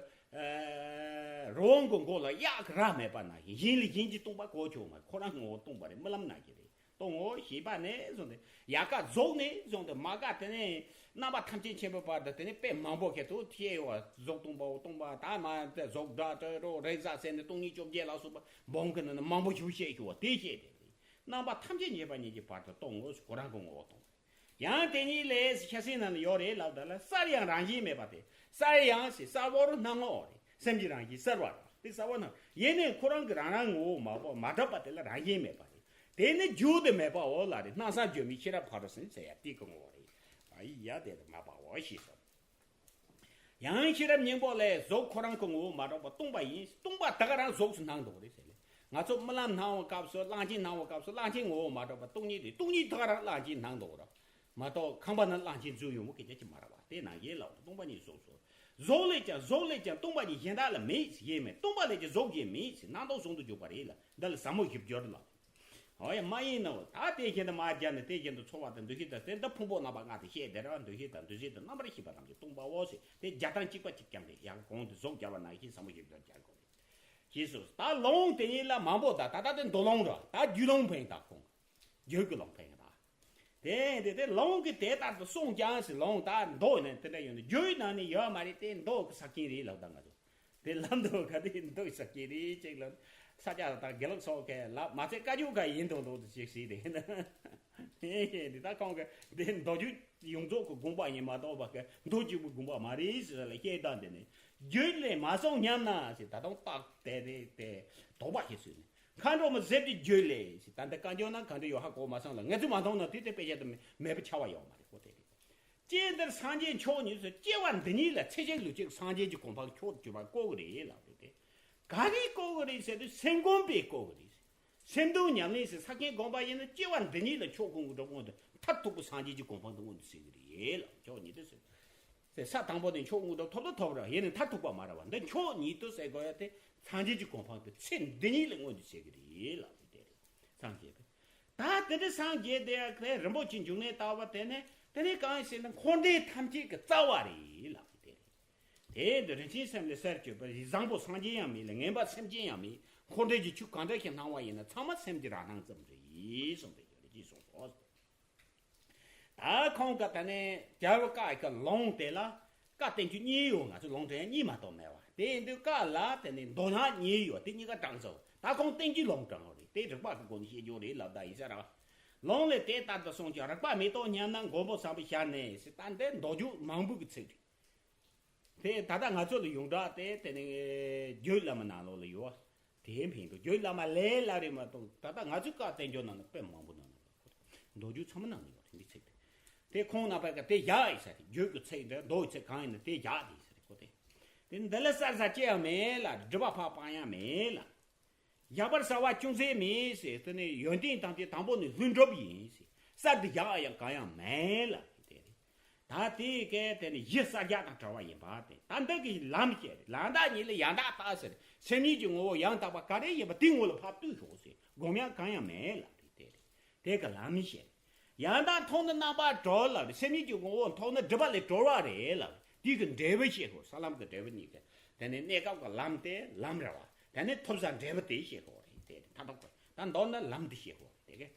རི་བོང་གི་མགོ་ལ་གཡག་གི་རྭ་མེད་པ་ན་བཞིན་གཞན་ལ་གཞན་གྱིས་སྟོང་པ་གོ་ཆོག་མ་རེད། ཁོ་རང་ངོ་བོ་སྟོང་པ་རེད། རྨི་ལམ་ན་གི་རེད། སྟོང་ངོ་ཞེས་པ་ནས་བཟུང་སྟེ་ཡལ་ག་རྫོགས་ནས་བཟུང་སྟེ་མ་ག་དེ་ནས་རྣམ་པ་ཐམས་ཅད་མཁྱེན་པའི་བར་དུ་དེ་ནས་དཔེ་མང་པོ་ཁྱེད་ཚོ་ཐེ་ཡོད་པ་གཟུགས་སྟོང་པའོ་སྟོང་པ་ད་མ་དེ་གཟུགས་སྒྲ་དྲི་རོ་རེག་བྱ་ཟེར་ནས་སྟོང་ཉིད་བཅོ་བརྒྱད་ལ་སོགས་པ་འབུམ་གྱི་ནང་ན་མང་པོ་ཞིག་བཤད་ཆོག་པ་དེ་བཤད་དེ་རེད། རྣམ་པ་ཐམས་ཅད་མཁྱེན་པ་ཉིད་ཀྱི་བར་དུ་སྟོང་ངོ་ཁོ་རང་གི་ངོ་བོ་སྟོང་། ཡང་དེ་ཉིད་ལས་ཤེར་ཕྱིན་ནང་ལ་ཡོད་རེད་ལབ་ད་ལ་གསལ་ཡང་རང་བཞིན་མེད་པ་སྟེ། གསལ་ཡང་ཞེས་གསལ་བོར་སྣང་ངོ་རེད། སེམས་ཀྱི་རང་བཞིན་གསལ་བ་རེད། དེ་གསལ་བོར་སྣང་ཡེ་ནས་ཁོ་རང་གི་རང་རང་ངོ་བོ་མ་པ་མ་གྲུབ་པ་དེ་ལ་རང་བཞིན་མེད་པ་རེད། དེ་ནི་རྒྱུ་དེ་མེད་པའོ་ལ་རེད། སྣང་སར་བརྗོད་མེད་ཤེས་རབ་ཕ་རོལ་ཕྱིན་ཟེར་ཡ་དེ་གི་ངོ་བོ་རེད། ཨ་ཡི་ཡ་དེ་དེ་མ་པའོ་ཞེས་སོ། ཡང་ཤེས་རབ་སྙིང་པོ་ལས་གཟུགས་ཁོ་རང་གི་ངོ་བོ་མ་གྲུབ་པ་སྟོང་པ་ཡིན། སྟོང་པ་ད་ག་རང་གཟུགས་སུ་སྣང་འདུག་རེད་ཟེར་ལེ། ང་ཚོ་རྨི་ལམ་སྣང་བའི་སྐབས་སུ་གླང་ཆེན་སྣང་བའི་སྐབས་སུ་གླང་ཆེན་ངོ་བོ་མ་གྲུབ་པ་སྟོང་ཉིད་རེད། སྟོང་ཉིད་ད་ག་རང་གླང་ཆེན་སྣང་འདུག་ར། མ་གཏོགས་ཁང་པ་ན་གླང་ཆེན་འཛུལ་ཡོང་བ་སྐད་ཆ་ཅིག་མ་རེད་བ། དེ་ན་ཡེ་ལ་སྟོང་པ་ཉིད་གཟུགས་སོ། གཟུགས་ལས་ཀྱང་གཟུགས་ལས་ཀྱང་སྟོང་པ་ཉིད་གཞན་དག་ལ་མེད་ཟེར། ཡེ་མེད་སྟོང་པ་ལས་ཀྱང་གཟུགས་ཡེ་མེད་ཟེར་སྣང་སྟོང་ཟུང་དུ་འཇུག་པ་རེད་ལ། འདི་ལ་ཟབ་མོ་བཞི་སྦྱོར་ལ། འོ་ཡ་མ་ཡིན་ནོ། ད་དེ་བཞིན་དུ་མ་སྦྱར་ནས་དེ་བཞིན་དུ་ཚོར་བ་དང་འདུ་ཤེས་དང་དེ་འདི་ཕུང་པོ་རྣམ་པ་ལྔ་དེ་བཤད་དེ་ར། འདུ་ཤེས་དང་འདུ་བྱེད་དང་རྣམ་པར་ཤེས་པ་ཐམས་ཅད་སྟོང་པའོ་ཟེར་དེ་སྦྱར་སྟངས་གཅིག་པ་གཅིག་རྐྱང་རེད། ཡང་གོང་དུ་གཟུགས་སྦྱར་བ་ནང་བཞིན་ཟབ་མོ་བཞི་སྦྱོར་སྦྱར་དགོས་རེད། ཞེས་སོ། ད་ལོང་དེ་ཉིད་ལ་མང་པོ་དང་ད་ལྟ་དེ་མདོ་ལོང་ར་ད་རྒྱུད་ལོང་ཕན་ད་ཁོང་། རྒྱུད་ཀྱི་ལོང་ཕན་ད། དེ་དེ་དེ་ལོང་གི་དེ་ལྟར་དུ་གསུངས་ཀྱང་ཟེར། ལོང་ད་མདོ་ནས་དེ་འདྲ་ཡོད་ན་རྒྱུད་ནང་ནས་ཡོད་མ་རེད། དེ་མདོ་གི་ས་ཁྱིམ་རེད་ལབ་ད་ང་ཚོ། དེ་ལམ་དུ་ག་དེ་འདུག་ས་ཀྱི་རེད་ཅིག་ལ། ས་སྐྱ་དང་དགེ་ལུགས་སོགས་ཀྱི་ལ་མ་ཚད་བཀའ་བརྒྱུད་ག་ཡིན་དུ་འདུག་ཏུ་ཅིག་ཞིག་རེད། དེ་ད་ཁོང་གི་དེ་མདོ་རྒྱུད་ཡོངས་རྫོགས་ཀྱི་དགོངས་པ་ཡིན་མ་གཏོགས་པ་གི་མདོ་གཅིག་པུ་དགོངས་པ་མ་རེད་ཟེར་ལ་བཤད་སྟངས་དེ་ནི་རྒྱུད་ལས་མ་གསུངས་སྙམ་ན་ཟེར། ད་དུང་རྟགས་དེ་རེད་དེ་དོགས་པ་ཞིག་བཟོས་ནས་མཁའ་འགྲོ་མ་གཟེབ་ཀྱི་རྒྱུད་ལས་ཟེར། ད་འདི་བཀའ་འགྱུར་ན་ག་འདྲ་ཡོད་ཧ་གོ་མ་སོང་ལ། ངས་ཚོས་མ་མཐོང་ན་དེ་དེ་དཔེ་ཆ་དུ་མེད་པ་ཆགས་པ་ཡོད་མ་རེད་ཁོ་དེ་རེད། སྐྱེ་འདིར་སངས་རྒྱས་མཆོག་ཉིད་སུ་སྐྱེ་བ་འདི་ཉིད་ལ་ཚེ་གཅིག་ལུས་གཅིག་སངས་རྒྱས་ཀྱི་གོ་འཕང་མཆོག་གྱུར་པ་བཀོད་ཀྱི་རེད་ལབ་རེད་དེ། ག་རེ་བཀོད་ཀྱི་རེད་ཟེར་དུས་སེམས་སྒོམ་པས་བཀོད་ཀྱི་རེད། སེམས་སྡུག་ཉམས་ལེན་ཟེར་ས་ཁྱེད་སྒོམ་པ་ཡིན་ན་སྐྱེ་བ་འདི་ཉིད་ལ་མཆོག་ཀུན་གྱི་འགྲོ་ཀུན་དུ་ མཐར་ཐུག་པའི་སངས་རྒྱས་ཀྱི་གོ་འཕང་དུ་མངོན་དུ་བྱེད་ཀྱི་རེད་ལ། མཆོག་ཉིད་དུ་ཟེར། ས་དང་པོ་ནས་མཆོག་དངོས་གྲུབ་ཐོབ་ད་ཐོབ་ར། ཡིན་ནའི་མཐར་ཐུག་པ་མ་རེད་བ། འདི་མཆོག་ཉིད་དུ་ཟེར་དགོས་ཡ་དེ་སངས་རྒྱས་ཀྱི་གོ་འཕང་དུ་ཚེ་འདི་ཉིད་ལ་མངོན་དུ་བྱེད་ཀྱི་རེད་ལ། དེ་རེད། སངས་རྒྱས་པས། ད་དེ་འདྲའི་སངས་རྒྱས་དེ་ཡ་གི་རིན་པོ་ཆེའི་འབྱུང་གནས་ལྟ་བུ་དེ་ནི་དེ་ནི་གང་ཡིན་ཟེར་ན་འཁོར་འདས་ཐམས་ཅད་ཀྱི་རྩ་བ་རེད་ལ། དེ་རེད། དེ་འདི་རིན་ཆེན་སེམས་ལས་གསར་བཅོས་པ་བཟང་པོ་སངས་རྒྱས་ཡང་མེད་ལ། ངན་པ་སེམས་ཅན་ཡང་མེད། འཁོར་འདས་ཀྱི་ཆོས་གང་འདྲ་ཞིག་སྣང་བ་ཡིན་ན་ཚང་མ་སེམས་ཀྱི་རང་སྣང་ཙམ་རེད་གསུངས་པའི་ཡོད་རེད་ཅེས་གསུངས་སོ། ད་ཁོང་གི་ད་ནི་རྒྱལ་བུ་བཀའ་གི་ལུང་དེ་ལ་བཀའ་བསྟན་བཅོས་གཉིས་ཡོད། ང་ཚོ་ལུང་དེ་གཉིས་མ་གཏོགས་མེད་བ། དེ་ཡིན་དུས་བཀའ་ལ་དེ་ནི་མདོ་སྔགས་གཉིས་ཡོད། དེ་གཉིས་ཀ་དྲངས་སོ། ད་ཁོང་བསྟན་བཅོས་ལུང་དྲངས་པ་རེད། དེ་རིགས་པ་གི་སྒོ་ནས་བཤད་རྒྱུ་རེད་ལབ་ད་ཡིན་ས་ར། ལུང་ལས་དེ་ལྟར་དུ་གསུངས་ཀྱང་རིགས་པ་མེད་དོ་སྙམ་ན་མགོན་པོ་བཟང་པོའི་ཞལ་ནས་ཟེར། ད་འདི་མདོ་རྒྱུད་མང་པོ་གི་ཚིག་རེད། དེ་ད་ལྟ་ང་ཚོ་ལ་ཡོངས་གྲགས་དེ་དེ་ནི་རྒྱུད་བླ་མ་ནང་ལོགས་ལ་ཡོད། དེ་ཕན་འདུག་རྒྱུད་བླ་མ་ལས་སླ་རེད་མ་གཏོགས། ད་ལྟ་ང་ཚོའི་བཀའ་བསྟན་འགྱུར་ནང་ན་དཔེ་མང་པོ་ནང་ན་ཡོད། མདོ་རྒྱུད་ཚང་མ་ནང་ན་ཡོད་རེད། འདི་ཚིག་དེ། དེ་ཁོང་རྣམ་པས་ཀྱི་དེ་བཞག་ཡིན་ས་རེད། རྒྱུད་ཀྱི་ཚིག་འདི་མདོ་ཡི་ཚིག་གང་ཡིན་ན་དེ་བཞག་དེ་ཡིན་ས་རེད་ཁོ་དེ། དེ་འདི་ལ་གསལ་ས་ཅི་ཡང་མེད་ལ། སྒྲུབ་པ་ཕར་སྤང་ཡང་མེད་ལ། བཞག་པར་བྱ་བ་ཅུང་ཟད་མེད་ཟེར། དེ་ནི་ཡོན་ཏན་ཐམས་ཅད་དང་པོ་ནས་ལྷུན་གྲུབ་ཡིན་ཟེར། གསར་དུ་བཞག་ཡང་གང་ཡང་མེད་ལ། དེ་རེད། ད་དེའི་སྐད་དེ་ནི་གཞི་གསལ་རྒྱག་དང་བྲལ་བ་ཡིན་པ་སྟེ། ད་འདི་གི་ལམ་བཤད་རེད། ལམ་བདག་ཉིད་ལ་ཡང་དག་ལྟ་ཟེར། སེམས་ཉིད་ཀྱི་ངོ་བོ་ཡང་དག་པ་ག་རེ་ཡིན་པ་དེའི་ངོ་ལ་ཕར་ལྟོས་ཤོག་ཟེར། སྒོམ་ཡང་གང་ཡང་མེད་ལ། དེ་དེ་རེད། དེ་གི་ལམ་བཤད། ཡང་དག་མཐོང་ནི་རྣམ་པར་གྲོལ་ལ། སེམས་ཉིད་ཀྱི་ངོ་བོ་མཐོང་ནི་སྒྲིབ་པ་ལས་གྲོལ་བ་རེད་ལ། དེའི་གི་འབྲས་བུ་བཤད་དགོས། ས་ལམ་གྱི་འབྲས་བུ་གཉིས་ཀྱི། དེ་ནས་གནས་སྐབས་ཀྱི་ལམ་དེ་ལམ་རེད་བ། དེ་ནས་ཐོབ་ས་འབྲས་བུ་དེ་བཤད་དགོས་རེད། དེ་མཐའ་ཐོག་གི་ད་མདོར་ན་ལམ་དེ་བཤད་དགོས་རེད། དེ་གི།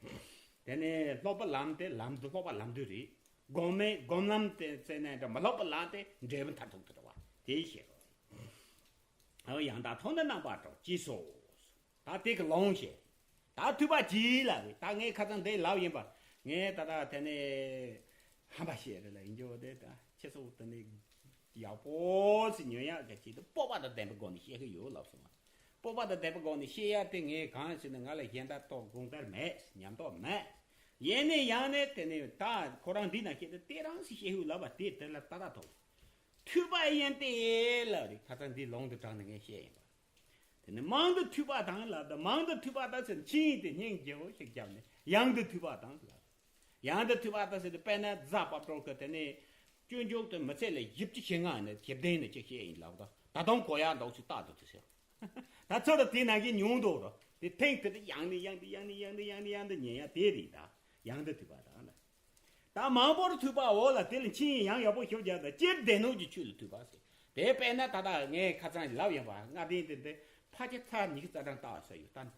དེ་ནས་སློབ་པའི་ལམ་དེ་ལམ་དུ་སློབ་པ་ལམ་དུ་རེད། སྒོམ་མེད་སྒོམ་ལམ་དེ་བཙལ་ནས་འདྲ་མི་སློབ་པའི་ལམ་དེ་འབྲས་བུ་མཐར་ཐུག་ཏུ་རེད་བ། དེ་བཤད་དགོས་རེད། ཡང་དག་མཐོང་ནི་རྣམ་པར་གྲོལ་ཅེས་སོ། ད་དེ་གི་ལུང་བཤད། ད་ཐོས་པ་གྱིས་ལ་རེད། ད་ངས་ཁ་སང་འདི་ལབ་ཡིན་པ། ངས་ད་ལྟ་དེ་ནས་ཧམ་པ་བཤད་རེད་ལ་ཡིན་རྒྱུ་དེ། ད་ཁྱེད་ཚོ་དེ་ནས་ཡག་པོ་ཞིག་ཉོན་ཡག་གི་ཆེད་དུ་སྤོབས་པ་དང་ལྡན་པའི་སྒོ་ནས་བཤད་གི་ཡོད་ལབ་སོང་ང་། སྤོབས་པ་དང་ལྡན་པའི་སྒོ་ནས་བཤད་ཡག་དེ། ངས་གང་ཞིག་ནས་ང་ལ་གཞན་དག་ཐོག་དགོངས་འགལ་མེད། ཉམས་རྟོགས་མེད། ཡིན་ནའི་ཡང་ནས་དེ་ནས་ད་ཁོ་རང་འདི་ན་བཤད་དེ་དེ་རང་ཞིག་བཤད་ཡོད་ལབ་པ་དེ་དེ་ལ་ད་ལྟ་ཐོག་ཐོས་པ་ཡིན་ཏེ་ལབ་རེད། ཁ་སང་འདི་ལུང་དུ་དྲངས་ནས་ངས་བཤད་ཡིན་པ། དེ་ནི་མང་དུ་ཐོས་པ་དང་ལབ་ད། མང་དུ་ཐོས་པ་དང་ཟེར་ཆིངས་ཡིག་དེ་སྙིང་རྗེ་བོ་ཞིག་བརྒྱབ་ནས་ཡང་དུ་ཐོས་པ་དང་ལབ། ཡང་དུ་ཐོས་པ་དང་ཟེར་དུས་དཔེར་ན་རྫ་དཔལ་སྤྲུལ་གྱིས་དེ་ནས་སྤྱོད་འཇུག་ཏུ་མི་ཚེ་ལ་བཞི་བཅུ་ཞེ་ལྔ་ནས་བཞི་བདུན་ནས་ཅིག་བཤད་ཡིན་ལབ་ད། ད་དུང་གོ་ཡག་འདུག་ཅིག་རྟག་ཏུ་དུ་ཟེར། ད་ཚོད་ལ་དེ་ནང་བཞིན་ཉུང་འདུག་རོ། དེ་ཐེངས་དེ་དུ་ཡང་ནས་ཡང་དུ་ཡང་ནས་ཡང་དུ་ཡང་ནས་ཡང་དུ་ཉན་ཡག་དེ་རེད་ད། ཡང་དུ་ཐོས་པ་དང་ལ། ད་མང་པོར་ཐོས་པའོ་ལ། དེ་ལ་ཆིངས་ཡིག་ཡང་ཡག་པོ་ཞིག་བརྒྱབ་ད། སྤྱིར་སྡེ་སྣོད་ཀྱི་ཆོས་ལ་ཐོས་པ་ཟེར། དེ་དཔེར་ན་ད་ལྟ་ངས་ཁ་སང་ལབ་ཡོང་བ། ལྔ་ལྡན་དེ་འདི་ཕལ་ཆེར་ཚར་ཉི་ཤུ་རྩ་གྲངས་ལྟ་བ་ས་ཡོད་ད།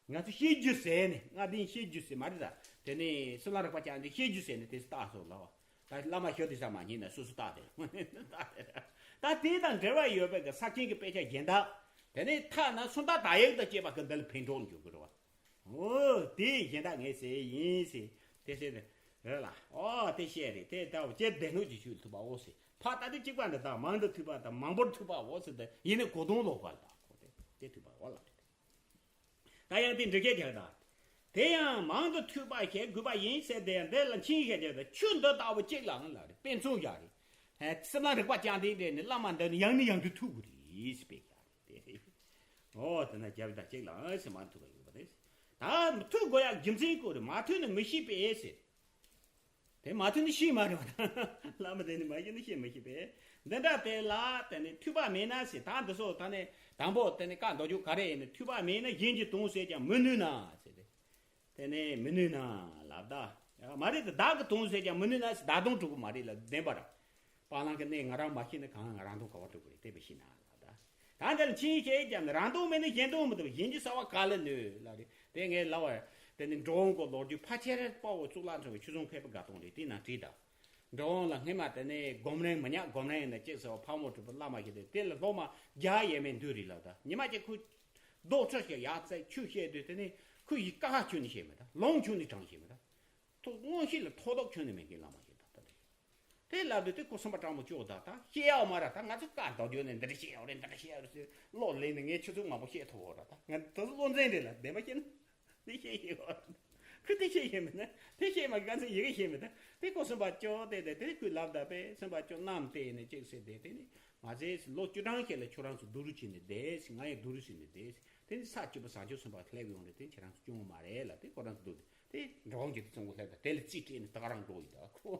ང་ཚོ་བཤད་རྒྱུ་ཟེར་ནས་ལྔ་ལྡན་བཤད་རྒྱུ་ཟེར་མ་རེད་ད། དེ་ནས་སྲིད་ལ་རིག་པ་ཅན་དེ་བཤད་རྒྱུ་ཟེར་ནས་དེ་ལྟ་སོང་ལབ་བ། ད་བླ་མ་ཞོ་དེ་ས་མ་ཉིད་ན་སོ་སོ་ལྟ་དེ་ལྟ་དེ་ད་དེ་དང་འབྲེལ་བ་ཡོད་པའི་གི་ས་ཆེན་གྱི་དཔེ་ཆ་གཞན་དག། དེ་ནས་ཐ་ན་སུམ་རྟགས་དག་ཡིག་དང་བཅས་པ་གི་འདི་ལ་ཕན་གྲོགས་འགྱུར་གི་རེད་བ། འོ་དེ་གཞན་དག་ངས་ཟེར་ཡིན་ཟེར། དེ་ཟེར་ནས་རེད་ལ། ཨོ་དེ་བཤད་རེད། དེ་ལྟ་བུ་སྤྱིར་སྡེ་སྣོད་ཀྱི་ཆོས་ཐོས་པའོ་ཟེར། ཕ་ད་དེ་གཅིག་པ་འདི་དག་མང་དུ་ཐོས་པ་དང་མང་པོར་ཐོས་པའོ་ཟེར་ཏེ་ཡིན་ནི་གོ་དོན་ལོག་པ་ལ་དག་གོ་དེ་དེ་ཐོས་པའོ་ལ། ད་ཡང་དེ་འགྲེལ་བཤད་རྒྱག་དང་། དེ་ཡང་མང་དུ་ཐོས་པ་ཞེས་དགོས་པ་ཡིན་ཟེར་ཏེ་འདི་ལ་ཆིངས་བཤད་རྒྱག་དང་། ཆོས་འདི་ལྟ་བུ་གཅིག་ལའང་ལ་རེ་དཔེ་མཚོན་བཞག་རེད། སེམས་ལ་རིག་པ་བཅངས་ཏེ་འདྲེ་ནི་བླ་མ་འདི་ནི་ཡང་ནས་ཡང་དུ་ཐོས་དགོས་རེད་ཟེར་དཔེ་བཞག་རེད། ཨོ་དེ་ན་རྒྱབ་དང་གཅིག་ལ་ཨ་ཟེར་མ་ཐུབ་པ་ཡོད་པ་རེད། ད་ཐུབ་དགོས་ཡག་རྒྱུ་མཚན་སྐོར་རེད། མ་ཐུབ་ནི་མི་ཤེས་པས་ཟེར། དེ་མ་ཐུབ་ནི་ཤེས་མ་རེད་བ། བླ་མ་དེ་ནི་མ་ཤེས་ནི་ཤེས་མི་ཤེས་པས། འདི་འདྲ་དེ་ལ་དེ་ནི་ཐོས་པ་མེད་ན་ཟེར། ད་འདི་སོ་ད་ནི་དང་པོ་དེ་ནི་བཀའ་མདོ་རྒྱུད་ག་རེ་ཡིན་ནི། ཐོས་པ་མེད་ན་གཞན་གྱི་དོན་ཟེར་ཀྱང་མི་ནུས་ན་ཟེར་ཏེ། དེ་ནས་མི་ནུས་ན་ལབ་ད། མ་རེད་དེ་བདག་གི་དོན་ཟེར་ཀྱང་མི་ནུས་ན་ཟེར། བདག་དོན་གྲུབ་ཀྱི་མ་རེད་ལ་བདེན་པ་ར། སྤང་བླང་གི་གནས་ང་རང་མ་ཤེས་ན་གང་ང་རང་དོན་ག་བ་གྲུབ་ཀྱི་རེད། དེ་བས་ཤེས་ན་ལབ་ད། ད་འདིར་ཆིངས་བཤད་ཀྱང་རང་དོན་མེད་ན་གཞན་དོན་མི་ཐུབ། གཞན་གྱི་བྱ་བ་ག་ལ་ནུས་ལབ་རེད། དེ་ངས་ལབ་པ་དེ་ནི་འགྲོ་འོང་གི་ལོ་རྒྱུས་ཕལ་ཆེར་དཔའ་བོ་གཙུག་ལག་ཚང་བའི་ཆོས་རྫོང་མཁས་པའི་དགའ་སྟོན་རེད། དེ་ནང་བྲིས་ད། འགྲོ་འོང་ལ་སྔས་མ་དེ་ནས་སྒོམ་རིང་མི་ཉག་སྒོམ་རིང་ཡིན་ན་གཅིག་ཟེར་བ་ཕག་མོ་གྲུ་པ་བླ་མ་ཞིག་དེ། དེ་ལ་སློབ་མ་བརྒྱ་ཡས་མས་འདུས་རེད་ལབ་ད། ཉི་མ་གཅིག་ཁོས་རྡོག་ཁྲ་ཞིག་ཡར་བཙལ་ཆོས་བཤད་དུས་དེ་ནས་ཁོས་ཡི་ཀ་ཁ་ཁྱོན་ནས་བཤད་མེད་ད། ལུང་ཁྱོན་ནས་དྲངས་བཤད་མེད་ད། ཐུགས་མངོན་ཤེས་ལ་ཐོགས་རྡོག་ཁྱོན་ནས་མེད་མཁན་བླ་མ་ཞིག་ད་ད་དེ། དེ་ལབ་དུས་དེ་ཁོ་སེམས་པ་སྤྲང་པོ་སྐྱོ་ད། ད་བཤད་ཡག་མ་ར། ད་ང་ཚོ་བཀའ་མདོ་རྒྱུད་ནས་འདི་འདྲ་བཤད་ཡག་རེད། འདི་འདྲ་བཤད་ཡག་རེད་ཟེར་བློ་ལེན་ནས་ངས་ཆུ་ཚོད་མང་པོ་བཤད་ཐུབ་བོ་ར། ད་ང་ད་བློ་འཛིན་རེད་ལ་བདེན་པ་བཤད་ན། དེ་བཤད་ཤེས་ཡོད། ཁོས་དེ་བཤད་ཤེས་མེད་ན། དེ་བཤད་མ་གང་ཚེ་ཡི་གེ་ཤེས་མེད་ད། དེ་ཁོ་སེམས་པ་སྐྱོ་དེ་དེ་དེ་ཁོས་ལབ་ད་པས་སེམས་པ་སྐྱོ་རྣམས་དེ་ནས་ཅིག་ཟེར་དེ་དེ་ནི་མ་ཟེར་ལོ་བཅུ་གྲངས་ཤིག་ལ་ཁྱོད་རང་ཚོ་སྡུག་རུས་བྱས་ནས་བསྡད་ཟེར། ང་ཡང་སྡུག་རུས་བྱས་ནས་བསྡད་ཟེར། དེ་ནི་ས་བཅུ་པ་བཟང་སྤྱོད་སེམས་པ་སླེབས་ཡོང་རེད། དེ་ཁྱེད་རང་ཚོ་སྐྱོ་བོ་མ་རེད་ལ། དེ་ཁོ་རང་ཚོ་སྡུག་དེ། དེ་འགྲོ་འོང་གི་དེ་ཚོ་ལྷད་ད་དེ་ལ་རྩིས་སྤྲད་ནས་ད་ག་རང་འགྲོ་ཡི་ད་ཁོ།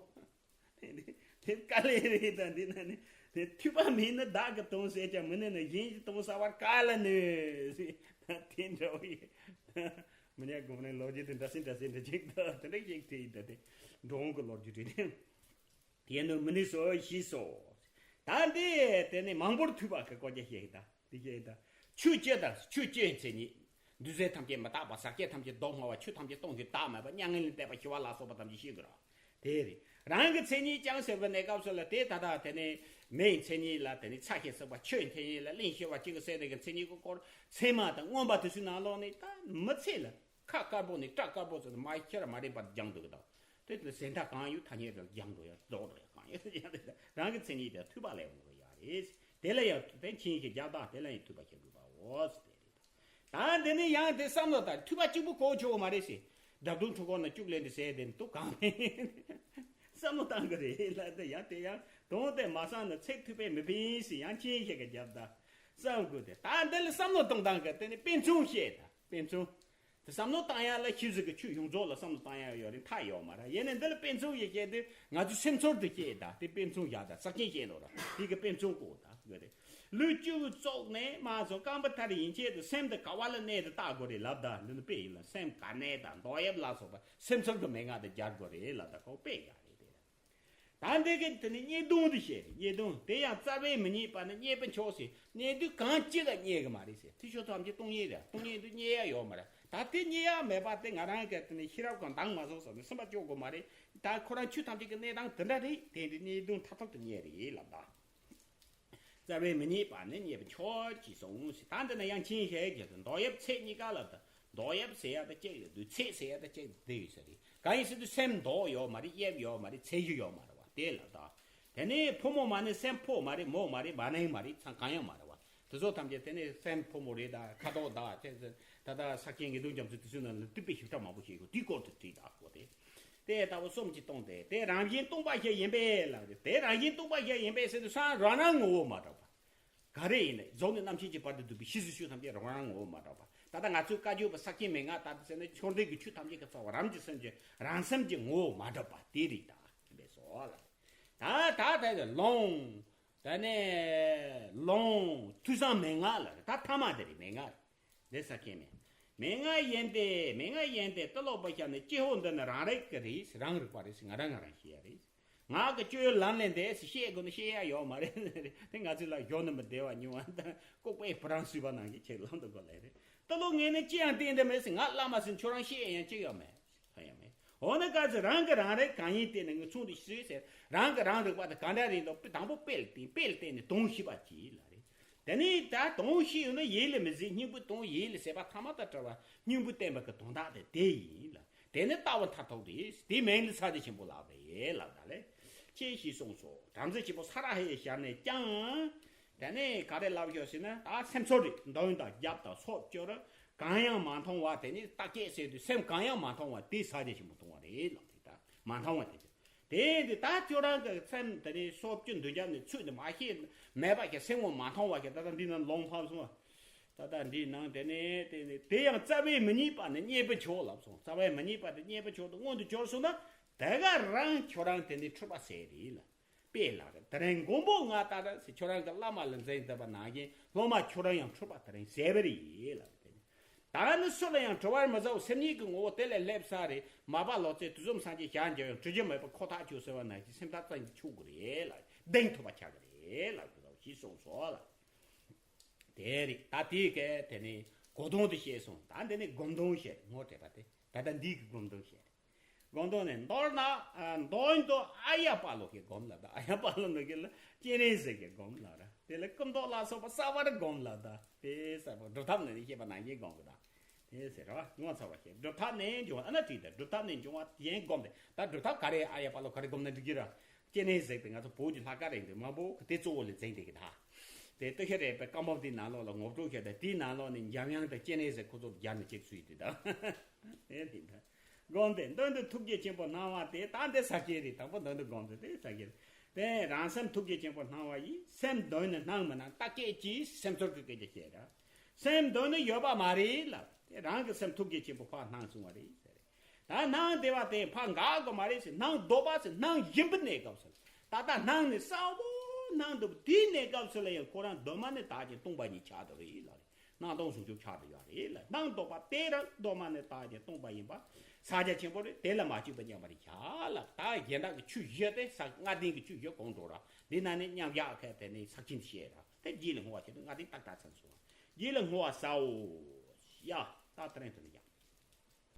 དེ་དཀའ་ལས་རེད། ད་འདི་ན་ནི་དེ་ཐོས་པ་མེད་ན་བདག་གི་དོན་ཟེར་ཀྱང་མི་ནི་ནི་གཞན་གྱི་དོན་ཟ་བར་དཀའ་ལ་ནི་ཟེར། ད་དེ་འདྲ་བོ་ཡིན། མི་ཉག་གོང་ནས་ལོ་རྒྱུས་དེ་འདྲ་སེ་འདྲ་སེ་འདྲ་ཅིག་ད་དེ་འདྲ་ཞིག་བྲིས་ད་དེ་འགྲོ་འོང་གི་ལོ་རྒྱུས་བྲིས་ཏེ། དེ་ནི་མི་ནུས་སོ་ཞེས་སོ། ད་འདི་དེ་ནི་མང་པོར་ཐོས་པ་གི་སྐོར་རྒྱ་བཤད་ཀྱི་ད་འདི་བཤད་ཀྱི་ད། ཆོས་སྤྱི་དང་ཆོས་སྤྱི་མཚན་ཉིད། འདུས་བྱས་ཐམས་ཅད་མི་རྟག་པ། ཟག་བཅས་ཐམས་ཅད་སྡུག་བསྔལ་བ། ཆོས་ཐམས་ཅད་སྟོང་ཞིང་བདག་མེད་པ། མྱ་ངན་ལས་འདས་པ་ཞི་བ་ལ་སོགས་པ་ཐམས་ཅད་ཤེས་དགོས་ར། དེ་རེད། རང་གི་མཚན་ཉིད་ཀྱང་ཟེར་བའི་གནས་སྐབས་སུ་ལ་དེ་ད་ལྟ་དེ་ནི་མེའི་མཚན་ཉིད་ལ་དེ་ནི་ཚ་ཞིང་ཟུག་པ། ཆུའི་མཚན་ཉིད་ལ་བརླན་ཞི་བ། གཅིག་གི་སེམས་གནས་ཀྱི་མཚན་ཉིད་ཀྱི་སྐོར་ཚད་མ་དང་མངོན་པ་དེ་ཚོའི་ནང་ལོགས་ནས་ད་མི་ཚེ་ལ་ཁ་དཀར་པོ་ནས་སྐྲ་དཀར་པོ་ཚོ་མ་ཤེས་ར་མ་རིག་པ་སྦྱང་འདུག་གི་ད། དེ་ལ་ཟད་མཐའ་གང་ཡོད་ཐ་སྙད་རེ་སྦྱང་འགྲོ་ཡ་རྫོགས་འགྲོ་ཡ་གང་ཡོད་ཟེར་ཡ་དེ་རང་གི་མཚན་ཉིད་དེ་ཐོས་པ་ལས་འོང་གི་ཡ་རེད། དེ་ལ་ཡང་དེ་མཁྱེན་ཞིང་རྒྱ་དག་དེ་ལ་ཡང་ཐོས་པ་བྱེད་དགོས་པའོ་ཟེར་དེ་རེད། ད་འདི་ནི་ཡང་དེ་བསམ་བློ་བཏང་ཐོས་པ་གཅིག་པུ་གོ་ཆོག་གི་མ་རེད་ཟེར། འདབ་ལྡོང་ཁྲོད་ཁོག་ན་སྐྱུག་ལེན་དེ་ཟེར་དེ་འདུག་གང་མིན། བསམ་བློ་བཏང་གི་རེད་ལ་དེ་ཡང་དེ་ཡང་དོན་དེ་མ་བསམ་ན་ཚིག་ཐོས་པས་མི་ཕན་ཟེར་ཡང་མཁྱེན་ཞིང་རྒྱ་དག་བསམ་དགོས་ཏེ། ད་འདི་ལ་བསམ་བློ་གཏོང་སྟངས་ཀྱི་དེ་ནི་དཔེ་མཚོན་བཤད་ད་དཔེ་མཚོན། དེ་བསམ་བློ་བཏང་ཡ་ལ་ཤེས་བཞིན་གྱི་ཆོས་ཡོངས་རྫོགས་ལ་བསམ་བློ་བཏང་ཡ་ཡོད་རེད་མཐའ་ཡོད་མ་རེད། ཡིན་ནའི་འདི་ལ་དཔེ་མཚོན་ཞིག་བཤད་དུས་ང་ཚོས་སེམས་ཚོར་དུ་བཤད་ད་དེ་དཔེ་མཚོན་བཞག་ད་ས་ཆེན་བཤད་ནོ་ར་དེ་གི་དཔེ་མཚོན་གོ་ད་ཡོད་རེད། ལུས་སྤྱི་བོའི་ཙོག་ནས་མ་སོང་རྐང་པ་མཐར་ཡན་ཆད་དུ་སེམས་དེ་ག་བ་ལ་གནས་དེ་བལྟ་དགོས་རེད་ལབ་ད་འདི་ནི་དཔེ་ཡིན་ལ་སེམས་ག་གནས་ད་འདོགས་ཡབ་ལ་སོགས་པ་སེམས་ཚོར་གྱི་མན་ངག་དེ་སྦྱར་དགོས་རེད་ལབ་ད་ཁོ་དཔེ་བཞག་རེད་དེ། ད་འདི་གི་དེ་ནི་བརྙས་ལྟུང་དུ་བཤད་རེད། བརྙས་ལྟུང་དེ་ཡང་རྩ་བའི་མི་རྙེད་པ་ནི་རྙེད་པ་མཆོག་ཟེར་རྙེད་དུས་གང་ཅི་ག་རྙེད་གི་མ་རེད་ཟེར། དེ་ཆོས་ཐམས་ཅད་སྟོང་ཉིད་རེད། སྟོང་ཉིད་དུ་རྙེད་ཡ་ཡོད་མ་རེད། ད་དེ་རྙེད་ཡ་མེད་པ་དེ་ང་རང་གི་དེ་ནི་ཤེས་རབ་ཀྱང་འདང་མ་སོང་ཟེར་ནས་སེམས་པ་སྐྱོ་དགོས་མ་རེད། ད་ཁོ་རང་ཆོས་ཐམས་ཅད་ཀྱི་གནས་སྟངས་དེ་འདྲ་རེད། དེ་འདི་བརྙས་ལྟུང་མཐར་ཐུག་ཏུ་རྙེད་རེད་ལབ་ད། རྩ་བའི་མི་རྙེད་པ་ནི་རྙེད་པ་མཆོག་ཅེས་གསུངས་ཟེར། ད་འདི་ན་ཡང་མཁྱེན་ཞིང་རྒྱ་དག་འདོགས་ཡབ་ཚད་གཉིས་ཀ་ལ་ད་འདོགས་ཡབ་ཟེར་ཡ་ད་གཅིག་ཡོད་དུས་ཚད་ཟེར་ཡ་ད་གཅིག་འདི་ཡོད་ས་རེད། གང་ཡིན་ཟེར་དུས་སེམས་འདོགས་ཡོད་མ་རེད། གཡེབ་ཡོད་མ་རེད། ཚད་གཞི་ཡོད་མ་རེད་བ་དེ་ལ་ད། དེ་ནས་ཕོ་མོ་མ་ནི་སེམས་ཕོ་མ་རེད། མོ་མ་རེད། མ་ནིང་མ་རེད། ཚང་གང་ཡང་མ་རེད་བ། དེ་ཚོ་ཐམས་ཅད་དེ་ནས་སེམས་ཕོ་མོ་རེད། ད་ཁ་དོག་ད་ཅེས་ད་ད་ས་སྐྱེ་ངེས་དོན་རྒྱ་མཚོ་དེ་ཚོའི་ནང་ལ་བསྡུས་པའི་ཞིབ་ཕྲ་མང་པོ་ཞིག་ཡོད་དེའི་སྐོར་དུ་བྲིས་ད་གོ་དེ། དེ་ལྟ་བུ་གསུམ་གྱིས་སྟོང་སྟེ་དེ་རང་བཞིན་སྟོང་པ་ཞིག་ཡིན་པས་ལབ་རེད། དེ་རང་བཞིན་སྟོང་པ་ཞིག་ཡིན་པས་ཟེར་དུས་སང་རང་རང་ངོ་བོ་མ་གྲུབ་པ། ག་རེ་ཡིན་ནའི་རྫོགས་ནས་རྣམ་ཤེས་ཀྱི་བར་དུ་བསྡུས་པའི་ཕྱི་གཟུགས་ཆོས་ཐམས་ཅད་རང་རང་ངོ་བོ་མ་གྲུབ་པ། ད་ལྟ་ང་ཚོས་བཀའ་བརྒྱུད་པ་ས་སྐྱེ་མན་ངག་ལྟ་དུས་ཟེར་ནས་ཆོས་འབྲེལ་གྱི་ཆོས་ཐམས་ཅད་ཀྱི་རྩ་བ་རང་གི་སེམས་ཀྱི་རང་སེམས་ཀྱི་ངོ་བོ་མ་གྲུབ་པ་དེ་རེད་ད་ཡིན་པས་སོ་ལ། ད་ད་ད་ལོང་། ད་ནས་ལོང་ཐོས་བསམ་མན་ངག་ལ་རེད། ད་ཐ་མ་དེ་རེད་མན་ངག་རེད། འདི་ས་ཁྱད་མེད། མན་ངག་ཡིན་ཏེ་མན་ངག་ཡིན་ཏེ་ཏི་ལོ་པ་ཤ་ནི་ཅི་ཧོ་འདི་ནི་རང་རིག་གི་རེད། རང་རིག་པ་རེད། ང་རང་ང་རང་ཤེས་ཡ་རེད། ངག་གི་སྤྱོད་ཡུལ་ལམ་ལས་འདས་ཟེར་བཤད་དགོས་ན་བཤད་ཡ་ཡོད་མ་རེད། དེ་ང་ཚོ་ལ་གཞོན་ནུ་མི་བདེ་བ་ཉུང་བ་དང་ལྐུགས་པའི་བུ་རང་སུས་པ་ནང་གི་ཁྱེད་ལམ་དུ་གོ་ལེ་རེད། ཏི་ལོ་ངས་ནི་ཅི་ཡང་བསྟན་དེ་མེད་ཟེར། ང་བླ་མ་ཟེར་ཁྱོད་རང་བཤད་ཡ་ཡང་ཅི་ཡང་མེད། ཧ་ཡང་མེད། འོ་ན་ག་ཚོད་རང་གི་རང་རིག་གང་ཡིན་བལྟས་ནས་ངས་མཚུངས་དུ་ཤེས་ཟེར། རང་གི་རང་རིག་པ་དེ་གང་འདྲ་རེད་འདུག་དང་པོ་དཔེ་ལ་བལྟས། དཔེ་ལ་བལྟས་ནས་དོན་ཤེས་པ་གྱིས་ལ་རེད། དེ་ནས་ད་དོན་ཤེས་ཡོང་ན་ཡིད་ལ་མི་བཟད་སྙིང་པོའི་དོན་ཡིད་ལ་ཟད་པ་ཐ་མ་དང་བྲལ་བ་སྙིང་པོའི་བསྟན་པ་གི་དོན་དག་དེ་དེ་ཡིན་ལ། དེ་ནི་ལྟ་བ་མཐར་ཐུག་རེད། དེའི་མིང་ནི་ས་དེ་ཆེན་པོ་ལགས་པས་ལབ་ད་ལེ། ཅེས་ཞེས་གསུངས་སོ། བྲམ་ཟེ་ཆེན་པོ་ས་ར་ཧའི་ཞལ་ནས་ཀྱང་། དེ་ནས་ག་རེ་ལབ་ཤོག་ཟེར་ན་ད་སེམས་ཚོར་རེད། འདོན་དང་རྒྱབ་དང་སོགས་སྤྱོད་ར་གང་ཡང་མ་མཐོང་བ་དེ་ནི་རྟག་སྐད་ཟེར་དུས་སེམས་གང་ཡང་མ་མཐོང་བ་དེ་ས་ཆེན་པོ་མཐོང་བ་རེད་ལབ་དེ་ད་མ་མཐོང་བ་དེ་ཆེ། དེ་ཡིན་དུས་ད་ཁྱོད་རང་གི་སེམས་དེ་ནི་སོ་བཅུ་འདུས་བྱས་ནི་ཚུལ་དུ་མ་ཤེས་མེད་པ་ཞིག་སེམས་ངོ་མ་མཐོང་བ་ཞིག་ད་ལྟ་འདི་ན་ལོང་ཕབ་སོང་བ། ད་ལྟ་འདིའི་ནང་དེ་ནི་དེ་ནི་དེ་ཡང་རྩ་བའི་མི་རྙེད་པ་ནི་རྙེད་པ་མཆོག་ལབ་སོང་། རྩ་བའི་མི་རྙེད་པ་དེ་རྙེད་པ་མཆོག་ཏུ་མངོན་དུ་གྱུར་སོང་ན་དེ་ག་རང་ཁྱོད་རང་དེ་ནི་འཁྲུལ་པ་ཟད་རེད་ལ། དཔེ་ལ་རེད། དེ་རིང་མགོན་པོ་ང་ལྟར་ཟེར་ཁྱོད་རང་གི་བླ་མ་ལ་འཛིན་བསྡད་པ་ནང་བཞིན་སློབ་མ་ཁྱོད་རང་ཡང་འཁྲུལ་པ་དེ་རིང་ཟད་པ་རེད་ལབ་དེ་ནི། ད་ནི་སུ་ལ་ཡང་གྲོལ་བར་མི་བྱའོ། སེམས་ཉིད་ཀྱི་ངོ་བོ་དེ་ལས་སླེབས་ས་རེད། མ་པ་ལོ་ཙཱའི་དུས་གསུམ་སངས་རྒྱས་ཞལ་མཇལ་ཡང་གྲོལ་རྒྱུ་མེད་པར་ཁོ་ཐག་ཆོད་ཟེར་བ་ནང་བཞིན་སེམས་ཐག་བཙན་གྱིས་ཆོད་དགོས་རེད་ལ། གདེང་ཐོབ་པ་ཆགས་ཀྱི་རེད་ལ་ཞེས་གསུངས་སོ་ལ། དེ་རེད། ད་དེའི་སྐད་དེ་ནི་གོ་དོན་དེ་བཤད་སོང་། ད་འདི་ནི་སྒོམ་དོན་བཤད་ངོ་སྤྲད་པ་དེ་ད་ལྟ་འདི་གི་སྒོམ་དོན་བཤད། སྒོམ་དོན་ནི་མདོར་ན་ཨ་མདོ་ཡིན་དུ་ཨ་ཡ་པ་ལོ་ཞེས་སྒོམ་ལ་ད། ཨ་ཡ་པ་ལོ་ནི་གི་ལ་སྤྱན་རས་གཟིགས་ཀྱི་སྒོམ་ལ་ར། དེ་ལ་སྐུ་མདོག་ལ་སོགས་པ་གསལ་བར་སྒོམ་ལ་ད། དེ་གསལ་བར་སྒྲུབ་ཐབས་ནི་ནི་ཤེས་པ་ནང་བཞིན་སྒོམ་གི་ད། དེ་ཟེར་བ་ངོ་ཚ་བ་ཞེས་སྒྲུབ་ཐབས་ནི་འབྱུང་བ་ཨ་ན་བྲིས་ཏེ་སྒྲུབ་ཐབས་ནི་འབྱུང་བ་གཞན་སྒོམ་སྟེ། ད་སྒྲུབ་ཐབས་ག་རེ་ཨ་ཡ་པ་ལོ་ག་རེ་སྒོམ་ན་འགྲིག་གི་ར། སྤྱན་རས་གཟིགས་དེ་ང་ཚོ་བོད་ཀྱི་ལྷ་སྐལ་རེད་འདུག་མང་པོ་གི་དེ་གཙོ་བོ་ལ་འཛིན་བསྡད་ཀྱི་ད། དེ་ལྟོས་ཤ་རེད་པའི་བཀའ་འབབ་དེའི་ནང་ལོགས་ལ་ངོ་སྤྲོད་བྱས་ཏེ་དེའི་ནང་ལོགས་ནས་འཇམ་དབྱངས་དང་སྤྱན་རས་གཟིགས་ཁོ་ཚོར་སྦྱར་ནས་ཅིག་སུས་དེ་ད། དེ་རེད་ད། སྒོམ་སྟེ་མདུན་དུ་ཐུགས་རྗེ་ཆེན་པོ་སྣང་བ་སྟེ། ད་འདི་ས་སྐྱེ་རེད། དང་པོ་མདུན་དུ་སྒོམ་སྟེ་དེ་ས་སྐྱེ་རེད། དེ་རང་སེམས་ཐུགས་རྗེ་ཆེན་པོ་སྣང་བ་ཡིས། སེམས་མདུན་ནི་སྣང་མི་སྣང་རྟག་སྐད་ཀྱིས་སེམས་ཚོར་གྱི་སྐད་ཆ་བཤད་ར། སེམས་མདུན་ནི་ཡོད་པ་མ་རེད་ལབ། དེ་རང་གི་སེམས་ཐུགས་རྗེ་ཆེན་པོ་ཕར་སྣང་སོང་བ་རེད་ཟེར། ད་སྣང་བདེ་བ་དེ་ཕར་འགག་གི་མ་རེད་ཟེར། སྣང་ལྡོག་པ་ཟེར། སྣང་བཞིན་པའི་གནས་སྐབས་སུ། ད་ལྟ་སྣང་ནི་གསལ་པོ་སྣང་འདུག་དེའི་གནས་སྐབས་སུ་ལ་ཡང་ཁོ་རང་གདོད་མ་ནས་དག་ཅིང་སྟོང་པ་ཉིད་ཆགས་འདུག་རེད་ལ། སྣང་སྟོང་ཟུང་འཇུག་ཆགས་འདུག་ཡོད་རེད་ལ། སྣང་ལྡོག་པ་དེ་རང་གདོད་མ་ནས་དག་ཅིང་སྟོང་པ་ཡིན་པ། ཕྱག་རྒྱ་ཆེན་པོ་རེད། དེ་ལ་མ་ལྕོགས་པ་མཉམ་པར་བཞག་ལ། ད་གཞན་དག་གི་ཆོས་བཞི་དེ་ས་ལྔ་ལྡན་གྱི་ཆོས་བཞི་གང་འགྲོ་ར། འདི་ན་ནི་མཉམ་བཞག་ཁ་དེ་ནི་ས་ཆེན་བཤད་ར། དེ་རྗེས་ལ་བསྔོ་བ་བྱེད་དུས་ལྔ་ལྡན་ཏག་ཏག་ཚང་སོང་། རྗེས་ལ་བསྔོ་བ་ཟའོ། ཡ། ད་དེ་རིང་དུ་ནི་ཡ།